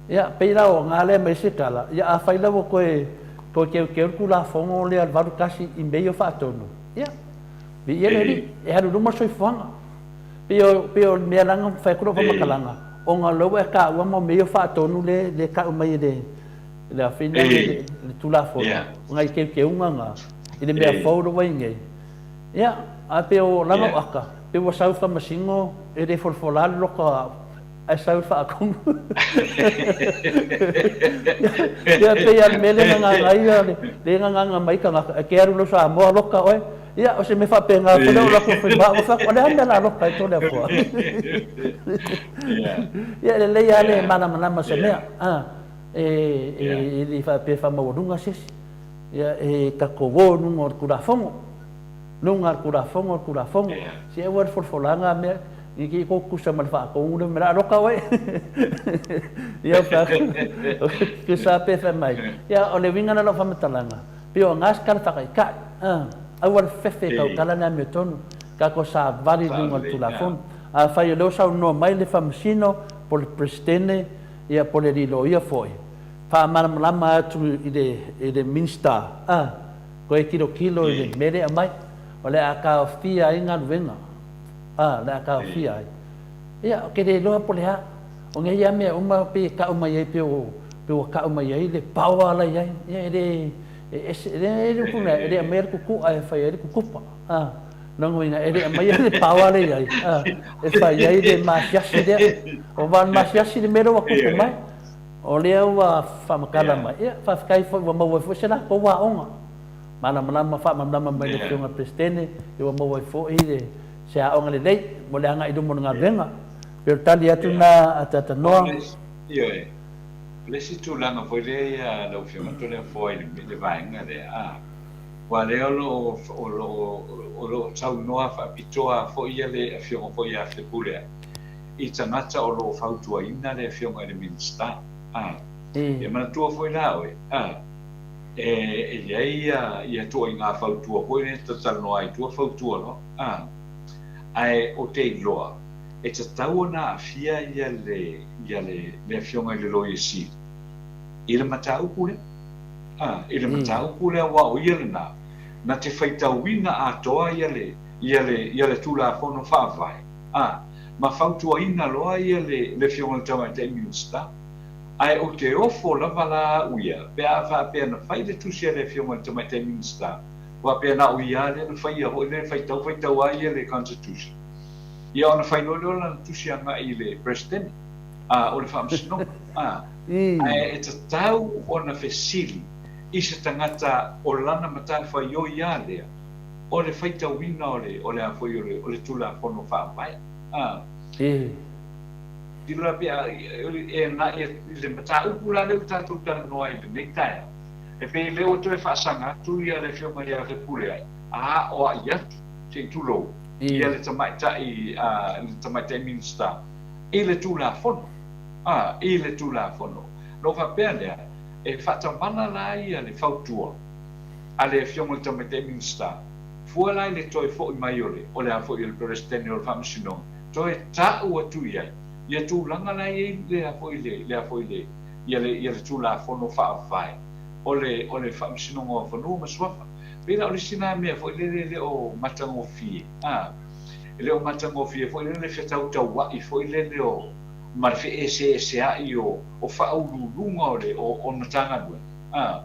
Ia, pei la o ga lea ma isi tala, ia afai la ua toe toe teuteu le Tulafono lea o le 81 i mea ia o faatonu, ia, viia le Alii, e alu i luma le soifuaga. Pei o, pei o le mea leaga na fai atu lau faamatalaga, ona o lea ua e taua mo mea ia o faatonu lea, lea e tau mai e le, le afina le, le, le Tulafono, o nai teuteuga na, i le mea fou lea ua i ai nei. Ia, ae pei o lana o aka, pei ua sau faamasino e le folafola le loto a au, ae sau i le faatonu. Ia, pei lava o le mea lea na gagana ai lea na gagana mai ai tagata, e te alu loa Samoa loka oe. Ia, o se mea faapena foi lea o latou fai ma au, fai atu, o le a le mea o le a loka ai Toleafoa? Ia, e lelei lava le malamalama i se mea, e le faapea e faamaualuga se isi. Ia, e tatou o i luga o le Tulafono. Luga o le Tulafono, o le Tulafono. Se aua le folafolaga mea, ne i te i ua tutusa ma le faatonu lea, o le a loka oe. Ia, tusa lava pe fai mai. Ia, o le uiga lena o lau faamatalaga, pei o ga se tala faataitai. Aua le fefe e tautala le amiotonu, tatou savali i luga o le Tulafono. Afai o lea ua saunoa mai le Faamasino po o le Peresetene ia po o le alii loia foi, faamalamalama atu i le i le Minisita, a, toe tilotilo i le mea lea e aumai, o le a taofia ai galuega, a, o le a taofia ai. Ia, ou te le iloa po o le a. O nei lava mea uma pei e tau mai ai pei ua tau mai ai le power la e i ai. Ia e le, e ese, e le, le upu mea, e le aumaia le tutu'a e fai ai le tutupa. A, lona uiga, e le aumaia le power lea i ai, a, e fai ai le masiasi lea. O le masiasi le mea lea ua tupu mai. O lea ua faamatala mai, ia, faafetai foi ua maua ai foi se latou aoga malamalama, faamalamalama mai le Afioga i le Peresetene, ia ua maua ai foi se aoga lelei mo le agai i luma o le galuega. Pei o le tali atu lena a Tata Noa.
Ioe. O le isi tulaga foi lea ia lau Afioga Toleafoa i le vaega lea, a, aua lea o lo o, o lo o, o lo o saunoa faapitoa foi le Afioga foi ia Fepuleai i tagata o lo o fautuaina le Afioga i le Minisita. A, e manatua foi la oe, a, e, e i ai ia, ia ituaiga fautua foi lea e talatalanoa ai i tua fautua loa, a, ae ou te iloa e tatau ona aafia ia le, ia le, le Afioga i le Loia Sili i le mataupu lea. A, i le mataupu lea aua o ia lena na te faitauina atoa ia le, ia le, ia le Tulafono Faavae. A, ma fautuaina loa ia le, le Afioga i le Tamaitai Minisita. Ae ou te ofo lava la au ia, pe a faapea na fai le tusi a le Afioga i le Tamaitai Minisita, faapea na o ia lea na faia foi le faitau faitau a ia le Constitution, ia ona fai loa lea o lana tusi agai i le Peresetene, a, o le Faamasinoga, a. Ae e tatau ona fesili i se tagata o lana matafaioi a lea, o le faitauina o le, o le a foi, o le, o le Tulafono Faavae. A. Tilo la pe a, e agai i le mataupu la lea ua tatou talanoa ai i lenei taeao, e pei lea ua toe faasaga atu ia le Afioga ia Fepuleai, a aoai atu, se i tulou, ia le tamaitai, a, le tamaitai Minisita i le Tulafono, a, i le Tulafono. Ona ou faapea lea, e faatamala la ia le fautua a le Afioga i le Tamaitai Minisita, fua la i le toe foi mai o le, o le a foi, o le Peresetene o le Faamasinoga, toe ta'u atu i ai ia tulaga la e i ai le a foi le, le a foi le, ia le, ia le Tulafono Faavae o le, o le Faamasinoga o Fanua ma Suafa. Pei la o le isi na mea foi lele e le o matagofie, a, e le o matagofie foi lele le fetautaua'i foi lele o, ma le feeseesea'i o, o faauluuluga o le, o, o Matagaluega, a.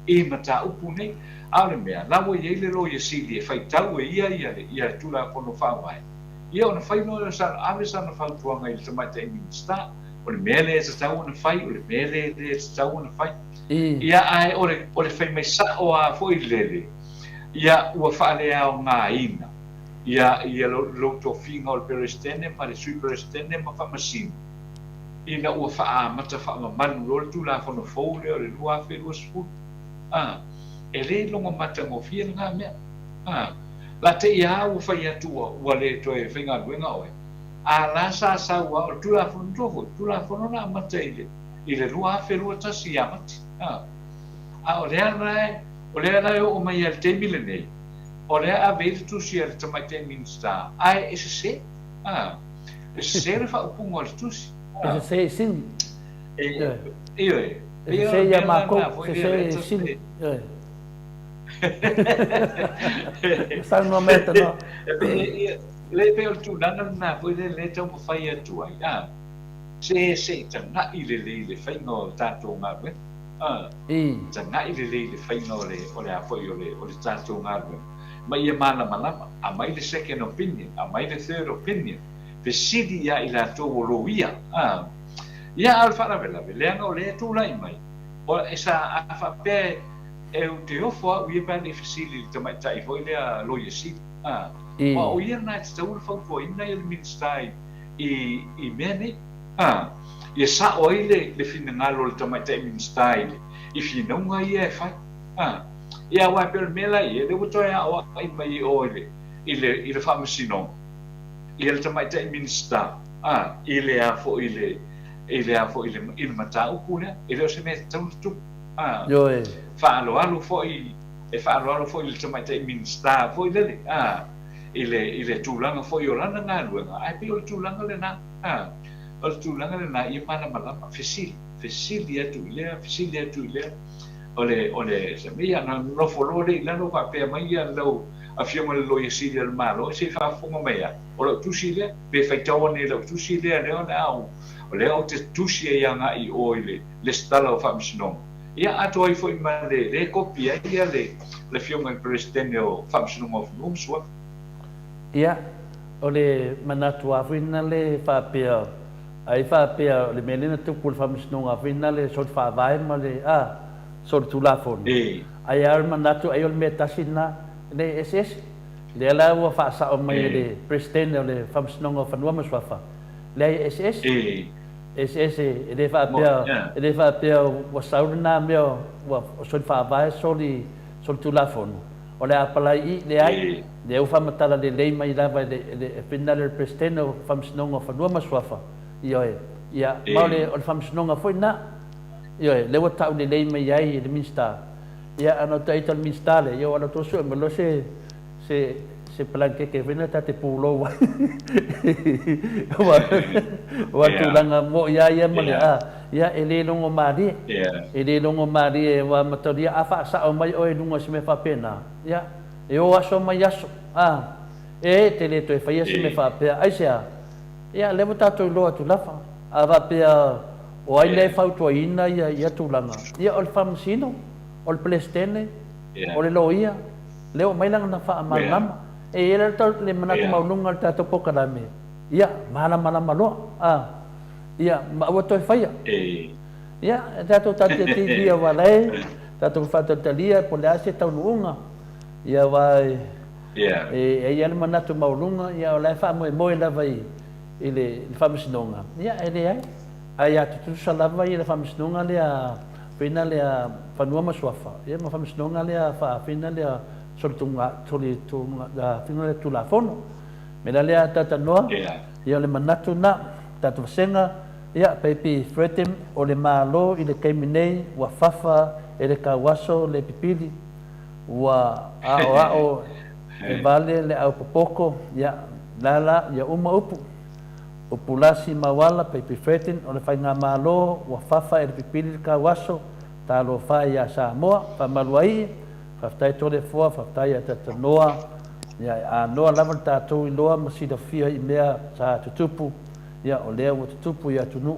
i mataupu nei. A o le mea, la ua i ai le Loia Sili e faitau e ia ia le ia Tulafono Faavae, ia ona fai loa lea o sana, ave sana fautuaga i le Tamaitai Minisita, o le mea lea e tatau ona fai, o le mea lea e le tatau ona fai. Ia, ae o le, o le fai mai sao lava foi lele, ia ua faaleaogaina ia, ia lou tofiga o le Peresetene ma le Sui Peresetene ma Faamasino, ina ua faaamata faamamalu loa le Tulafono fou lea o le 2020. A, e le logo matagofie lena mea. A, la te i a ua fai atu ua, ua le toe faigaluega oe. A la sa sau a, o le Tulafono tua foi, Tulafono na amata i le, i le 2021 ia Mati. A, a o lea la e, o lea la e oo mai ai i le taimi lenei, o lea ave ai le tusi a le Tamaitai Minisita, ae e sese. A, E sese le faaupuga o le tusi.
E sese i sini.
Ioe.
E sese ia mākou, sese e sili. Ioe. Saunoa mai tanoa.
Le pei o le tulaga lena foi lea lea e taumafai atu ai, a, se se i tagai lelei i le faiga o le tatou galuega, a, tagai lelei i le faiga o le, o le a foi o le, o le tatou galuega, ma ia malamalama, aumai le second opinion, aumai le third opinion, fesili ia i latou o loia, a. Ia, a o le faalavelave, leaga o lea e tulai mai, o, e sa, a faapea e, ou te ofo au ia pe a le i fesili i le tamaitai foi lea Loia Sili, a. Aua o ia lena e tatau ona fautuaina le Minisita i, i, i mea nei, a. Ia sao ai le, le finagalo o le tamaitai Minisita i le, i finauga ia e fai, a. Ia, aua e pei o le mea la e i ai, lea ua toe aoai mai i o i le, i le, i le Faamasinoga, ia le tamaitai Minisita, a, i le a foi i le, i le a foi i le, i le mataupu lea. E le o se mea e tatau ona tupu, a.
Ioe.
Faaaloalo foi, e faaaloalo foi i le tamaitai Minisita foi lele, a, i le, i le tulaga foi o lana galuega, ae pei o le tulaga lena, a, o le tulaga lena ia malamalama, fesili, fesili atu i lea, fesili atu i lea, o le, o le, se mea, ia, ona nofo loa lea i lalo faapea mai ia lau Afioga i le Loia Sili a le Malo, se i faafofoga mai lava, o lau tusi lea, pe faitau ane i lau tusi lea, lea o le a ou, o lea ou te tusi ai agai i o i le Lesitala o Faamasinoga, ia atoa ai foi ma le, lea e kopi ai ia le, le Afioga i le Peresetene o Faamasinoga o Fanua ma Suafa.
Ia, o le manatu lava foi lena le faapea, ai faapea o le mea lea na tupu i le Faamasinoga foi lena le soli faavae ma le, a, soli Tulafono. Ai lava o le manatu ai o le mea tasi lena, e le eseese. Lea la ua faasao mai e le Peresetene o le Faamasinoga o Fanua ma Suafa, leai e eseese. Eseese, e le faapea, e le faapea ua sau lena mea ua soli faavae, soli, soli Tulafono, o le a apalai i i, leai. Lea ua faamatala lelei mai lava e le, e le Finale o le Peresetene o Faamasinoga o Fanua ma Suafa, ioe, ia, ma o le, o le Faamasinoga foi lena, ioe, lea ua tau lelei mai ai e le Minisita. Ia, ana o taita o le Minisita lea, ia ua alu atu sue mai loa se, se, se palankeke foi lea ta te pulou ai. Aua, aua le tulaga mo'i lava ia ma le, a, ia, e le logo malie. E le logo malie, aua mataulia a faasao mai oe i luga o se mea faapena, ia, e o aso mai aso, a, e te le toe faia se mea faapea. Aisea? Ia, lea ua tatou iloa atu lava. A faapea o ai lea e fautuaina ia ia tulaga, ia o le Faamasino, o le Peresetene, o le Loia, lea ua aumai lana faamalamalama. E i ai la le manatu maualuga o le tatou polokalame, ia malamalama loa, a, ia, ma aua toe faia. Ia, e tatou tautiatia aua la e tatou faatalitalia po o le a se taunuuga, ia aua e e i ai le manatu maualuga, ia o la e faamoemoe lava i i le Faamasinoga, ia e leai. Ae ia tutusa lava ia le Faamasinoga lea faina lea Fanua ma Suafa, ia ma Faamasinoga lea faafina lea solitunga solitunga fina lea Tulafono. Me la lea talanoa, ia o le manatu na, tatou vasega, ia peipi Freddie o le Malo i le taimi nei ua fafa e le tauaso le pipili, ua aoao e vale le au popoto, ia la la ia uma upu. Upu lasi mauala, peipi Freddie o le Faigamalo ua fafa e le pipili le tauaso, talofa e ia Samoa, faamalu ai, faafetai Toleafoa, faafetai ia Tatanoa, ia e anoa lava le tatou iloa ma silafia i mea sa tutupu, ia o lea ua tutupu i atunuu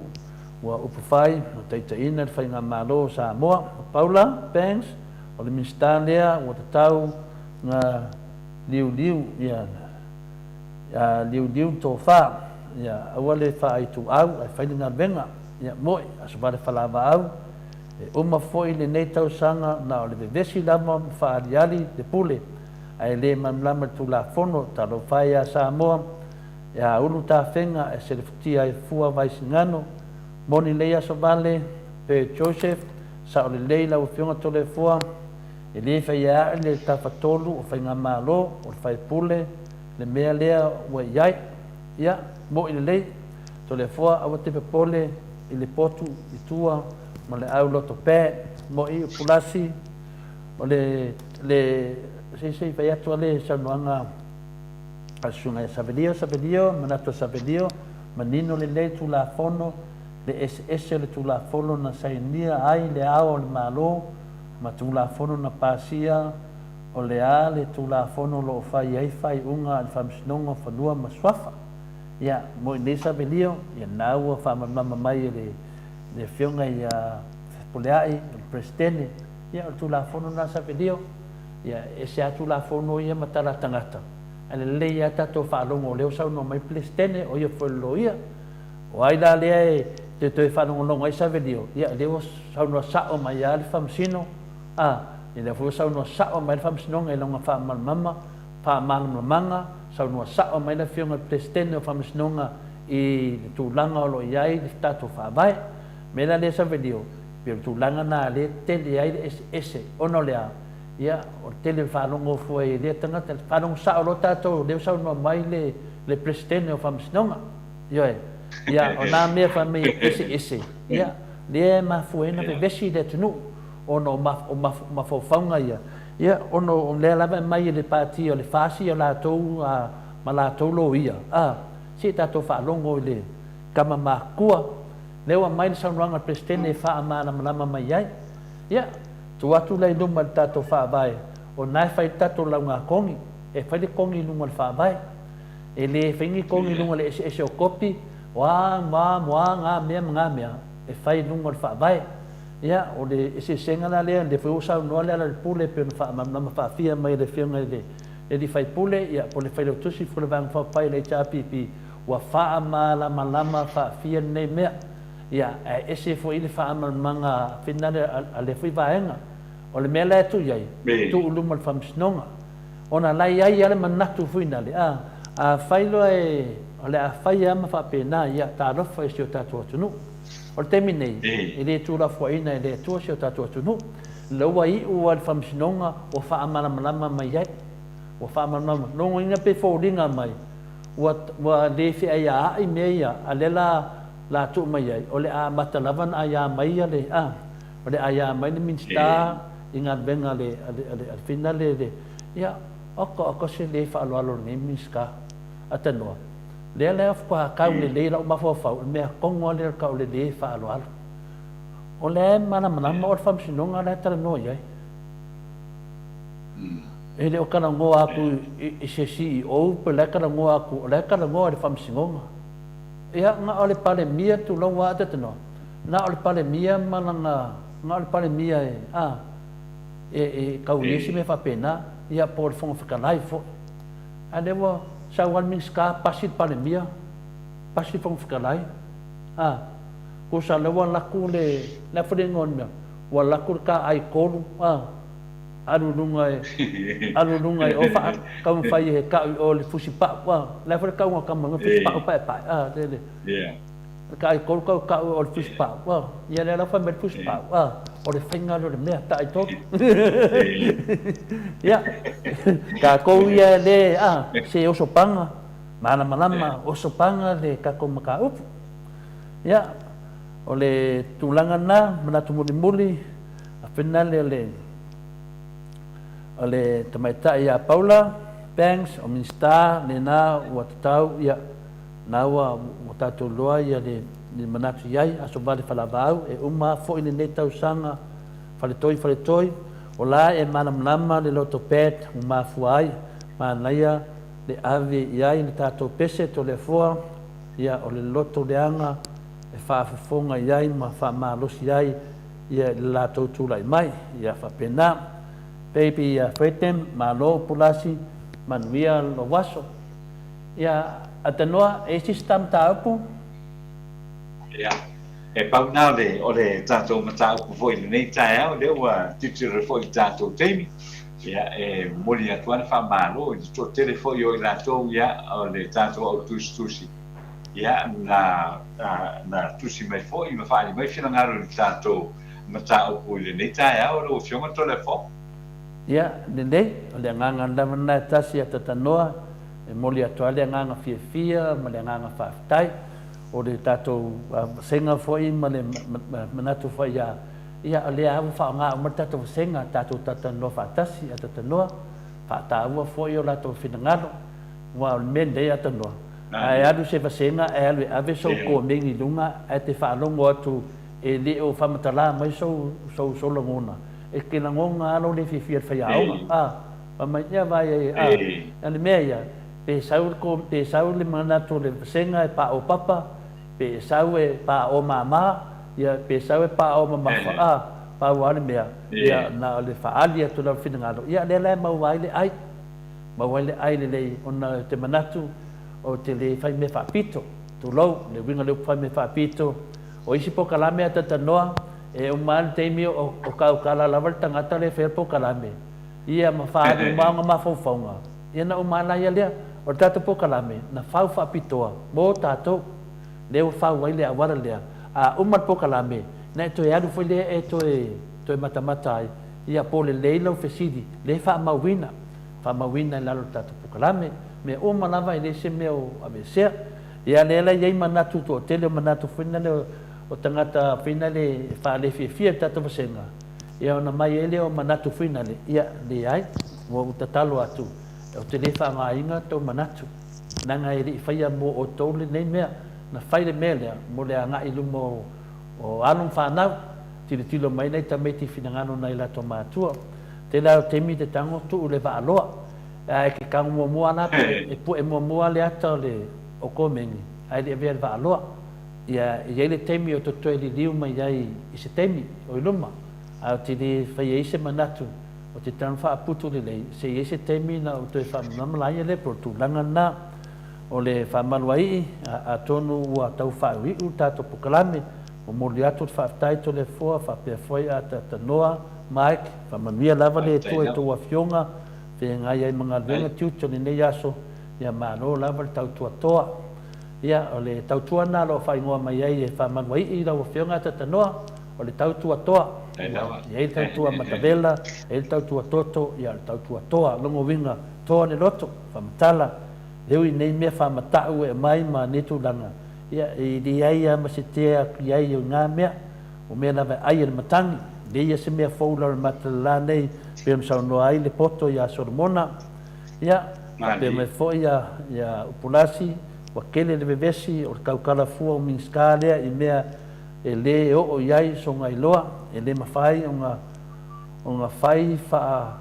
ua upufai ma taitaiina le Faigamalo o Samoa. Paula Banks, o le Minisita lea ua tatau na liuliu ia liuliu le tofa, ia aua le faaituau ae fai le galuega, ia mo'i, Aso Vale Falavaau, e uma foi lenei tausaga na o le vevesi lava ma faaaliali le pule, ae le malamalama i le Tulafono, talofa e ia Samoa, e aulu tafega e selefutia ai fua Vaisigano, moni lei Aso Vale, Per Joseph, sao lelei lau Afioga Toleafoa, e le fai ae le tafatolu o Faigamalo, o le Faipule, le mea lea ua i ai. Ia, mo'i lelei, Toleafoa, aua te popole i le potu i tua ma le au loto pē. Mo'i o Pulasi, o le, le, se se i fai atu a le saunoaga a le Susuga ia Savelio, Savelio, manatu a Savelio, manino lelei Tulafono, Le eseese o le Tulafono na sainia ai Le Ao o le Malo ma Tulafono na pasia, o le a le Tulafono o lo o fai ai faaiuga a le Faamasinoga o Fanua ma Suafa? Ia, mo i nei Savelio, ia na ua faamalamalama mai e le le Afioga ia Fepuleai, o le Peresetene, ia o le Tulafono lena Savelio, ia e ese lava Tulafono ia ma tala a tagata, ae lelei lava tatou faalogo o lea ua saunoa mai le Peresetene, o ia foi o le Loia. O ai la lea e toe faalogologo ai Savelio? Ia, o lea ua saunoa sao mai lava le Faamasino, a, ia lea foi ua saunoa sao mai le Faamasinoga i lona faamalamalama, faamalamalamaga, saunoa sao mai le Afioga i le Peresetene o Faamasinoga i le tulaga o lo o i ai le tatou Faavae. O le mea la lea Savelio, pei o le tulaga lena lea e tele ai le eseese, ona o le a? Ia, o le tele o le faalogo foi e lea tagata, faalogo sao loa tatou o lea ua saunoa mai le Peresetene o Faamasinoga. Ioe. Ia, o nā mea fai mai e eseese, ia, lea e mafua ai ona vevesi le atunuu, ona o mafaufauga ia, ia, ona o lea lava e aumai e le Pati o le FAST o latou ma latou loia, a, se i tatou faalogo i le tama matutua, lea ua aumai le saunoaga a le Peresetene e faamalamalama mai ai. Ia, tuu atu la i luma i le tatou Faavae, o lena e fai ai le tatou laugatogi, e fai le togi i luga o le Faavae. E le fai ni togi i luga o le eseese o kopi, o a, ma, moa, nga mea ma nga mea, e fai i luga o le Faavae. Ia, o le eseesega la lea, lea foi ua saunoa Lealailepule e pei ona faamalamalama faafia mai e le Afioga i le Alii Faipule, ia, po o le Failautusi foi o le Vaega Faaupufai a le HRPP, ua faamalamalama faafia lenei mea. Ia, ae ese foi le faamalamalamaga finale a lea foi vaega. O le mea la e tuu i ai, tuu i luma o le Faamasinoga. Ona la e i ai lava le manatu foi nale, a, afai loa e, o le a fai lava ma faapena, ia, talofa i si o tatou atunuu. O le taimi nei, e le tuulafoaiina e le Atua si o tatou atunuu. La ua iu lava i le Faamasinoga ua faamalamalama mai ai. Ua faamalamalama. Logoina pe foliga mai, ua, ua le feaiaai mea ia, a lea la, la tuu mai ai, o le a amata lava ona aia mai ia le, a, o le aia mai le Minisita i galuega a le, a le, a le, a le finale le, ia, oka, oka se le faaaloalo i lenei Minisita. Atanoa, lea la faatoa tau lelei lau mafaufau, o le mea tonu lava lea o le tau o le le faaaloalo. O lea e malamalama o le Faamasinoga la e talanoa i ai. E le o talanoa atu i se CEO pe o la e talanoa atu, o la e talanoa i le Faamasinoga. Ia, na o le Palemia tulou lava Atatanoa, na o le Palemia ma lana, na o le Palemia e, a, e, e tau i ai se mea faapena, ia po o le Fofoga Fetalai foi. A lea ua sau lava le Minisita pasi le Palemia, pasi le Fofoga Fetalai, a, tusa lea ua alu atu le, le a foi le igoa o le mea, ua alu atu le taai tolu, a, alu i luga e, alu i luga i o faa, taumafai e tau i o le fusi pau, a, le a foi le tauga o tama, fusi pau paepae, a, le, le, le taai tolu tau tau i o le fusi pau, a, ia lea la fai mai le fusi pau, a, o le faiga lea o le mea, taai tolu. Ia, tatou ia le, a, se osopaga, malamalama, osopaga le tatou mataupu. Ia, o le tulaga lena, manatu mulimuli, A finale o le o le tamaitai ia Paula Banks o Minisita lena ua tatau ia na ua ua tatou iloa ia le le manatu i ai aso vale falavaau e uma foi lenei tausaga faletoi faletoi o la e malamalama le loto Pat ua mafua ai manaia le ave i ai le tatou pese Toleafoa ia o le loto leaga e faafofoga i ai ma faamalosi ai ia i le latou tulai mai. Ia faapena. Baby ia Freedom, malo Pulasi, manuia lou aso. Ia Atanoa, e isi se ta mataupu?
Ia, e pau na o le tatou mataupu foi i lenei taeao, lea ua tilotilo foi i le tatou taimi. Ia, e momoli atu lava le faamalo i le toatele foi o i latou ia o le tatou au tusitusi Ia, na, na tusi mai foi ma faaali mai finagalo i le tatou mataupu i lenei taeao lau Afioga Toleafoa.
Ia, lelei, o le agaga lava lena e tasi ia Tatanoa, e momoli atu ai le agaga fiafia ma le agaga faafetai. O le tatou vasega foi ma le manatu foi ia, ia o lea lava ua faaaoga uma le tatou vasega, tatou talatalanoa faatasi ia Tatanoa, faataua foi o latou finagalo, aua o le mea lenei Atanoa, Ae alu se vasega ae alu e ave sou komeni i luga ae te faalogo atu e le o faamatala mai sou sou sou lagona, e te lagona lava lou le fiafia i le faiaoga. A, fai mai, ia vaai ai, a, a le mea ia, pe sau le ko, pe sau le manatu o le vasega e paopapa, pe sau e paomāmā, ia, pe sau e paomamafa, a, pau lava le mea, ia, na o le faaali atu lava o le finagalo, ia, lea la e maua ai le ai. Maua ai le ai lelei ona o te manatu ou te le fai mea faapito, tulou, le uiga o le upu fai mea faapito, o isi polokalame a talatalanoa, e uma lava le taimi o kaukala lava le tagata lea e faia le polokalame, ia ma faaalu uma ona mafaufauga, ia na uma lava la ia lea. O le tatou polokalame, na fau faapitoa mo tatou, lea ua fau ai le auala lea. A uma le polokalame, na e toe alu foi lea e toe toe matamata ai, ia po o lelei lau fesili, lea e faamauina. Faamauina i lalo o le tatou polokalame. Mea uma lava e le se mea o aveesea. Ia lea la e i ai manatu toatele o manatu foi na lea o tagata foi na le e faalefiafia i le tatou vasega, ia ona mai ai lea o manatu foi na le, ia leai, ua ou tatalo atu, ou te le faaaogaina tou manatu, leaga e le i faia mo outou lenei mea. Na fai le mea lea mo le agai i luma o o alo ma fanau, tilotilo mai nai tamaiti i finagalo o nai latou matua. Tele lava o taimi te tago tuu le vaaloa. Ae ke tago muamua la pe e pu'e muamua le ata o le o komeni ae le i avea le vaaloa. Ia e i ai le taimi o te toe liliu mai ai i se taimi o i luma, ae ou te le faia ai se manatu o te tago faaputu lelei se i ai se taimi na ou toe faamalamalama ai lea po o le tulaga lena o le faamaluaii, atonu ua tau faaiuiu le tatou polokalame. Momoli atu le faafetai Toleafoa faapea foi Ataatanoa Mike, faamanuia lava le Atua i tou afioga, feagai ai ma galuega tiute o lenei aso, ia malo lava le tautua toa. Ia, o le tautua lena o lo o faaigoa mai ai e Faamaluaii lau afioga Ataatanoa, o le tautua toa. Ua i ai le tautua matavela, e i ai le tautua toto, ia o le tautua toa. Lona uiga, toa le loto, faamatala, e ui i nei mea faamatau e aumai ma nei tulaga, ia, e leai lava ma se tea atu i ai o na mea. O mea lava e ai e le matagi, leai ia se mea fou i lalo o le matalala nei, pei ona saunoa ai le poto ia Solomona. Ia, faapea mai foi ia, ia Upulasi, ua tele le vevesi o le tautala fua o Minisita lea i mea e le oo i ai sona iloa, e le mafai ona, ona fai faa,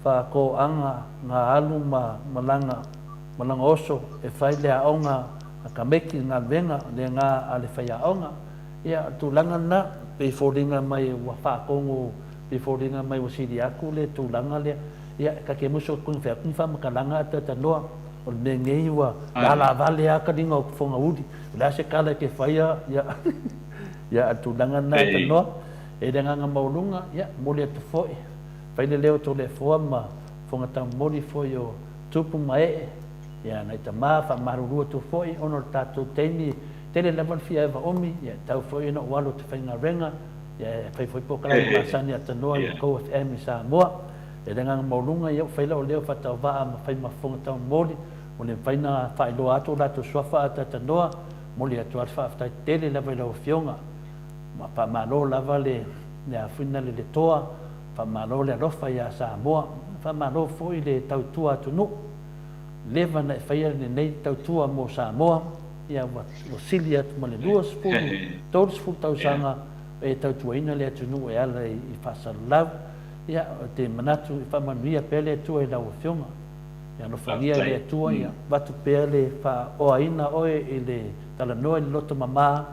faatoaga ga alu ma malaga, malaga oso e fai le aoga a tamaiti i le galuega lena a le faiaoga. Ia, o le tulaga lena, pei foliga mai ua faatonu, pei foliga mai ua sili atu le tulaga lea. Ia, ta te musu atu fai atu ni faamatalaga ae talatalanoa, o le mea nei ua lalavale lava taliga o Fogauli. O le a se tala e te faia, ia, ia, a o le tulaga lena e talanoa. E le agaga maualuga, ia, momoli atu foi, fai le leo o Toleafoa ma Fofoga Taumoli foi o Tupu ma Ee, ia, nai tama, faamalulu atu foi ona o le tatou taimi, Tele lava le fia eva umi, ia e tau foi ona ou alu ou te faigaluega, ia e fai foi polokalame masani a tanoa i Go FM i Samoa. E le agaga maualuga ia ua fai lau leo faatauvaa ma fai ma fofoga taumoli, ua le mafai ona faailoa atu o latou suafa a tatanoa, momoli atu lava le faafetai tele lava i lau Afioga. Ma faamalo lava le le afuina le le toa, faamalo le alofa ia Samoa, faamalo foi le tautua atunuu. Leva na e faia lenei tautua mo Samoa. Ia, ua, ua sili atu ma le 20, 30 tausaga e tautuaina le atunuu e ala i, i faasalalau. Ia, ou te manatu e faamanuia pea le Atua i lau Afioga. Ia alofagia e le Atua, ia avatu pea le faaoaina oe i le talanoa i le loto mama,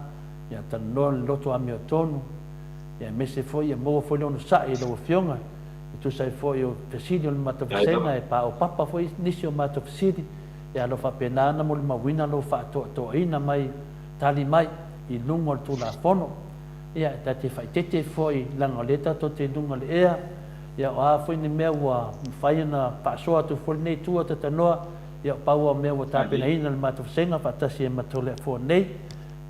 ia talanoa i le loto amiotonu, ia aemaise foi ia maua foi le onosai i lau Afioga, e tusa ai foi o fesili o le matou vasega, e paopapa foi nisi o matou fesili. Ia lo faapena ona molimauina lou faatoatoaina mai tali mai i luga o le Tulafono. Ia, e ta te faaeteete foi leaga o lea tatou te i luga o le ea, ia o a foi ni mea ua mafai ona faasoa atu foi lenei itu a Tatanoa, ia o pau lava o mea ua tapenaina e le matou vasega faatasi ai ma Toleafoa nei.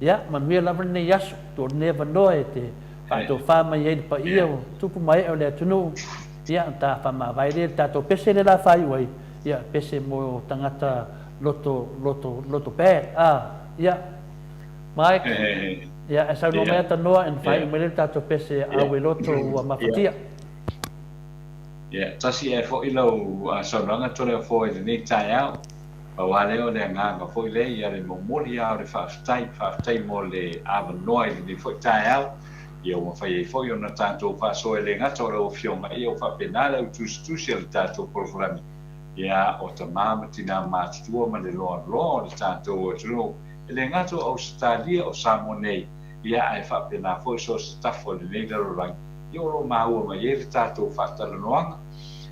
Ia, manuia lava lenei aso, tuu lenei avanoa e te faatofa mai ai le paia o tupu ma ee o le atunuu, ia, ona ta faamavae lea i le tatou pese lea o le a faaiu ai, Ia, pese mo tagata loto, loto, loto bad, a, ia, Mike, ia, e saunoa mai ata noa, e faaiu mai lea le tatou pese aue loto ua mafatia.
Ia, tasi ae foi lau saunoaga Toleafoa i lenei taeao. Pau lava lea o le agaga foi lea ia le momoli lava o le faafetai, faafetai mo le avanoa i lenei foi taeao, ia ua mafai ai foi ona tatou faasoa e le gata o lau Afioga, ia ua faapena le au tusitusi o le tatou polokalame, ia o tama ma tina matutua ma le loaloa o le tatou atunuu, e le gata o Ausetalia, o Samoa nei, ia ae faapena foi so o se tafa o lenei lalolagi, ia o lo o maua mai ai le tatou faatalanoaga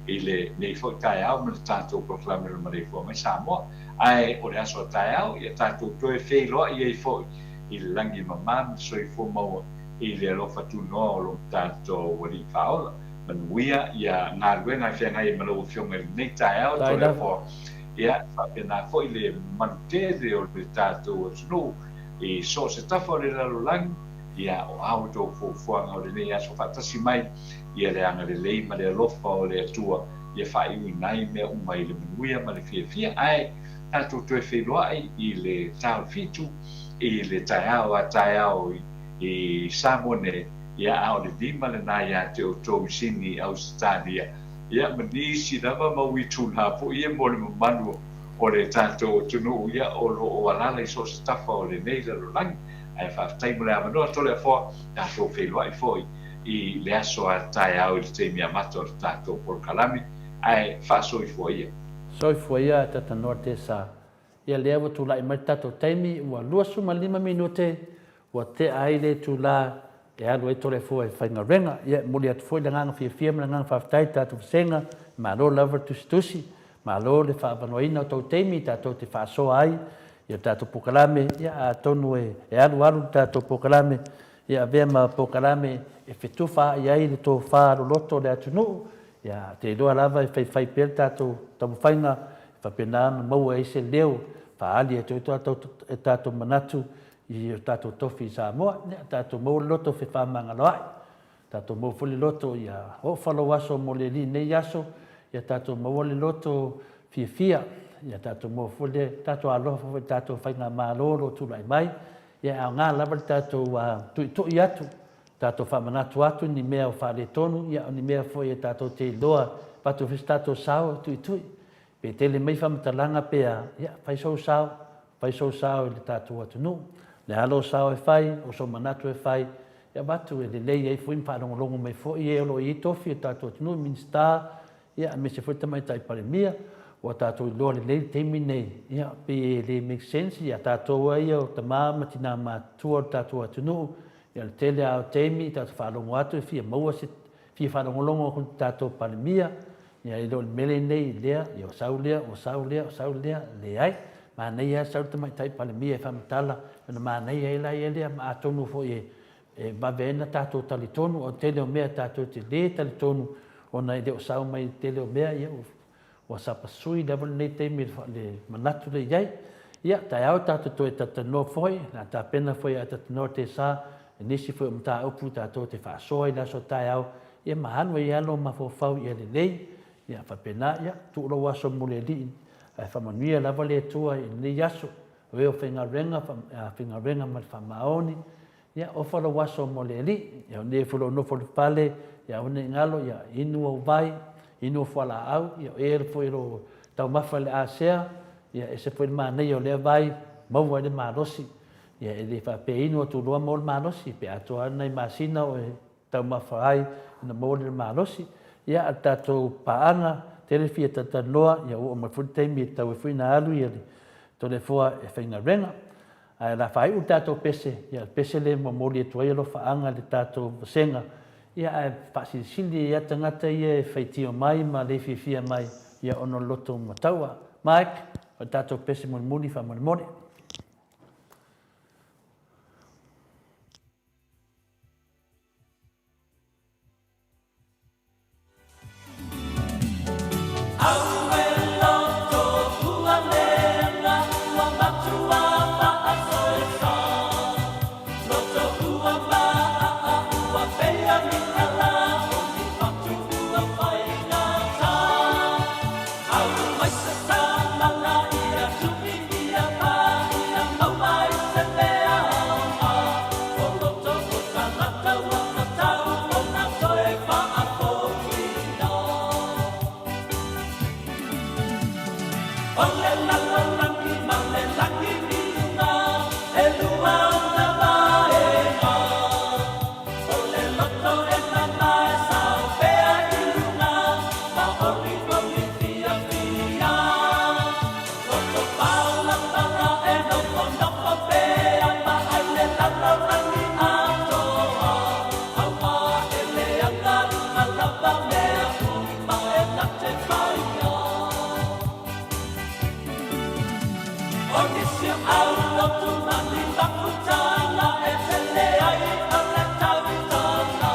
i lenei foi taeao ma le tatou polokalame o le Maleifua Mai Samoa. Ae o le aso a taeao, ia tatou toe feiloai ai foi i le lagi e mama ma le soifua maua i le alofa tunoa o lo tatou Alii Faaola. Manuia ia galuega e feagai ai ma lau Afioga i lenei taeao, Toleafoa. Ia, faapena foi le mamalu tele o le tatou atunuu i so o se tafa o le lalolagi, ia, o a outou fuafuaga o lenei aso faatasi mai, ia le agalelei ma le alofa o le Atua ia faaiuina ai mea uma i le manuia ma le fiafia, ae tatou toe feiloai i le ta o le fitu i le taeao a taeao i Samoa nei, ia, a o le lima lena ia te outou i Sini, Ausetalia, ia, ma nisi lava mau itula foi ia mo le mamalu o le tatou atunuu, ia, o lo o alaala i so o se tafa o lenei lalolagi. Ae faafetai mo le avanoa, Toleafoa, tatou feiloai foi i le aso a taeao i le taimi amata o le tatou polokalame, ae faasoifua ia.
Soifua ia Tatanoa Tesa. Ia lea ua tulai mai le tatou taimi ua 25 minute ua tea ai le itula e alu ai Toleafoa e faigaluega. Ia e momoli atu foi le agaga fiafia ma le agaga faafetai i le tatou vasega, malo lava le tusitusi, malo le faaavanoaina o tou taimi tatou te faasoa ai i le tatou polokalame. Ia atonu e alualu le tatou polokalame, ia avea ma polokalame e fetufaai ai le tofa loloto o le atunuu. Ia te iloa lava e faifai pea le tatou taumafaiga e faapena ona maua ai se leo faaali atu ai e tatou manatu i o tatou tofi i Samoa. Ia tatou maua le loto fefaamagaloai, tatou maua foi le loto ia ofa lou aso mo le alii i lenei aso, ia tatou maua le loto fiafia, ia tatou maua foi le tatou alofa foi i le tatou faigamalo o lo o tulai mai. Ia e aoga lava le tatou tuitui atu, tatou faamanatu atu ni mea o faaletonu, ia o ni mea foi e tatou te iloa, avatu foi se tatou sao e tuitui. Pe tele mai faamatalaga pe a, ia fai sou sao, fai sou sao i le tatou atunuu. O le a lou sao e fai, o sou manatu e fai, ia avatu e lelei ai foi ma faalogologo mai foi e o lo o i ai tofi o le tatou atunuu, Minisita, ia aemaise foi le Tamaitai Palemia, ua tatou iloa lelei le taimi lenei, ia pei e le make sense ia tatou lava ia o tama ma tina matutua o le tatou atunuu, ia o le tele lava o taimi tatou faalogo atu e fia maua se, fia faalogologo atu i le tatou Palemia, ia i lo le mea lenei lea, ia ua sau lea, ua sau lea, ua sau lea, leai. Manaia lava le sau le Tamaitai Palemia e faamatala, ona manaia ai la ia lea, ma atonu foi e E vave ai ona tatou talitonu, o le tele o mea tatou te le talitonu ona e le o sao mai le tele o mea, ia ua sapasui lava lenei taimi i le manatu lea i ai. Ia, taeao tatou toe talatalanoa foi, o le a tapena foi ia Tatanoa Tesa i nisi foi o mataupu tatou te faasoa i le aso taeao, ia ma alu ai lava lou mafaufau ia lelei, ia faapena, ia tuu lou aso mo le Alii, ae faamanuia lava le Atua i lenei aso, o e o faigaluega, faigaluega ma le faamaoni, Ia, ofa lou aso mo le Alii. Ia, o nei foi lou nofo i le fale, ia aua ne i galo, ia, inu ou vai, inu ou fualaau, ia, o ea foi o lo taumafa i le asea, ia, ese foi le manaia o lea vai, maua ai le malosi. Ia, e le faapea inu atu loa maua le malosi, pe atoa lava nai masina o e taumafa ai ona maua lea o le malosi. Ia, a o le tatou paaga, tele fia talatalanoa, ia ua oo mai foi le taimi e tatau ai foi ona alu ia le Toleafoa e faigaluega. Ae o le a faaiu le tatou pese, ia o le pese lea e momoli atu ai alofaaga i le tatou vasega, ia ae faasilisili ai lava tagata ia e faitio mai ma le fiafia mai, ia ona o le loto mataua. Mike, o le tatou pese mulimuli faamolemole. O le lalolagi ma le lagi i luga, ʻelua ona vaega. O le loto e mama e sao pea i luga, ma olioli fiafia. Loto paulapala e nofonofo pea ma ai le lalolagi atoa. Aua e leaga luga lava mea uma e na te faia. O nisi au lotu mani makutana e tele ai o le tauitana.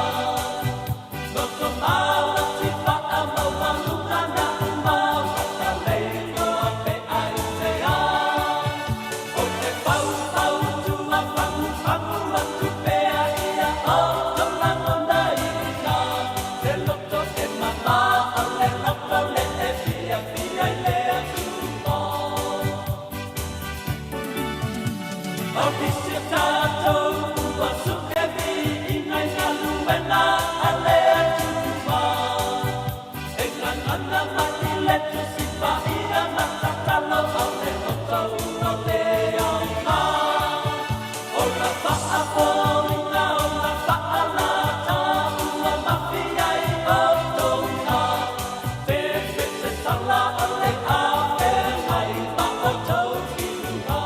Loto malosi faamaualuga na uma ua lei loa pe ai se a. O te faufautua fagufagu atu pea ia o tou lagona ina. Le loto e mama o le loto le e fiafia i le Atua. O nisi o tatou ua suke viiga i galuega a le Atua. E gagana mai i le Tusi Paia ma tatalo o le loto ua le aoga. O la faapoliga o la faalata ua mafia ai outou na. Te fete sala o le afeagai ma outou i luga.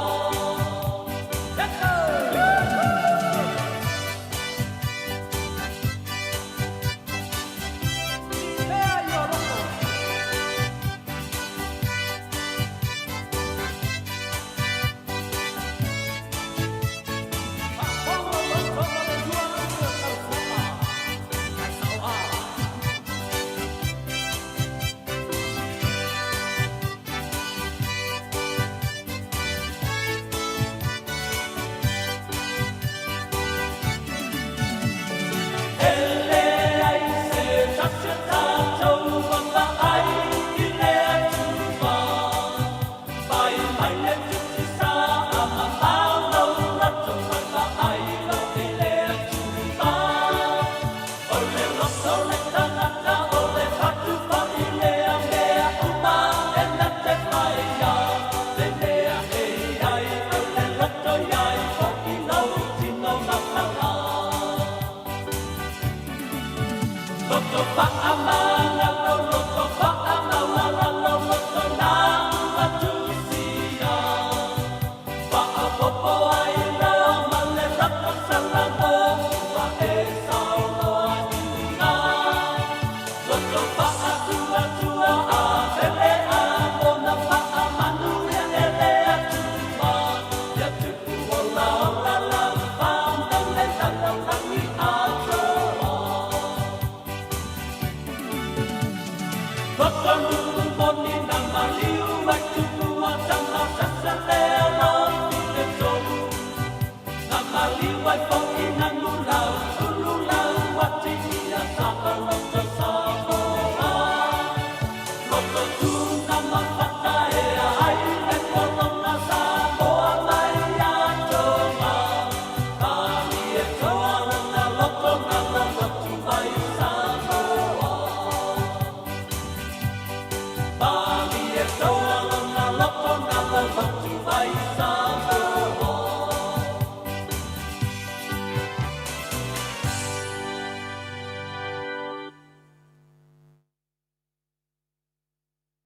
E leai se tasi o tatou ua vaai i le Atua. Pai mai le Tusi sa a mamao lou loto mai vaai loa i le Atua. O le loto le tagata o le fatu foi lea mea uma e na te faia. Le mea e i ai o le loto i ai foi lou tino mapala. Loto faamagalo, loto faamaualalo, loto na ua tusia. Faaopoopo ai loa ma le loto salamo ua e saunoa i luga. Loto faatuatua a pele a mona faamanuia e le Atua. Ia tupu ola ola lau fanau le lalolagi atoa. Loto nuu moni na maliu ai Tumua tama sasa lea.